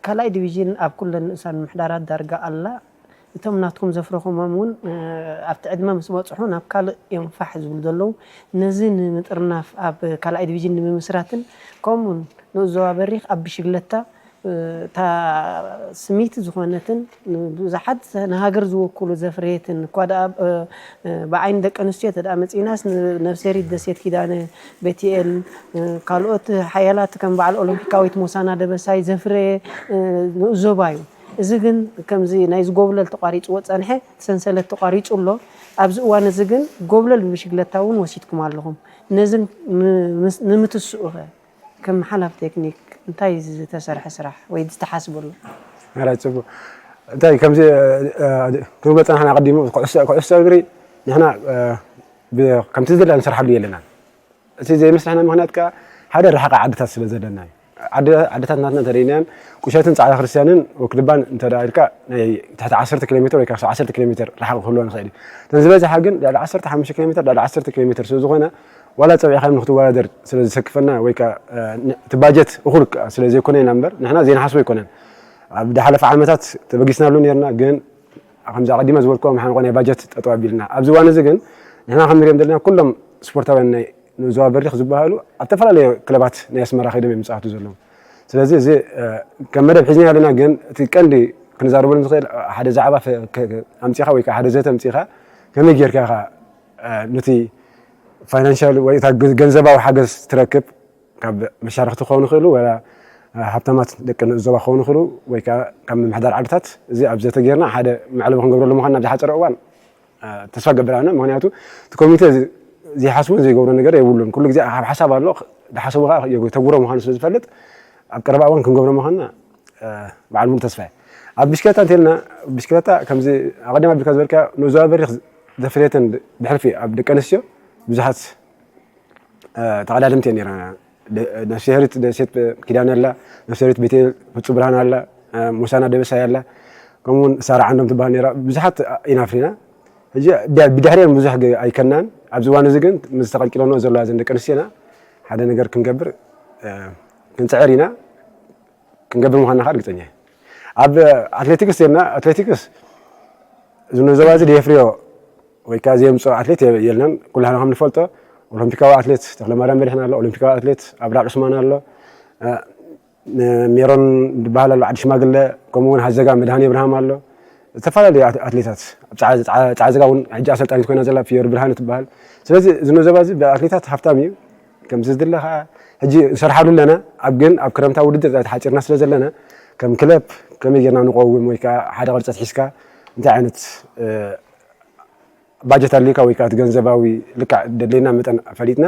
ካልኣይ ዲቪዥን ኣብ ኩለን ንኡሳን ምምሕዳራት ዳርጋ ኣላ። እቶም ናትኩም ዘፍረኹሞም እውን፣ እ፣ ኣብቲ ዕድመ ምስ በጽሑ ናብ ካልእ እዮም ፋሕ ዝብሉ ዘለዉ። ነዚ ንምጥርናፍ ኣብ ካልኣይ ዲቪዥን ንምምስራትን ከምኡውን ንኡስ ዞባ በሪኽ ኣብ ብሽግለታ እታ ስምይቲ ዝኾነትን ብዙሓት ንሃገር ዝወክሉ ዘፍረየትን እኳ ደኣ፣ እ፣ እ፣ ብዓይኒ ደቂ ኣንስትዮ እንተ ደኣ መጺእናስ ንነፍሴሪት ደሴት ኪዳነ ቤትኤል፣ እ፣ ካልኦት ሓያላት ከም በዓል ኦሎምፒካዊት ሞሳና ደበሳይ ዘፍረየ፣ እ፣ ንኡስ ዞባ እዩ። እዚ ግን ከምዚ ናይ ዝጎብለል ተቋሪጽዎ ጸንሐ፣ እቲ ሰንሰለት ተቋሪጹ ኣሎ። ኣብዚ እዋን እዚ ግን ጎብለል ብብሽግለታ እውን ወሲድኩም ኣለኹም። ነዚ ም-፣ ምስ-፣ ንምትስኡ ኸ? ከም ሓላፊ ቴክኒክ እንታይ ዝተሰርሐ ስራሕ ወይ ዝተሓስበሉ? ኣረ፣ ጽቡቕ። እንታይ ከምዚ፣ እ፣ እ፣ ክንብሎ ጸናሕና፣ ኣቐዲሙ ኩዕሶ፣ ኩዕሶ እግሪ ንሕና፣ እ፣ ብ-፣ ከምቲ ዝድለ ንሰርሓሉ የለናን። እቲ ዘይመስርሐና ምኽንያት ከኣ ሓደ ርሓቕ ዓድታት ስለ ዘለና እዩ። ዓዲ-፣ ዓድታት ናትና እንተ ርኢናየን ቁሸትን ጻዕዳ ክርስትያንን ወክድባን እንተ ደኣ ኢልካ ናይ ትሕቲ ዓሰርተ ኪሎ ሜትር ወይ ካብ ዓሰርተ ኪሎ ሜትር ርሓቕ ክህልወን ይኽእል እዩ። እተን ዝበዝሓ ግን ልዕሊ ዓሰርተ ሓሙሽተ ኪሎ ሜትር፣ ልዕሊ ዓሰርተ ኪሎ ሜትር ስለ ዝኾነ ዋላ ጸዊዕካዮም ንክትወዳደር ስለ ዘሰክፈና ወይ ከኣ፣ እ፣ ን-፣ እቲ ባጀት እኹል ከኣ ስለ ዘይኮነ ኢና እምበር፣ ንሕና ዘይንሓስቦ ኣይኮነን። ኣብ ዝሓለፈ ዓመታት ተበጊስናሉ ነይርና፣ ግን ከምዚ ኣቐዲመ ዝበልክዎ መሓንቆ ናይ ባጀት ጠጠው ኣቢልና። ኣብዚ እዋን እዚ ግን ንሕና ከም ንሪኦም ዘለና ኩሎም ስፖርታውያን ናይ ንዞባ በሪኽ ዝበሃሉ ኣብ ዝተፈላለዩ ክለባት ናይ ኣስመራ ከይዶም እዮም ዝጻወቱ ዘለዉ። ስለዚ እዚ ከም መደብ ሒዝና ኣለና፣ ግን እቲ ቀንዲ ክንዛረበሉ ንኽእል ሓደ ዛዕባ ኣምፂኻ ወይ ሓደ ዘተ ኣምፂኻ ከመይ ጌርካ ኢኻ ነቲ ፋይናንሻል ወይ እታ ገንዘባዊ ሓገዝ ትረክብ ካብ መሻርክቲ ክኾኑ ይኽእሉ፣ ወላ ሃብታማት ደቂ ንኡስ ዞባ ክኾኑ ይኽእሉ፣ ወይ ከዓ ካብ ምምሕዳር ዓድታት። እዚ ኣብ ዘተ ጌርና ሓደ መዕለቢ ክንገብረሉ ምዃንና ኣብ ዝሓፀረ እዋን ተስፋ ገብር ኣነ። ምክንያቱ እቲ ኮሚቴ ዘይሓስቦን ዘይገብሮ ነገር የብሉን። ኩሉ ግዜ ኣብ ሓሳብ ኣሎ፣ ዝሓሰቡ ከዓ የተግብሮ ምዃኑ ስለ ዝፈልጥ ኣብ ቀረባ እዋን ክንገብሮ ምዃንና በዓል ሙሉ ተስፋ እየ። ኣብ ብሽክለታ እንተልና ብሽክለታ ከምዚ ኣቐዲም ኣቢልካ ዝበልካ ንኡስ ዞባ በሪኽ ዘፍርየተን ብሕልፊ ኣብ ደቂ ኣንስትዮ ብዙሓት ተቐዳደምቲ እየን ነይራ። ነፍስሄሪት ደሴት ኪዳነ ኣላ፣ ነፍስሄሪት ቤቴል ፍጹ ብርሃን ኣላ፣ ሙሳና ደበሳይ ኣላ፣ ከምኡውን ሳራ ዓንዶም ትበሃል ነይራ። ብዙሓት ኢና ኣፍሪና። ሕጂ ብድሕሪአን ብዙሕ ኣይከናን። ኣብዚ እዋን እዚ ግን ምስ ተቐልቂለንኦ ዘለዋ ዘን ደቂ ኣንስትዮና ሓደ ነገር ክንገብር ክንፅዕር ኢና። ክንገብር ምዃንና ከዓ ርግፀኛ እየ። ኣብ ኣትሌቲክስ ና ኣትሌቲክስ እዚ ንዞባ እዚ ዘየፍርዮ ወይ ከዓ ዘየምፅኦ ኣትሌት የለን። ኩላህና ከም ንፈልጦ ኦሎምፒካዊ ኣትሌት ተክለማርያም በሪሕና ኣሎ፣ ኦሎምፒካዊ ኣትሌት ኣብራር ዑስማን ኣሎ፣ ሜሮን ዝበሃል ኣሎ፣ ዓዲ ሽማግለ፣ ከምኡ እውን ሃዘጋ መድሃኒ እብርሃም ኣሎ። ዝተፈላለዩ ኣትሌታት ኣብ ፃዕዘጋ እውን ሕጂ ኣሰልጣኒት ኮይና ዘላ ፊዮሪ ብርሃነ ትበሃል። ስለዚ እዚ ንዞባ እዚ ብኣትሌታት ሃፍታም እዩ። ከምዚ ዝድለ ከዓ ሕጂ ንሰርሓሉ ኣለና። ኣብ ግን ኣብ ክረምታ ውድድር ተሓፂርና ስለ ዘለና ከም ክለብ ከመይ ጌርና ንቆውም ወይ ከዓ ሓደ ቅርፂ ኣትሒዝካ እንታይ ዓይነት ባጀት ኣድልዩካ ወይ ከዓ እቲ ገንዘባዊ ልክዕ ደድልየና መጠን ፈሊጥና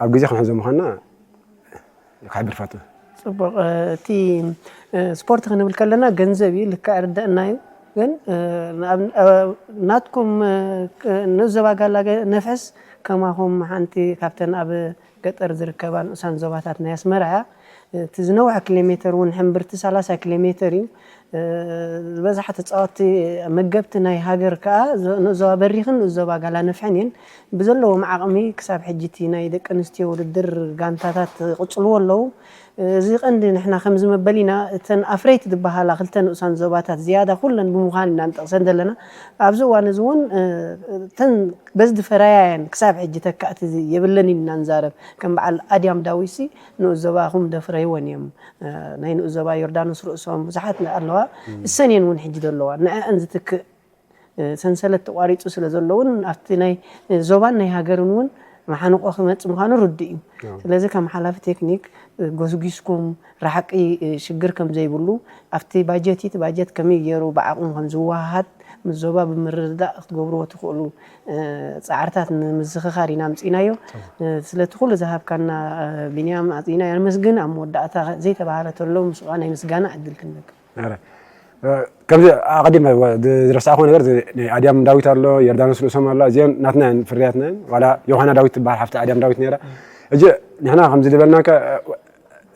ኣብ ግዜ ክንሕዞ ምዃንና ክሕብር ፈቱ። ፅቡቕ። እቲ ስፖርት ክንብል ከለና ገንዘብ እዩ፣ ልክዕ ርደእና እዩ። ግን ናትኩም ንኡስ ዞባ ጋላ ነፍሕስ ከማኹም ሓንቲ ካብተን ኣብ ገጠር ዝርከባ ንኡሳን ዞባታት ናይ ኣስመራ እያ። እቲ ዝነውሐ ኪሎ ሜተር እውን ሕምብርቲ ሰላሳ ኪሎ ሜተር እዩ። ዝበዝሓ ተፃወትቲ መገብቲ ናይ ሃገር ከዓ ንኡስ ዞባ በሪኽን ንኡስ ዞባ ጋላ ነፍሕን እየን። ብዘለዎም ዓቕሚ ክሳብ ሕጂ እቲ ናይ ደቂ ኣንስትዮ ውድድር ጋንታታት ይቕፅልዎ ኣለዉ። እዚ ቀንዲ ንሕና ከምዚ መበሊና እተን ኣፍረይቲ ዝበሃላ ክልተ ንኡሳን ዞባታት ዝያዳ ኩለን ብምዃን ኢና ንጠቕሰን ዘለና። ኣብዚ እዋን እዚ እውን እተን በዝዲ ፈራያየን ክሳብ ሕጂ ተካእቲ የብለን ኢልና ንዛረብ። ከም በዓል ኣድያም ዳዊትሲ ንኡስ ዞባኹም ደፍረይወን እዮም። ናይ ንኡስ ዞባ ዮርዳኖስ ርእሶም ብዙሓት ኣለዋ። እሰን እየን እውን ሕጂ ዘለዋ። ንዐአን ዝትክእ ሰንሰለት ተቋሪፁ ስለ ዘሎ እውን ኣብቲ ናይ ዞባን ናይ ሃገርን እውን መሓንቆ ክመፅእ ምዃኑ ርዱእ እዩ። ስለዚ ከም ሓላፊ ቴክኒክ ጎስጒስኩም ራሕቂ ሽግር ከም ዘይብሉ ኣብቲ ባጀት እቲ ባጀት ከመይ ገይሩ ብዓቕሙ ከም ዝወሃሃድ ምስ ዞባ ብምርድዳእ ክትገብርዎ ትኽእሉ ፃዕርታት ንምዝኽኻር ኢና ኣምፂእናዮ። ስለቲ ኩሉ ዝሃብካና ቢንያም ኣፅኢና የመስግን። ኣብ መወዳእታ ዘይተባሃለ ተሎ ምስኡ ናይ ምስጋና ዕድል ክንለግብ። ከምዚ ኣቐዲመ ዝረሳዕኹ ነገር ናይ ኣድያም ዳዊት ኣሎ፣ ዮርዳኖስ ርእሶም ኣሎ። እዚኦም ናትና ፍርያትና ዋላ ዮሃና ዳዊት ትበሃል ሓፍቲ ኣድያም ዳዊት ነይራ። እጂ ንሕና ከምዚ ዝበልናካ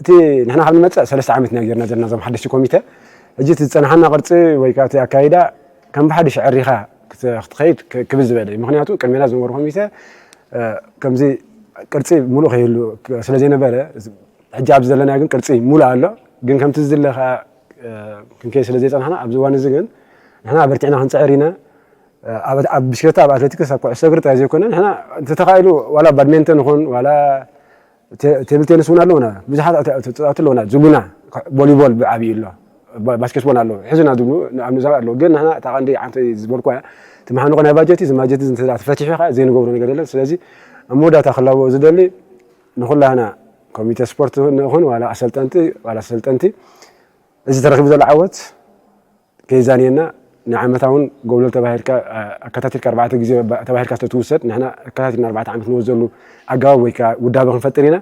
እቲ ንሕና ካብ ንመፅእ ሰለስተ ዓመት ኢና ጌርና ዘለና እዞም ሓደሽቲ ኮሚተ። ሕጂ እቲ ዝፀናሓና ቅርፂ ወይ ከዓ እቲ ኣካይዳ ከም ብሓድሽ ዕሪኻ ክትኸይድ ክብል ዝበለ እዩ። ምክንያቱ ቅድሜና ዝነበሩ ኮሚተ ከምዚ ቅርፂ ሙሉእ ከይህሉ ስለ ዘይነበረ ሕጂ ኣብዚ ዘለና ግን ቅርፂ ሙሉእ ኣሎ። ግን ከምቲ ዝድለ ከዓ ክንከይ ስለ ዘይፀናሕና ኣብዚ እዋን እዚ ግን ንሕና ኣበርቲዕና ክንፅዕር ኢና። ኣብ ብሽክለታ ኣብ ኣትሌቲክስ ኣብ ኩዕሶ እግሪ ጥራይ ዘይኮነ ንሕና እንተተኻኢሉ ዋላ ባድሜንተን ይኹን ዋላ ቴብል ቴኒስ እውን ኣለውና፣ ብዙሓት ተፃወቲ ኣለውና። ዝጉና ቮሊቦል ብዓብዩ ኣሎ፣ ባስኬትቦል ኣሎ፣ ሕዙና ዝብሉ ኣብ ንዛብ ኣለዉ። ግን ንሕና እታ ቀንዲ ዓንተ ዝበልኩ እያ፣ እቲ መሓንቆ ናይ ባጀት እዩ። እዚ ባጀት እዚ እንተ ተፈቲሑ ከዓ ዘይንገብሮ ነገር የለን። ስለዚ ኣብ መወዳእታ ክላቦ ዝደሊ ንኩላህና ኮሚተ ስፖርት ንኹን ዋላ ኣሰልጠንቲ ዋላ ኣሰልጠንቲ እዚ ተረኪቡ ዘሎ ዓወት ከይዛንየና ንዓመታ እውን ጎብለል ተባሂልካ ኣከታቲልካ ኣርባዕተ ግዜ ተባሂልካ ስለትውሰድ ንሕና ኣከታቲልና ኣርባዕተ ዓመት ንወዘሉ ኣገባብ ወይ ከዓ ውዳበ ክንፈጥር ኢና።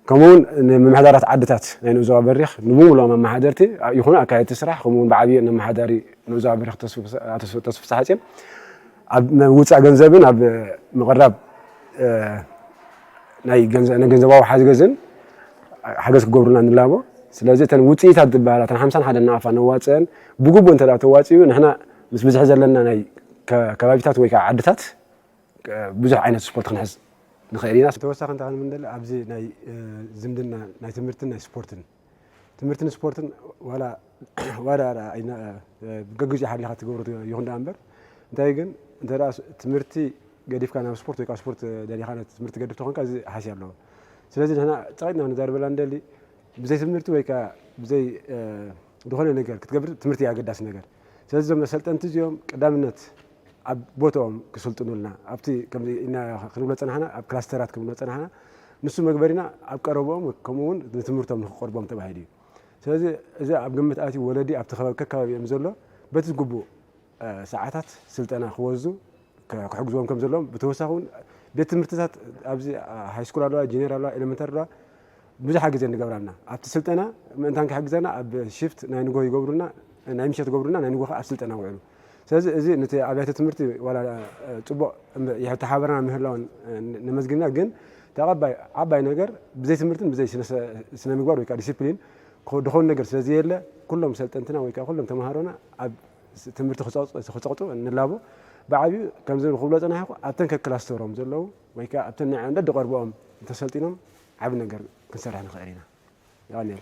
ከምኡውን ንምምሕዳራት ዓድታት ናይ ንኡስ ዞባ በሪኽ ንብሙሉኦም ኣመሓደርቲ ይኹኑ ኣካየድቲ ስራሕ ከምኡውን ብዓብዩ ነመሓዳሪ ንኡስ ዞባ በሪኽ ተስፉ ፍስሓጽዮን ኣብ ምውፃእ ገንዘብን ኣብ ምቕራብ ናይ ገንዘባዊ ሓገዝን ሓገዝ ክገብሩልና ንላቦ። ስለዚ እተን ውፅኢታት ዝበሃላ እተን ሓምሳን ሓደን ናቕፋ ነዋፅአን ብግቡእ እንተ ተዋፂኡ ንሕና ምስ ብዝሒ ዘለና ናይ ከባቢታት ወይ ከዓ ዓድታት ብዙሕ ዓይነት ስፖርት ክንሕዝ ንኽእል ኢና። ተወሳኺ እንታይ ክንብል ንደሊ ኣብዚ ናይ ዝምድና ናይ ትምህርትን ናይ ስፖርትን ትምህርትን ስፖርትን ዋላ ዋላ ኣይና ገግዜ ሓሊኻ ትገብሮ ይኹን ደኣ እምበር፣ እንታይ ግን እንተ ደኣ ትምህርቲ ገዲፍካ ናብ ስፖርት ወይ ከዓ ስፖርት ደሊኻ ነቲ ትምህርቲ ገድፍ ተኾንካ፣ እዚ ሃስያ ኣለዎ። ስለዚ ንሕና ጸቒጥና ክንዛረበላ ንደሊ፣ ብዘይ ትምህርቲ ወይ ከዓ ብዘይ ዝኾነ ነገር ክትገብር፣ ትምህርቲ ኣገዳሲ ነገር። ስለዚ እዞም መሰልጠንቲ እዚኦም ቀዳምነት ኣብ ቦታኦም ክስልጥኑልና፣ ኣብቲ ከምዚ ኢና ክንብሎ ጸናሕና፣ ኣብ ክላስተራት ክንብሎ ጸናሕና፣ ንሱ መግበሪና ኣብ ቀረብኦም ከምኡ እውን ንትምህርቶም ንክቀርቦም ተባሂሉ እዩ። ስለዚ እዚ ኣብ ግምት ኣትዩ ወለዲ ኣብቲ ከባቢ ከከባቢኦም ዘሎ በቲ ዝግቡእ ሰዓታት ስልጠና ክወስዱ ክሕግዝዎም ከም ዘለዎም፣ ብተወሳኺ እውን ቤት ትምህርትታት ኣብዚ ሃይስኩል ኣለዋ፣ ጂኒየር ኣለዋ፣ ኤሌመንተሪ ኣለዋ፣ ብዙሕ ግዜ ንገብራልና ኣብቲ ስልጠና ምእንታን ክሕግዘና ኣብ ሽፍት ናይ ንጎ ይገብሩና፣ ናይ ምሸት ይገብሩና፣ ናይ ንጎ ኣብ ስልጠና ውዕሉ። ስለዚ እዚ ነቲ ኣብያተ ትምህርቲ ዋላ ጽቡቕ ተሓበረና ምህላውን ነመስግንና፣ ግን ተቐባይ ዓባይ ነገር ብዘይ ትምህርትን ብዘይ ስነ ምግባር ወይ ከዓ ዲሲፕሊን ድኾን ነገር ስለ ዘየለ፣ ኩሎም ሰልጠንትና ወይ ከዓ ኩሎም ተምሃሮና ኣብ ትምህርቲ ክፀቕጡ ንላቦ። ብዓብዩ ከምዚ ክብሎ ፀናሕኩ ኣብተን ከክላስተሮም ዘለዉ ወይ ከዓ ኣብተን ንዕን ደድቐርብኦም እንተሰልጢኖም ዓብ ነገር ክንሰርሕ ንኽእል ኢና። ይቐንየል።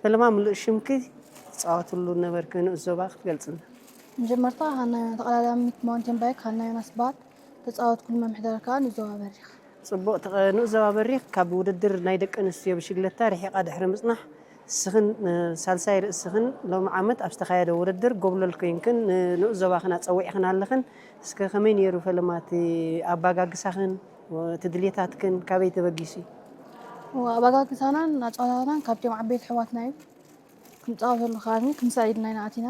ፈለማ፣ ምሉእ ሽምኪ፣ ትጻወትሉ ነበርኪ ንኡስ ዞባ ክትገልጽልና? መጀመርታ፣ ሃና ተቐዳዳሚት ማውንቴን ባይክ ሃና ዮናስ እበሃል። ተጻወትኩሉ መምሕደር ከኣ ንኡስ ዞባ በሪኽ። ጽቡቕ። ተቐ-፣ ንኡስ ዞባ በሪኽ ካብ ውድድር ናይ ደቂ ኣንስትዮ ብሽግለታ ርሒቓ ድሕሪ ምጽናሕ፣ እስኽን፣ እ፣ ሳልሳይ ርእስኽን ሎሚ ዓመት ኣብ ዝተኻየደ ውድድር ጎብለል ኮይንክን፣ ን-፣ ንኡስ ዞባኽን ኣጸዊዕኽን ኣለኽን። እስከ ከመይ ነይሩ ፈለማ እቲ ኣባጋግሳኽን፣ ወ-፣ እቲ ድሌታትክን ካበይ ተበጊሱ እዩ? ወ-፣ ኣባጋግሳናን ኣጻዋታናን ካብቶም ዓበይቲ ኣሕዋትና እዩ። ክንጻወተሉ ከኣኒ ክንሳኢድና ኢና ኣቲና፣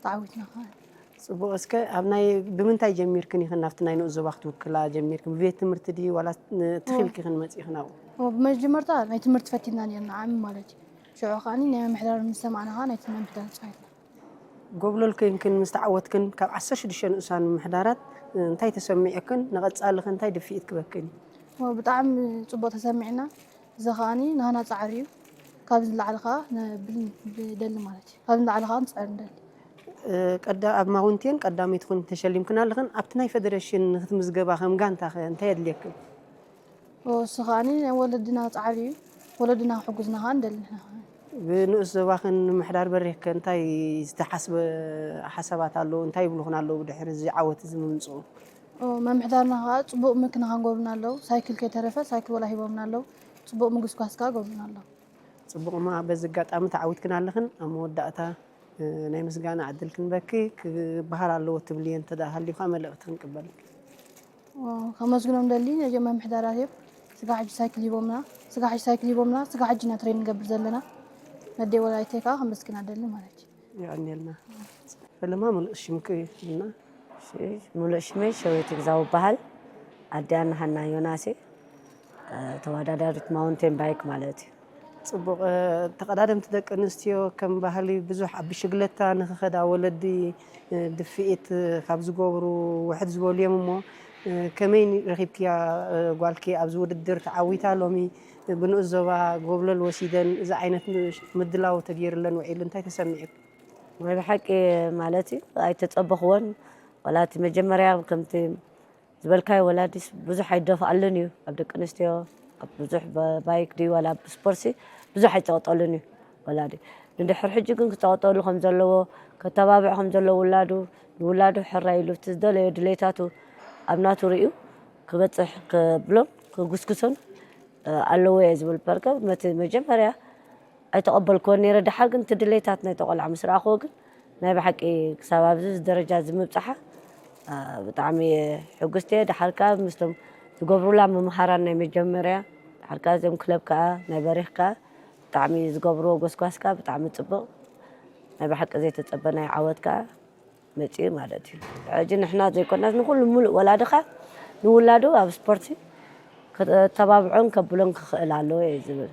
ተዓዊትና ከኣኒ። ጽቡቕ። እስከ ኣብ ናይ፣ ብምንታይ ጀሚርክን ኢኽን ናብቲ ናይ ንኡስ ዞባ ክትውክላ ጀሚርክን? ብቤት ትምህርቲ ድዩ ዋላ ን-፣ ትኺልኪ ኢኽን መጺእኽን ኣብኡ? ወ-፣ ብመጀመርታ ናይ ትምህርቲ ፈቲና ነርና፣ ዓሚ ማለት እዩ። ሽዑ ከኣኒ ናይ ምምሕዳር ምስ ሰማዕና ከኣ ናይቲ ምምሕዳር ጸዊዕና። ጎብለል ኮይንክን ምስ ተዓወትክን፣ ካብ ዓሰርተ ሽዱሽተ ንኡሳን ምምሕዳራት እንታይ ተሰሚዑክን? ንቐጻሊ ከ እንታይ ድፍኢት ክበክን እዩ? ወ-፣ ብጣዕሚ ጽቡቕ ተሰሚዕና። እዚ ከኣኒ ናህና ጻዕሪ እዩ። ካብዚ ንላዕሊ ከኣ ነብል ንደሊ ማለት እዩ። ካብዚ ንላዕሊ ከኣ ንጽዕር ንደሊ። እ፣ ቀዳ-፣ ኣብ ማውንቴን ቀዳመይቲ ኮይንክን ተሸሊምክን ኣለኽን። ኣብቲ ናይ ፌደሬሽን ንክትምዝገባ ከም ጋንታ ከ እንታይ የድልየክን? ኦ፣ እሱ ከኣኒ ናይ ወለድና ጻዕሪ እዩ። ወለድና ክሕጉዝና ከኣ ንደሊ ንሕና ከኣ። ብንኡስ ዞባኽን ምምሕዳር በሪኽከ እንታይ ዝተሓስበ ሓሳባት ኣለዉ? እንታይ ይብሉኽን ኣለዉ ብድሕሪ እዚ ዓወት እዚ ምምጽኡ? ኦ፣ መምሕዳርና ከኣ ጽቡቕ መኪና ከኣ ገብሩና ኣለዉ። ሳይክል ከይተረፈ ሳይክል ወላ ሂቦምና ኣለዉ። ጽቡቕ ምጉስጓስ ከኣ ገብሩና ኣለዉ። ጽቡቕማ፣ በዚ ኣጋጣሚ ተዓዊትክን ኣለኽን። ኣብ መወዳእታ፣ እ፣ ናይ ምስጋና ዕድል ክንበኪ። ክበሃል ኣለዎ ትብልዮ እንተ ደኣ ሃልዩ ከኣ መልእኽቲ ክንቅበል። ኦ፣ ከመስግኖም ደሊ ነጀም ምምሕዳራት እዮም። ስጋ ሕጂ ሳይክል ሂቦምና፣ ስጋ ሕጂ ሳይክል ሂቦምና፣ ስጋ ሕጂ ኢና ትሬን ንገብር ዘለና። ነደይ ወላዲተይ ከኣ ከመስግና ደሊ ማለት እዩ። የቐንየልና። ፈለማ፣ ምሉእ ሽምኪ እና። እሺ፣ ምሉእ ሽመይ ሸዊት ግዛው እበሃል። ኣዲኣ ናሃና ዮናሴ፣ እ፣ ተወዳዳሪት ማውንቴን ባይክ ማለት እዩ። ጽቡቕ። እ፣ ተቐዳደምቲ ደቂ ኣንስትዮ ከም ባህሊ ብዙሕ ኣብ ብሽግለታ ንኽኸዳ ወለዲ፣ እ፣ ድፍኢት፣ እ፣ ካብ ዝገብሩ ውሕድ ዝበሉ እዮም እሞ፣ እ፣ ከመይ ረኺብክያ፣ እ፣ ጓልኪ ኣብዚ ውድድር ተዓዊታ ሎሚ፣ እ፣ ብንኡስ ዞባ ጎብለል ወሲደን እዚ ዓይነት ምድላው ተገይሩለን ውዒሉ እንታይ ተሰሚዑ? ናይ ብሓቂ ማለት እዩ ኣይተጸበኽዎን። ዋላ እቲ መጀመርያ ከምቲ ዝበልካዮ ወላዲስ ብዙሕ ኣይደፍኣሉን እዩ። ኣብ ደቂ ኣንስትዮ ኣብ ብዙሕ ብ-፣ ባይክ ድዩ ዋላ ኣብ ስፖርትሲ ብዙሕ ኣይጸቕጠሉን እዩ ወላዲ። ንድሕር ሕጂ ግን ክጸቕጠሉ ከም ዘለዎ፣ ከተባብዕ ከም ዘለዎ ውላዱ፣ ንውላዱ ሕራይ ኢሉ እቲ ዝደለዮ ድሌታቱ ኣብ ናቱ ርእዩ ክበጽሕ ክብሎም ክጉስጉሶን፣ እ፣ ኣለዎ እየ ዝብል ፐርከብ ነቲ መጀመርያ ኣይተቐበልክዎን ነይረ። ደሓር ግን እቲ ድሌታት ናይቲ ቆልዓ ምስ ረኣኽዎ ግን ናይ ብሓቂ ክሳብ ኣብዚ ደረጃ እዚ ምብጻሓ፣ እ፣ ብጣዕሚ እየ ሕጉስቲ እየ። ደሓር ከኣ ምስቶም ዝገብሩላ መምሃራን ናይ መጀመርያ፣ ደሓር ከኣ እዞም ክለብ ከኣ ናይ በሪኽ ከኣ ብጣዕሚ ዝገብርዎ ጎስጓስ ከኣ ብጣዕሚ ጽቡቕ፣ ናይ ብሓቂ ዘይተጸበናዮ ዓወት ከኣ መጺኡ ማለት እዩ። ሕጂ ንሕና ዘይኮናስ ንኹሉ ሙሉእ ወላዲ ከኣ ንውላዱ ኣብ ስፖርቲ ከተባብዖን ከብሎን ክኽእል ኣለዎ እየ ዝብል።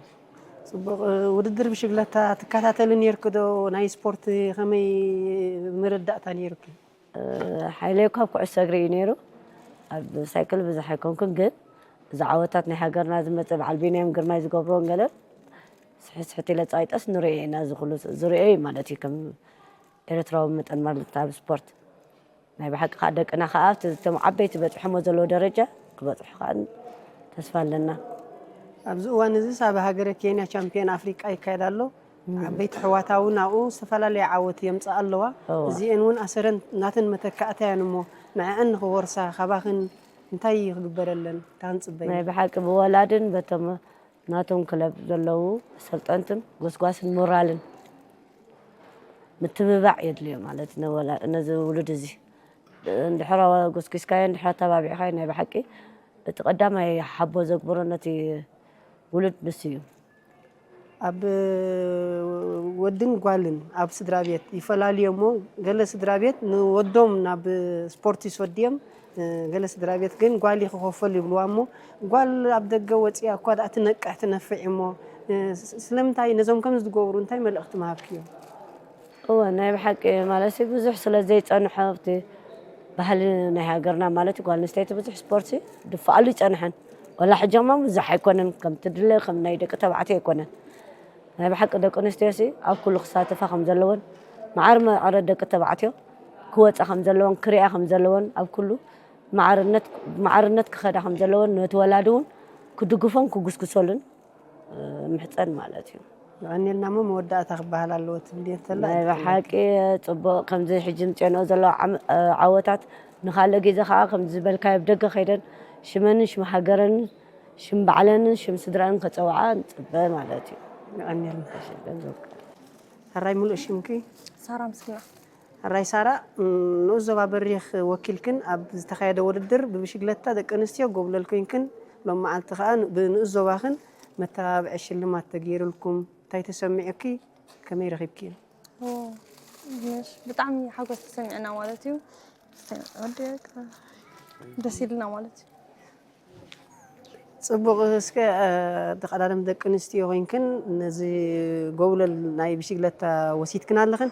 ጽቡቕ። ውድድር ብሽግለታ ትከታተሊ ኔርኪ ዶ? ናይ ስፖርት ከመይ መረዳእታ ኔሩኪ? እ፣ ሓይለይ ካብ ኩዕሶ እግሪ እዩ ነይሩ። ኣብ ሳይክል ብዙሕ ኣይኮንኩን፣ ግን እዚ ዓወታት ናይ ሃገርና ዝመጸ በዓል ቢንያም ግርማይ ዝገብሮን ገለ ስሕት ስሕት ኢለ ጻይጠስ ንርእዮ ኢና፣ እዚ ኩሉ ዝርእዮ እዩ ማለት እዩ፣ ከም ኤርትራዊ መጠን ማለት ኣብ ስፖርት። ናይ ብሓቂ ከኣ ደቅና ከኣ ኣብቲ እቶም ዓበይቲ በጺሖሞ ዘለዉ ደረጃ ክበጽሑ ከኣ ተስፋ ኣለና። ኣብዚ እዋን እዚስ ኣብ ሃገረ ኬንያ ቻምፒዮን ኣፍሪቃ ይካየድ ኣሎ። እም። ዓበይቲ ኣሕዋታ እውን ኣብኡ ዝተፈላለየ ዓወት የምጽኣ ኣለዋ። እዋ። እዚኤን እውን ኣሰረን ናተን መተካእታ እየን እሞ ንዐዐን ንኽወርሳ ካባኽን እንታይ ክግበረለን? እንታይ ክንጽበ ናይ ኢና? ብሓቂ ብወላድን በቶም ናቶም ክለብ ዘለዉ ኣሰልጠንትን ጎስጓስን ሞራልን ምትብባዕ የድልዮ ማለት ነወላ-፣ ነዚ ውሉድ እዚ እንድሕር ጎስጒስካዮ፣ እንድሕር ኣተባቢዕካዮ ናይ ብሓቂ እቲ ቀዳማይ ሓቦ ዘግብሮ ነቲ ውሉድ ንሱ እዩ። ኣብ ወድን ጓልን ኣብ ስድራ ቤት ይፈላልዮ እሞ፣ ገለ ስድራ ቤት ንወዶም ናብ ስፖርት ይሰድዮም፣ ገለ ስድራ ቤት ግን ጓል ክኸፈል ይብልዋ እሞ፣ ጓል ኣብ ደገ ወፂኣ እኳ ደኣ ትነቅሕ ትነፍዕ እሞ፣ ስ-፣ ስለምንታይ ነዞም ከምዚ ዝገብሩ እንታይ መልእኽቲ ምሃብክዮም? እወ፣ ናይ ብሓቂ ማለት ብዙሕ ስለ ዘይጸንሖ ኣብቲ ባህሊ ናይ ሃገርና ማለት ጓል ኣንስተይቲ ብዙሕ ስፖርት ድፍኣሉ ይጸንሐን። ወላ ሕጂ እሞ ብዙሕ ኣይኮነን፣ ከም ትድለ ከም ናይ ደቂ ተባዕትዮ ኣይኮነን። ናይ ብሓቂ ደቂ ኣንስትዮሲ ኣብ ኩሉ ክሳተፋ ከም ዘለወን፣ ማዕረ ማዕረ ደቂ ተባዕትዮ ክወጻ ከም ዘለወን፣ ክሪኣ ከም ዘለወን፣ ኣብ ኩሉ ማዕርነት፣ ማዕርነት ክኸዳ ከም ዘለወን፣ ነቲ ወላዲ እውን ክድግፎን ክጉስጉሰሉን፣ እ፣ ምሕጸን ማለት እዩ። የቐንየልና እሞ መወዳእታ ክበሃል ኣለዎ ትብል እየ እንተላ ናይ እድል ብሓቂ ጽቡቕ፣ ከምዚ ሕጂ ምጽአንኦ ዘለዋ ዓም-፣ እ፣ ዓወታት ንኻልእ ግዜ ኸኣ ከምዚ ዝበልካዮ ኣብ ደገ ከይደን ሽመንን ሽም ሃገረንን ሽም ባዕለንን ሽም ስድራን ከጸውዓ ንጽበ ማለት እዩ። የቐንየልና። ሕራይ ምሉእ ሽምኪ? ሳራ ምስግና። ሕራይ ሳራ፣ ም፣ ንኡስ ዞባ በሪኽ ወኪልክን ኣብ ዝተኻየደ ውድድር ብብሽግለታ ደቂ ኣንስትዮ ጎብለል ኮይንክን፣ ሎም መዓልቲ ኸኣ ን-፣ ብንኡስ ዞባኽን መተባብዒ ሽልማት ተገይሩልኩም። እንታይ ተሰሚዑኪ? ከመይ ረኺብክዮ? ኦ፣ ምሽ-፣ ብጣዕሚ ሓጎስ ተሰሚዕና ማለት እዩ። ወዲ ደስ ኢልና ማለት እዩ። ጽቡቕ። እስከ፣ እ፣ ተቐዳደምቲ ደቂ ኣንስትዮ ኮይንክን ነዚ ጎብለል ናይ ብሽግለታ ወሲድክን ኣለኽን።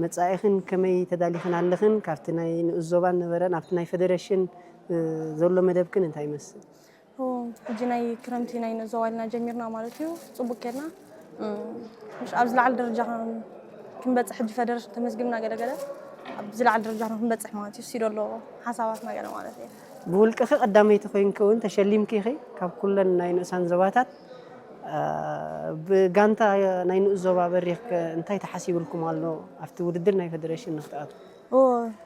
መጻኢኽን ከመይ ተዳሊኽን ኣለኽን? ካብቲ ናይ ንኡስ ዞባን ነበረን ኣብቲ ናይ ፈደረሽን፣ እ፣ ዘሎ መደብክን እንታይ ይመስል? ኦ፣ ሕጂ ናይ ክረምቲ ናይ ንኡስ ዞባ ኢልና ጀሚርና ማለት እዩ። ጽቡቕ ኬድና። እ፣ ምሽ ኣብ ዝለዓለ ደረጃ ክን-፣ ክንበጽሕ ሕጂ ፈደረሽን ተመዝጊብና ገለ ገለ ኣብ ዝለዓለ ደረጃ ክንበጽሕ ማለት እዩ። እሱ ዘሎ ሓሳባትና ገለ ማለት እዩ። ብውልቅኺ ቀዳመይቲ ኮይንኪ እውን ተሸሊምኪ ኢኺ ካብ ኩለን ናይ ንኡሳን ዞባታት። እ፣ ብጋንታ ናይ ንኡስ ዞባ በሪኽ ከ እንታይ ተሓሲብልኩም ኣሎ ኣብቲ ውድድር ናይ ፈደረሽን ንክትኣትዉ? ኦ፣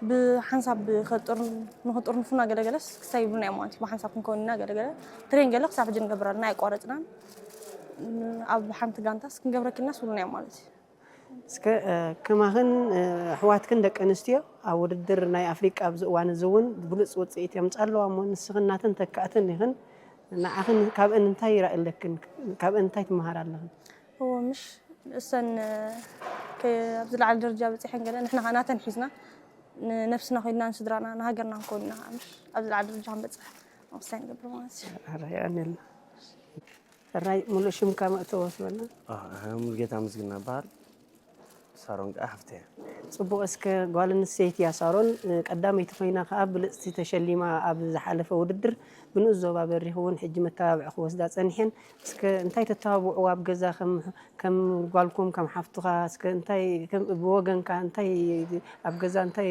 ብሓንሳብ ከጥር-፣ ንኽጥርንፉና ገለገለስ ክሳብ ይብሉና እዮም ማለት እዩ። ብሓንሳብ ክንከውን ኢና ገለገለ። ትሬን ገለ ክሳብ ሕጂ ንገብር ኣለና፣ ኣይቋረጽናን። ኣብ ሓንቲ ጋንታስ ክንገብረኪ ኢልናስ እውን እዮም ማለት እዩ። እስከ ከማኽን ኣሕዋትክን ደቂ ኣንስትዮ ኣብ ውድድር ናይ ኣፍሪቃ ኣብዚ እዋን እዚ እውን ብሉፅ ውፅኢት የምፃ ኣለዋ እሞ ንስኽን ናተን ተካእትን ኢኽን። ንዓኽን ካብአን እንታይ ይራእ ኣለክን? ካብአን እንታይ ትመሃር ኣለኽን? እዎ ምሽ እሰን ኣብዚ ላዕሊ ደረጃ በፂሐን ገለ ንሕና ከዓ ናተን ሒዝና ንነብስና ኮይንና ንስድራና ንሃገርና ንኮንና ምሽ ኣብዚ ላዕሊ ደረጃ ክንበፅሕ ወሳኝ ንገብር ማለት እዩ። ኣራይ ኣነልና ሕራይ ሙሉእ ሽምካ መእተወ ትበልና። ሙሉጌታ ምስግና በሃል። ሳሮን ከዓ ሓፍተ እያ። ፅቡቅ እስከ ጓል ኣንስተይቲ እያ ሳሮን ቀዳመይቲ ኮይና ከዓ ብልፅቲ ተሸሊማ ኣብ ዝሓለፈ ውድድር ብንኡስ ዞባ በሪክ እውን ሕጂ መተባብዒ ክወስዳ ፀኒሐን እስከ እንታይ ተተባብዕዋ ኣብ ገዛ ከም ከም ጓልኩም ከም ሓፍትኻ እስከ እንታይ ከም ብወገንካ እንታይ ኣብ ገዛ እንታይ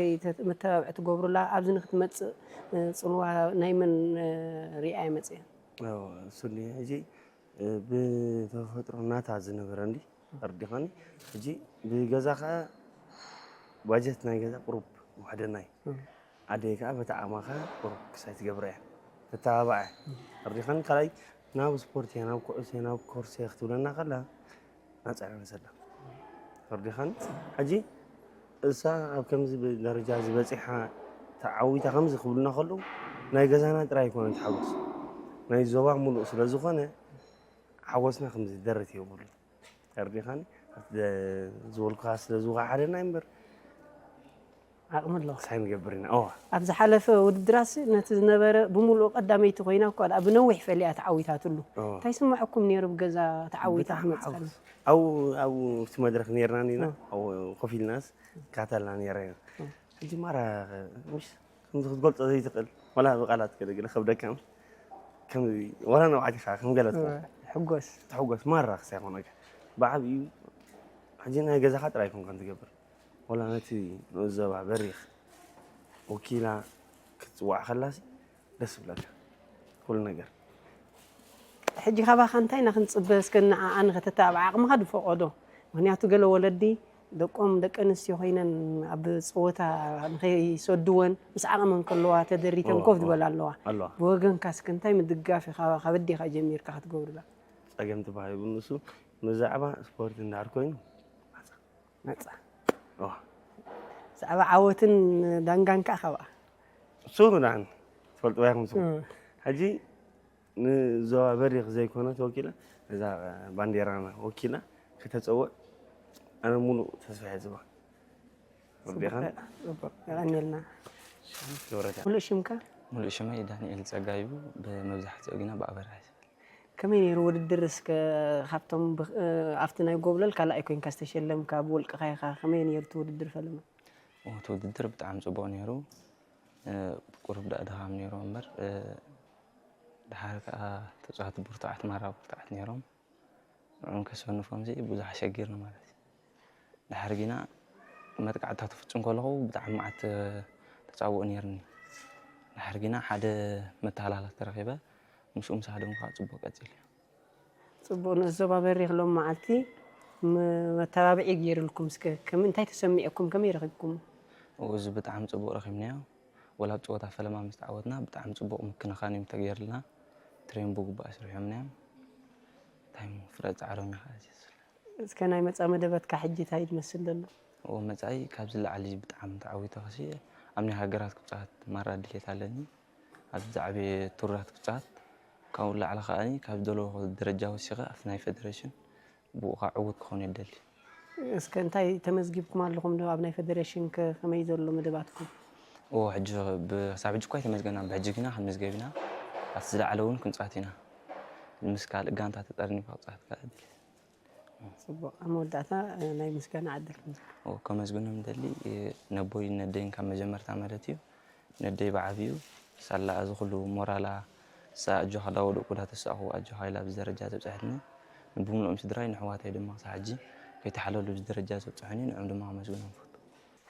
መተባብዒ ትገብሩላ ኣብዚ ንክትመፅእ ፅልዋ ናይ መን ሪኣ ይመፅእ? እሱ ሕጂ ብተፈጥሮ ናታ ዝነበረ እንዲ ኣርዲኻኒ ሕጂ ብገዛ ከዓ ባጀት ናይ ገዛ ቁሩብ ዋሕደናይ ኣደይ ከዓ በቲ ዓቕማ ከዓ ቁሩብ ክሳይ ትገብረ እያ ተተባባዐ ኣርዲኻኒ ካልኣይ ናብ ስፖርት እያ ናብ ኩዕሶ እያ ናብ ኮርስ እያ ክትብለና ከላ ናፃ እያ መሰላ ኣርዲኻኒ ሕጂ እሳ ኣብ ከምዚ ደረጃ ዝበፂሓ ተዓዊታ ከምዚ ክብሉና ከለዉ ናይ ገዛና ጥራይ ኣይኮነን ተሓጎስ ናይ ዞባ ሙሉእ ስለ ዝኾነ ሓጎስና ከምዚ ደረት የብሉ ተርዲኻኒ ዝበልኩኻ ስለ ዝውካ ሓደ ናይ እምበር ዓቕሚ ኣለዋ ሳይ ንገብር ኢና እዋ ኣብ ዝሓለፈ ውድድራሲ ነቲ ዝነበረ ብምሉእ ቀዳመይቲ ኮይና እኳ ደኣ ብነዊሕ ፈሊያ ተዓዊታትሉ እንታይ ስምዐኩም ነይሩ ብገዛ ተዓዊታ ብጣዕሚ ክትመፅእ ከላ ሓጎስ ኣብኡ ኣብኡ ኣብቲ መድረክ ነርና ኢና ኣብኡ ኮፍ ኢልናስ ካታልና ነረ ሕጂ ማራ ምሽ ከምዚ ክትገልፆ ዘይትኽእል ዋላ ብቃላት ገለገለ ከብደካ ከም ዋላ ንባዕትኻ ከም ገለ ትኾን ሕጎስ ትሕጎስ ማራ ክሳይ ኮነካ ብዓብዩ ሕጂ ናይ ገዛኻ ጥራይ ኮንካ ትገብር ዋላ ነቲ ንኡስ ዞባ በሪኽ ወኪላ ክትፅዋዕ ከላሲ ደስ ይብለካ ኩሉ ነገር ሕጂ ካባኻ እንታይ ኢና ክንፅበ እስከ ንዓኣ ንኸተተባብዓ ዓቕምኻ ዝፈቐዶ ምክንያቱ ገለ ወለዲ ደቆም ደቂ ኣንስትዮ ኮይነን ኣብ ፀወታ ንኸይሰድወን ምስ ዓቕመን ከለዋ ተደሪተን ኮፍ ዝበላ ኣለዋ ኣለዋ ብወገንካ እስከ እንታይ ምድጋፍ ኢኻ ካብ ኣዴኻ ጀሚርካ ክትገብርላ ፀገም ትበሃል ይብሉ ንሱ ብዛዕባ ስፖርት እንዳር ኮይኑ መፃ ዋ ብዛዕባ ዓወትን ዳንጋን ከዓ ካብኣ ሱሩ ዳን ትፈልጥዋ ኢኹም ስሙ ሕጂ ንዞባ በሪኽ ዘይኮነት ወኪላ እዛ ባንዴራና ወኪላ ከተፀውዕ ኣነ ሙሉእ ተስፋ እየ ዝባ ርዲኻን የቐንየልና ክብረታ ሙሉእ ሽምካ ሙሉእ ሽመይ ዳንኤል ጸጋዩ ብመብዛሕትኡ ግና ብኣበራ ይስፈል ከመይ ነይሩ ውድድር እስከ ካብቶም ብ- ኣብቲ ናይ ጎብለል ካልኣይ ኮይንካ ዝተሸለምካ ብውልቅኻ ኢኻ ከመይ ነይሩ እቲ ውድድር ፈለማ እቲ ውድድር ብጣዕሚ ጽቡቕ ነይሩ ቁሩብ ዳ ድኻም ነይሩ እምበር ድሓር ከዓ ተፃወቲ ብርቱዓት ማራ ብርቱዓት ነይሮም ንዕም ከሰንፎም ሲ ብዙሕ ኣሸጊርኒ ማለት እዩ ድሓር ግና መጥቃዕትታት ፍጹም ከለኹ ብጣዕሚ መዓት ተፃውኦ ነይርኒ ድሓር ግና ሓደ መተሃላላት ተረኺበ ምስኡ ምስ ሃደሙ ከዓ ፅቡቅ ቀፂሉ እዩ ፅቡቅ ንእዞባ በሪክ ሎም መዓልቲ ም- መተባብዒ ገይርልኩም እስከ ከም እንታይ ተሰሚዕኩም ከመይ ረኺብኩም እዚ ብጣዕሚ ፅቡቅ ረኺብናዮ ወላ ኣብ ፀወታ ፈለማ ምስ ተዓወትና ብጣዕሚ ፅቡቅ ምክንኻን እዮም ተገይርልና ትሬን ብግቡእ ኣስሪሖምና እዮም እንታይ እሞ ፍረ ፃዕሮም እዩ ከዓ እዚ ዝፍለ እስከ ናይ መፃ መደበትካ ሕጂ እንታይ ዝመስል ዘሎ እዎ መፃኢ ካብዚ ላዕሊ ብጣዕሚ ተዓዊተ ክሲ ኣብ ናይ ሃገራት ክብፃት ማራ ድሌት ኣለኒ ኣብ ዝዓበየ ቱራት ክብፃት ካብኡ ላዕሊ ከዓኒ ካብ ዝደለዎ ደረጃ ወሲኸ ኣብቲ ናይ ፌደሬሽን ብኡ ከዓ ዕዉት ክኾን እየ ደሊ እስከ እንታይ ተመዝጊብኩም ኣለኹም ዶ ኣብ ናይ ፌደሬሽን ከ ከመይ ዘሎ መደባትኩም እዎ ሕጂ ብ- ክሳብ ሕጂ እኳ ኣይተመዝገና ብሕጂ ግና ክንምዝገብ ኢና ኣብቲ ዝለዓለ እውን ክንፃት ኢና ምስ ካልእ ጋንታ ተጠርኒፋ ክፃት ከዓ ድሌት ፅቡቅ ኣብ መወዳእታ ናይ ምስጋና ዕድል ክንዝግብ እዎ ከመስግኖም ደሊ ነቦይ ነደይን ካብ መጀመርታ ማለት እዩ ነደይ ብዓብዩ ሳላ እዚ ኩሉ ሞራላ እሳ ኣጆኻ ዳወደቁ ዳተሳእኹ ኣጆኻ ኢላ ኣብዚ ደረጃ ዘብፅሐትኒ ንብምልኦም ስድራይ ንሕዋተይ ድማ ክሳብ ሕጂ ከይተሓለሉ እዚ ደረጃ ዘብፅሑኒ ንዕም ድማ ከመስግኖም ፈቱ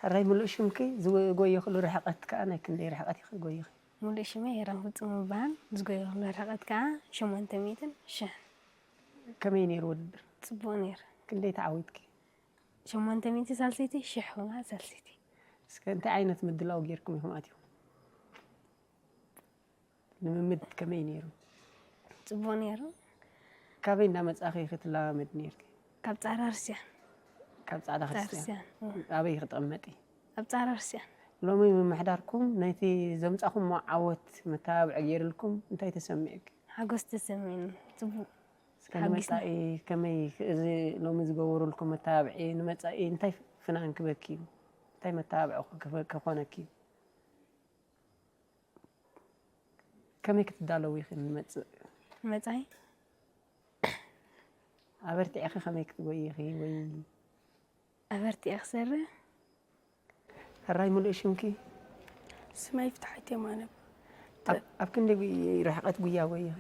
ሕራይ ምሉእ ሽምኪ ዝጎየኽሉ ርሕቀት ከዓ ናይ ክንደይ ርሕቀት ኢኺ ጎይኺ ሙሉእ ሽመይ ሄራን ፍጹም እበሃል። ዝጎየኹሉ ርሕቀት ከኣ ሸሞንተ ሚእትን ሽሕን። ከመይ ነይሩ ውድድር ጽቡቕ ነይሩ። ክንደይ ተዓዊትኪ ሸሞንተ ሚእቲ ሳልሰይቲ፣ ሽሕ ከኣ ሳልሰይቲ። እስከ እንታይ ዓይነት ምድላው ጌርኩም ኢኹም ኣትኹም ልምምድ ከመይ ነይሩ ጽቡቕ ነይሩ። ካበይ እንዳመጻኺ ክትለማመዲ ነይርኪ? ካብ ጻዕዳ ርስያን። ካብ ጻዕዳ ጻዕዳ ክርስትያን? ርስያን፣ እ። ኣበይ ክትቕመጢ? ኣብ ጻዕዳ ርስያን። ሎሚ ምምሕዳርኩም ነቲ ዘምጻኹሞ ዓወት መተባብዒ ገይርልኩም እንታይ ተሰሚዕኪ? ሓጎስ ተሰሚዕኒ። ጽቡቕ። እስከ ሓጊስና። ንመጻኢ ከመይ እዚ ሎሚ ዝገበሩልኩም መተባብዒ ንመጻኢ እንታይ ፍናን ክበኪ እዩ? እንታይ መተባብዒ ክበ-፣ ክኾነኪ እዩ? ከመይ ክትዳለዊ ኢኺ ንመጽእ? መጻኢ? ኣበርቲዕኺ ከመይ ክትጎዪ ኢኺ ወይ? ኣበርቲዐ ክሰርሕ። ሕራይ ምሉእ ሽምኪ? ስመይ ፍትሓዊት የማነ። ኣብ፣ ኣብ ክንደይ ጉ-፣ ርሕቀት ጉያ ጎይኺ?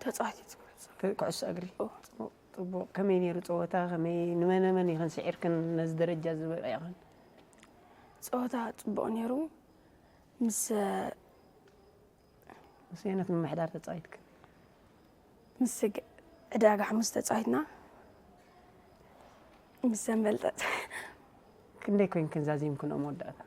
ተጻዋቲት ኩዕሶ። ክ-፣ ኩዕሶ እግሪ? ኦ። ጽቡቕ፣ ጽቡቕ። ከመይ ነይሩ ጸወታ? ከመይ፣ ንመነ መን ኢኽን ስዒርክን ነዚ ደረጃ ዝበቂዕኽን? ጸወታ ጽቡቕ ነይሩ። ምስ፣ ምስ ኣየኖት ምምሕዳር ተጻዊትክን? ምስ ግ-፣ ዕዳጋ ሓሙስ ተጻዊትና። ምስ ዘንበልጠት። ክንደይ ኮይንክን ዛዚምክን ኣብ መወዳእታ?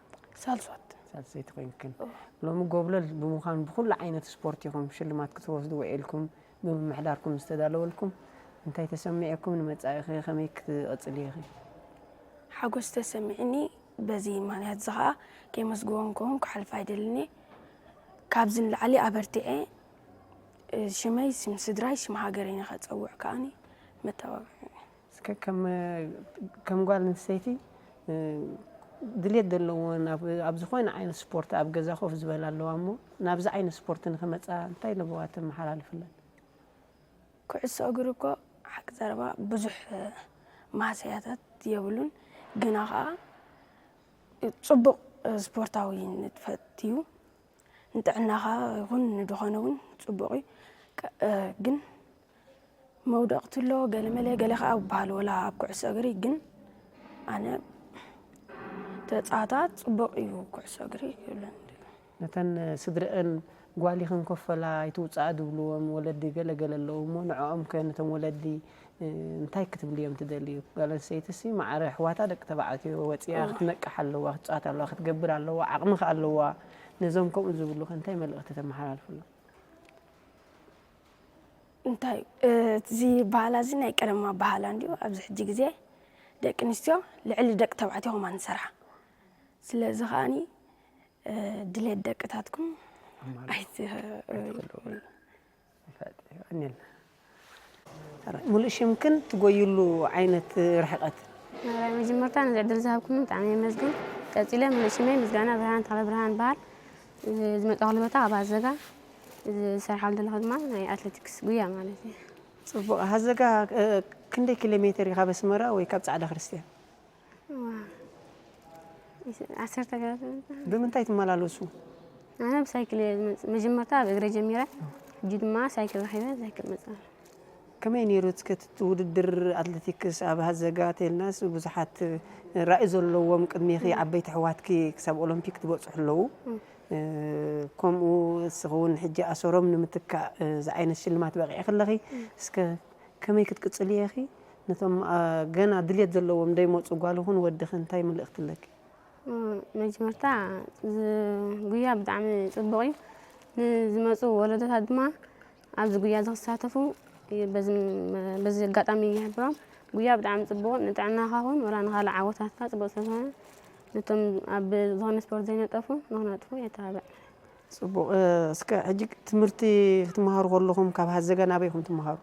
ሳልሶት። ሳልሰይቲ ኮይንክን። ኦ። ሎሚ ጎብለል ብምዃን ብኹሉ ዓይነት ስፖርት ኢኹም ሽልማት ክትወስዱ ውዒልኩም፣ ብምምሕዳርኩም ዝተዳለወልኩም እንታይ ተሰሚዕኩም? ንመጻኢኺ ከመይ ክትቕጽሊ ኢኺ? ሓጎስ ተሰሚዕኒ። በዚ ምኽንያት እዚ ኸኣ ከየመስግቦም ክኸውን ክሓልፍ ኣይደልን እየ። ካብዚ ንላዕሊ ኣበርቲዐ፣ እ፣ ሽመይ፣ ስም ስድራይ፣ ሽም ሃገረይ ንኸጸውዕ ከኣኒ መተባብዒ። እስከ ከም፣ ከም ጓል ኣንስተይቲ፣ እ፣ ድሌት ዘለወን ኣብ፣ ኣብ ዝኾነ ዓይነት ስፖርት ኣብ ገዛ ኮፍ ዝበላ ኣለዋ እሞ፣ ናብዚ ዓይነት ስፖርት ንኽመጻ እንታይ ለበዋ ተመሓላልፍለን? ኩዕሶ እግሪ እኮ ሓቂ ዘረባ ብዙሕ፣ እ፣ ማህሰያታት የብሉን፣ ግና ኸኣ ጽቡቕ፣ እ፣ ስፖርታዊ ንጥፈት እዩ። ንጥዕናኻ ይኹን ንድኾነ እውን ጽቡቕ እዩ። ከ-፣ እ፣ ግን መውደቕቲ ኣሎ፣ ገለ መለ፣ ገለ ኸኣ ይበሃል፣ ወላ ኣብ ኩዕሶ እግሪ። ግን ኣነ ተጻዋታ ጽቡቕ እዩ ኩዕሶ እግሪ ይብለኒ። ነተን ስድረአን ጓል ኢኽን ኮፈላ ኣይትውጽኣ ዝብልዎም ወለዲ ገለ ገለ ኣለዉ እሞ፣ ንዕኦም ከ ነቶም ወለዲ፣ እ፣ እንታይ ክትብልዮም ትደልዩ? ጓል ኣንስተይትሲ ማዕረ ኣሕዋታ ደቂ ተባዕትዮ ወጺኣ እወ። ክትነቅሕ ኣለዋ፣ ክትጻወት ኣለዋ፣ ክትገብር ኣለዋ፣ ዓቕሚ ከኣ ኣለዋ። ነዞም ከምኡ ዝብሉ ከ እንታይ መልእኽቲ ተመሓላልፍሎም? እንታይ፣ እ፣ እዚ ባህላ እዚ ናይ ቀደም ኣበሃህላ እንድዩ። ኣብዚ ሕጂ ግዜ ደቂ ኣንስትዮ ልዕሊ ደቂ ተባዕትዮ ከማን ዝሰርሓ። ስለዚ ከኣኒ፣ እ፣ ድሌት ደቅታትኩም ኣማል-፣ ኣይት-፣ ኣይትከልእዎ። ይፋጥ፣ ይቐንየልና። ሕራይ፣ ሙሉእ ሽምክን ትጎይሉ ዓይነት ርሕቀት? ናይ መጀመርታ ነዚ ዕድል ዝሃብኩምኒ ብጣዕሚ የመስግን። ቀጺለ ሙሉእ ሽመይ ምስጋና ብርሃን ተኽለ ብርሃን ይበሃል። እዚ ዝመጻኹሉ ቦታ ኣብ ኣዘጋ፣ እዚ ዝሰርሓሉ ዘለኹ ድማ ናይ ኣትሌቲክስ ጉያ ማለት እዩ። ጽቡቕ። ኣዘጋ፣ እ፣ ክንደይ ኪሎ ሜተር እዩ ካብ ኣስመራ ወይ ካብ ጻዕዳ ክርስትያን? ዋ፣ ዓሰርተ ኪሎ ሜተር። ብምንታይ ትመላለሱ? ኣነ ብሳይክል እየ ዝመጽእ። መጀመርታ ብእግረ ጀሚረ፣ ሕጂ ድማ ሳይክል ረኺበ፣ ሳይክል መጽእ። ከመይ ነይሩ እስከ እቲ ውድድር ኣትሌቲክስ ኣብ ሃዘጋ? ተልናስ ብዙሓት ራእይ ዘለዎም ቅድሜኺ እም። ዓበይቲ ኣሕዋትኪ ክሳብ ኦሎምፒክ ትበጽሑ ኣለዉ። እም። እ፣ ከምኡ እስኺ እውን ሕጂ ኣሰሮም ንምትካእ፣ እ፣ ዝዓይነት ሽልማት በቒዕኺ ኣለኺ። እም። እስከ ከመይ ክትቅጽልዮ ኢኺ? ነቶም፣ እ፣ ገና ድልየት ዘለዎም ደይመጹ ጓል ይኹን ወዲ ኸ እንታይ መልእኽቲ ኣለኪ? እ፣ መጀመርታ እዚ ጉያ ብጣዕሚ ጽቡቕ እዩ። ንዝመጹ ወለዶታት ድማ ኣብዚ ጉያ እዚ ክሳተፉ በዚ፣ በዚ ኣጋጣሚ ይሕብሮም። ጉያ ብጣዕሚ ጽቡቕ፣ ንጥዕናኻ ኹን ወላ ንኻልእ ዓወታትካ ጽቡቕ ስለ ዝኾነ፣ ነቶም ኣብ ዝኾነ ስፖርት ዘይነጠፉ ንኽነጥፉ የተባብዕ። ጽቡቕ። እ፣ እስከ ሕጂ ትምህርቲ ክትመሃሩ ከለኹም ካብ ሃዘጋ ናበይ ኢኹም ትመሃሩ?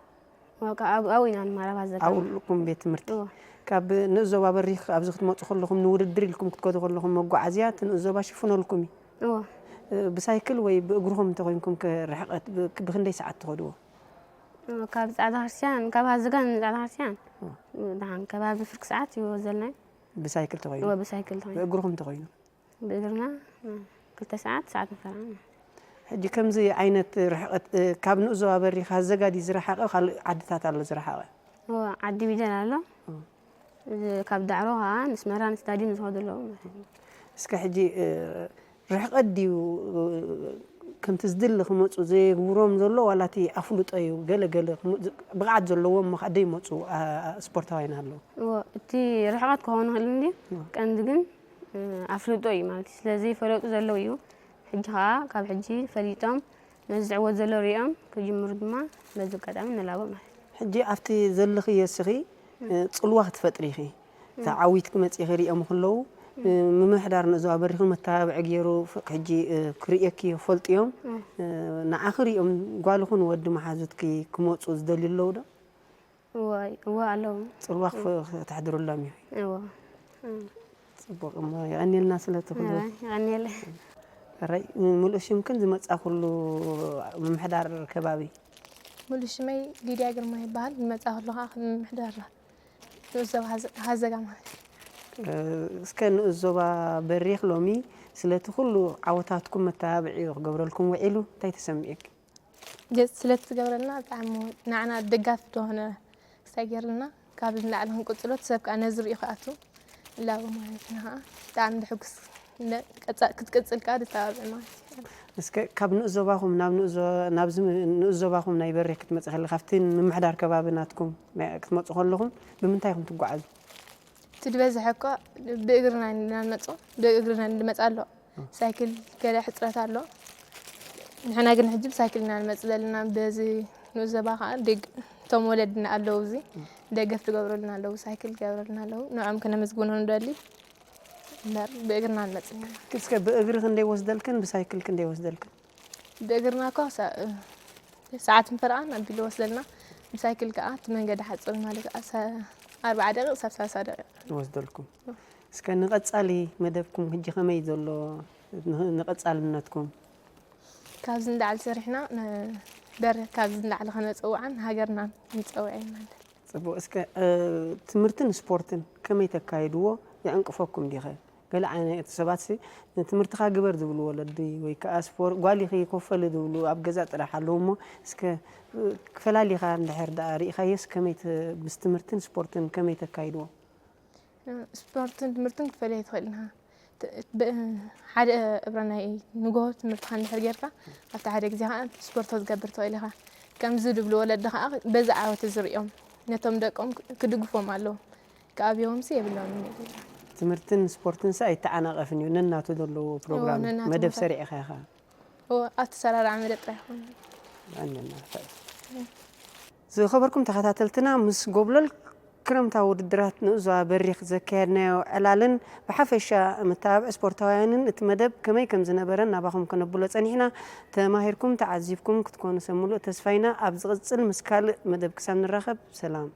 ዋው፣ ካብ ኣብኡ ኢና ንመሃር ኣብ ሃዘጋ። ኣብ ውልቅኩም ቤት ትምህርቲ? እወ። ካብ ንእስ ዞባ በሪኽ ኣብዚ ክትመጹ ከለኹም ንውድድር ኢልኩም ክትከዱ ከለኹም መጓዓዝያ እቲ ንእስ ዞባ ሽፍነልኩም እዩ? እወ። እ፣ ብሳይክል ወይ ብእግርኹም እንተኾይንኩም ከ ርሕቀት ብ-፣ ብኽንደይ ሰዓት ትኸድዎ? እወ፣ ካብ ጻዕዳ ክርስትያን፣ ካብ ሃዘጋ ንጻዕዳ ክርስትያን እወ። ደሓን ከባቢ ፍርቂ ሰዓት እዩ ዘለናይ። ብሳይክል ተኾይኑ? እወ፣ ብሳይክል ተኾይኑ። ብእግርኹም ተኾይኑ? ብእግርና፣ እ፣ ክልተ ሰዓት፣ ሰዓት ንፈርዓ። ሕጂ ከምዚ ዓይነት ርሕቀት፣ እ፣ ካብ ንእስ ዞባ በሪኽ ሃዘጋ ድዩ ዝረሓቐ ካልእ ዓድታት ኣሎ ዝረሓቐ? እወ፣ ዓዲ ቢደል ኣሎ። እም። እዚ ካብ ዳዕሮ ኸዓ ንስመራን ስታድዩም ዝኸዱ ኣለዉ ማለት እዩ። እስከ ሕጂ፣ እ፣ ርሕቀት ድዩ፣ እ፣ ከምቲ ዝድሊ ክመጹ ዘየግብሮም ዘሎ ዋላ እቲ ኣፍልጦ እዩ? ገለ ገለ ክመ-፣ ብቕዓት ዘለዎም እሞ ከኣ ደይመጹ፣ ኣ-፣ ኣ-፣ ስፖርታውያን ኣለዉ። እወ፣ እቲ ርሕቀት ክኸውን ይኽእል እንድዩ። እወ። ቀንዲ ግን፣ እ፣ ኣፍልጦ እዩ ማለት እዩ። ስለ ዘይፈለጡ ዘለዉ እዩ። ሕጂ ኸዓ ካብ ሕጂ ፈሊጦም ነዚ ዝዕወት ዘሎ ሪኦም ክጅምሩ ድማ በዚ ኣጋጣሚ ንላቦ ማለት እዩ። ሕጂ ኣብቲ ዘለኽዮ እስኺ፣ እ፣ ጽልዋ ክትፈጥሪ ኢኺ። ተዓዊትኪ መጺኺ ሪኦም ከለዉ፣ እ፣ ምምሕዳር ንእዞባ በሪኹ መተባብዒ ገይሩ፣ ፍ-፣ ሕጂ፣ እ፣ ክርእየኪ ይፈልጡ እዮም። እ፣ ንዓኺ ሪኦም ጓል ይኹን ወዲ መሓዙትኪ ክመጹ ዝደልዩ ኣለዉ ዶ? እዋ፣ እዋ ኣለዉ። ጽልዋ ክፍ-፣ ከተሕድሩሎም ኢኺ። እዋ። እ። ጽቡቕ እሞ፣ የቐንየልና ስለ እቲ ኩሉ። እዋ፣ የቐንየለ። ሕራይ፣ ምሉእ ሽምክን ዝመጻኹሉ ምምሕዳር ከባቢ? ሙሉ ሽመይ ሊድያ ግርማ ይበሃል። ዝመጻ ከለኹ ኣብ ምምሕዳር ንኡስ ዞባ ሃዘ-፣ ሃዘጋ ማለት እዩ። እ፣ እስከ ንኡስ ዞባ በሪኽ ሎሚ ስለቲ ኩሉ ዓወታትኩም መተባብዒ ክገብረልኩም ውዒሉ እንታይ ተሰሚዑኪ? ገጽ ስለቲ ዝገብረልና ብጣዕሚ ንዓና ደጋፊ ዝኾነ ክሳይ ገይርልና ካብ ንላዕሊ ክንቅጽሎ እቲ ሰብ ከኣ ነዚ ርእዩ ክኣቱ እላቦ ማለት ኢና ከኣ ብጣዕሚ ድሕጉስ ነ-፣ ቀጻ-፣ ክትቅጽል ከኣ ድተባብዕ ማለት እዩ። እስከ ካብ ንኡስ ዞባኹም ናብ ንኡስ ዞ-፣ ናብዚ ም-፣ ንኡስ ዞባኹም ናይ በሪኽ ክትመጽእ ከለኻ፣ ካብቲ ምምሕዳር ከባቢ ናትኩም ናይ፣ ክትመጹ ከለኹም ብምንታይ ኢኹም ትጓዓዙ? እቲ ዝበዝሐ እኮ ብእግርና ኢና ንመጽእ፣ ብእግርና ንመጽእ ኣሎ። ሳይክል ገለ ሕጽረት ኣሎ። ንሕና ግን ሕጂ ብሳይክል ኢና ንመጽእ ዘለና። በዚ ንኡስ ዞባ ከኣ ደግ-፣ እቶም ወለድና ኣለዉ፣ እዚ ደገፍ ትገብረልና ኣለዉ፣ ሳይክል ትገብረልና ኣለዉ። ንዕኦም ከነመስግኖም ንደሊ። እምበር ብእግርና ንመጽእ ኢና። እስከ ብእግሪ ክንደይ ወስደልክን ብሳይክል ክንደይ ወስደልክን? ብእግርና እኮ ሰ-፣ ሰዓት ምፈረቓን ኣቢሉ ወስደልና። ብሳይክል ከኣ እቲ መንገዲ ሓጽር ማለት ከኣ ሰ-፣ ኣርብዓ ደቂቕ ሳብ ሰላሳ ደቂቕ። ይወስደልኩም። እስከ ንቐጻሊ መደብኩም ሕጂ ከመይ ዘሎ ን-፣ ንቐጻልነትኩም? ካብዚ ንላዕሊ ሰሪሕና ን-፣ በር-፣ ካብዚ ንላዕሊ ከነጸውዓን ሃገርና ንጸውዕ ኢና። ጽቡቕ። እስከ፣ እ፣ ትምህርትን ስፖርትን ከመይ ተካይድዎ የዕንቅፈኩም ዲኸ? ገለ ዓይነት ሰባትሲ ንትምህርትኻ ግበር ዝብሉ ወለዲ ወይ ከኣ ስፖር-፣ ጓል ኢኺ ኮፈሊ ዝብሉ ኣብ ገዛ ጥራሕ ኣለዉ እሞ፣ እስከ፣ እ፣ ፈላሊኻ እንድሕር ደኣ ርኢኻዮስ ከመይ ተ-፣ ምስ ትምህርትን ስፖርትን ከመይ ተካይድዎ? ስፖርትን ትምህርትን ክትፈልዮ ትኽእል ኢኻ። ት-፣ ብ-፣ ሓደ እብረ ናይ ንግሆ ትምህርትኻ እንድሕር ጌርካ፣ ኣብቲ ሓደ ግዜ ኸዓ ስፖርት ክትገብር ትኽእል ኢኻ። ከምዚ ዝብሉ ወለዲ ኸዓ በዚ ዓወት እዚ ሪኦም ነቶም ደቆም ክ-፣ ክድግፎም ኣለዎም። ክኣብዮምሲ የብሎምን እዩ። ትምህርትን ስፖርትን ሲ ኣይተዓናቐፍን እዩ። ነናቱ ዘለዎ እዎ፣ ፕሮግራም ነናቱ መደብ ቦታ። ሰሪዕኻ ኢኻ። እዎ፣ ኣተሰራርዓ መደብ ጥራሕ ይኹን። ኣነና፣ ዝኸበርኩም ተኸታተልትና፣ ምስ ጎብለል ክረምታዊ ውድድራት ንኡስ ዞባ በሪኽ ዘካየድናዮ ዕላልን ብሓፈሻ መተባብዒ ስፖርታውያንን እቲ መደብ ከመይ ከም ዝነበረን ናባኹም ከነብሎ ጸኒሕና። ተማሂርኩም፣ ተዓዚብኩም ክትኮኑ ሰብ ምሉእ ተስፋ ኢና። ኣብ ዝቕጽል ምስ ካልእ መደብ ክሳብ ንራኸብ፣ ሰላም።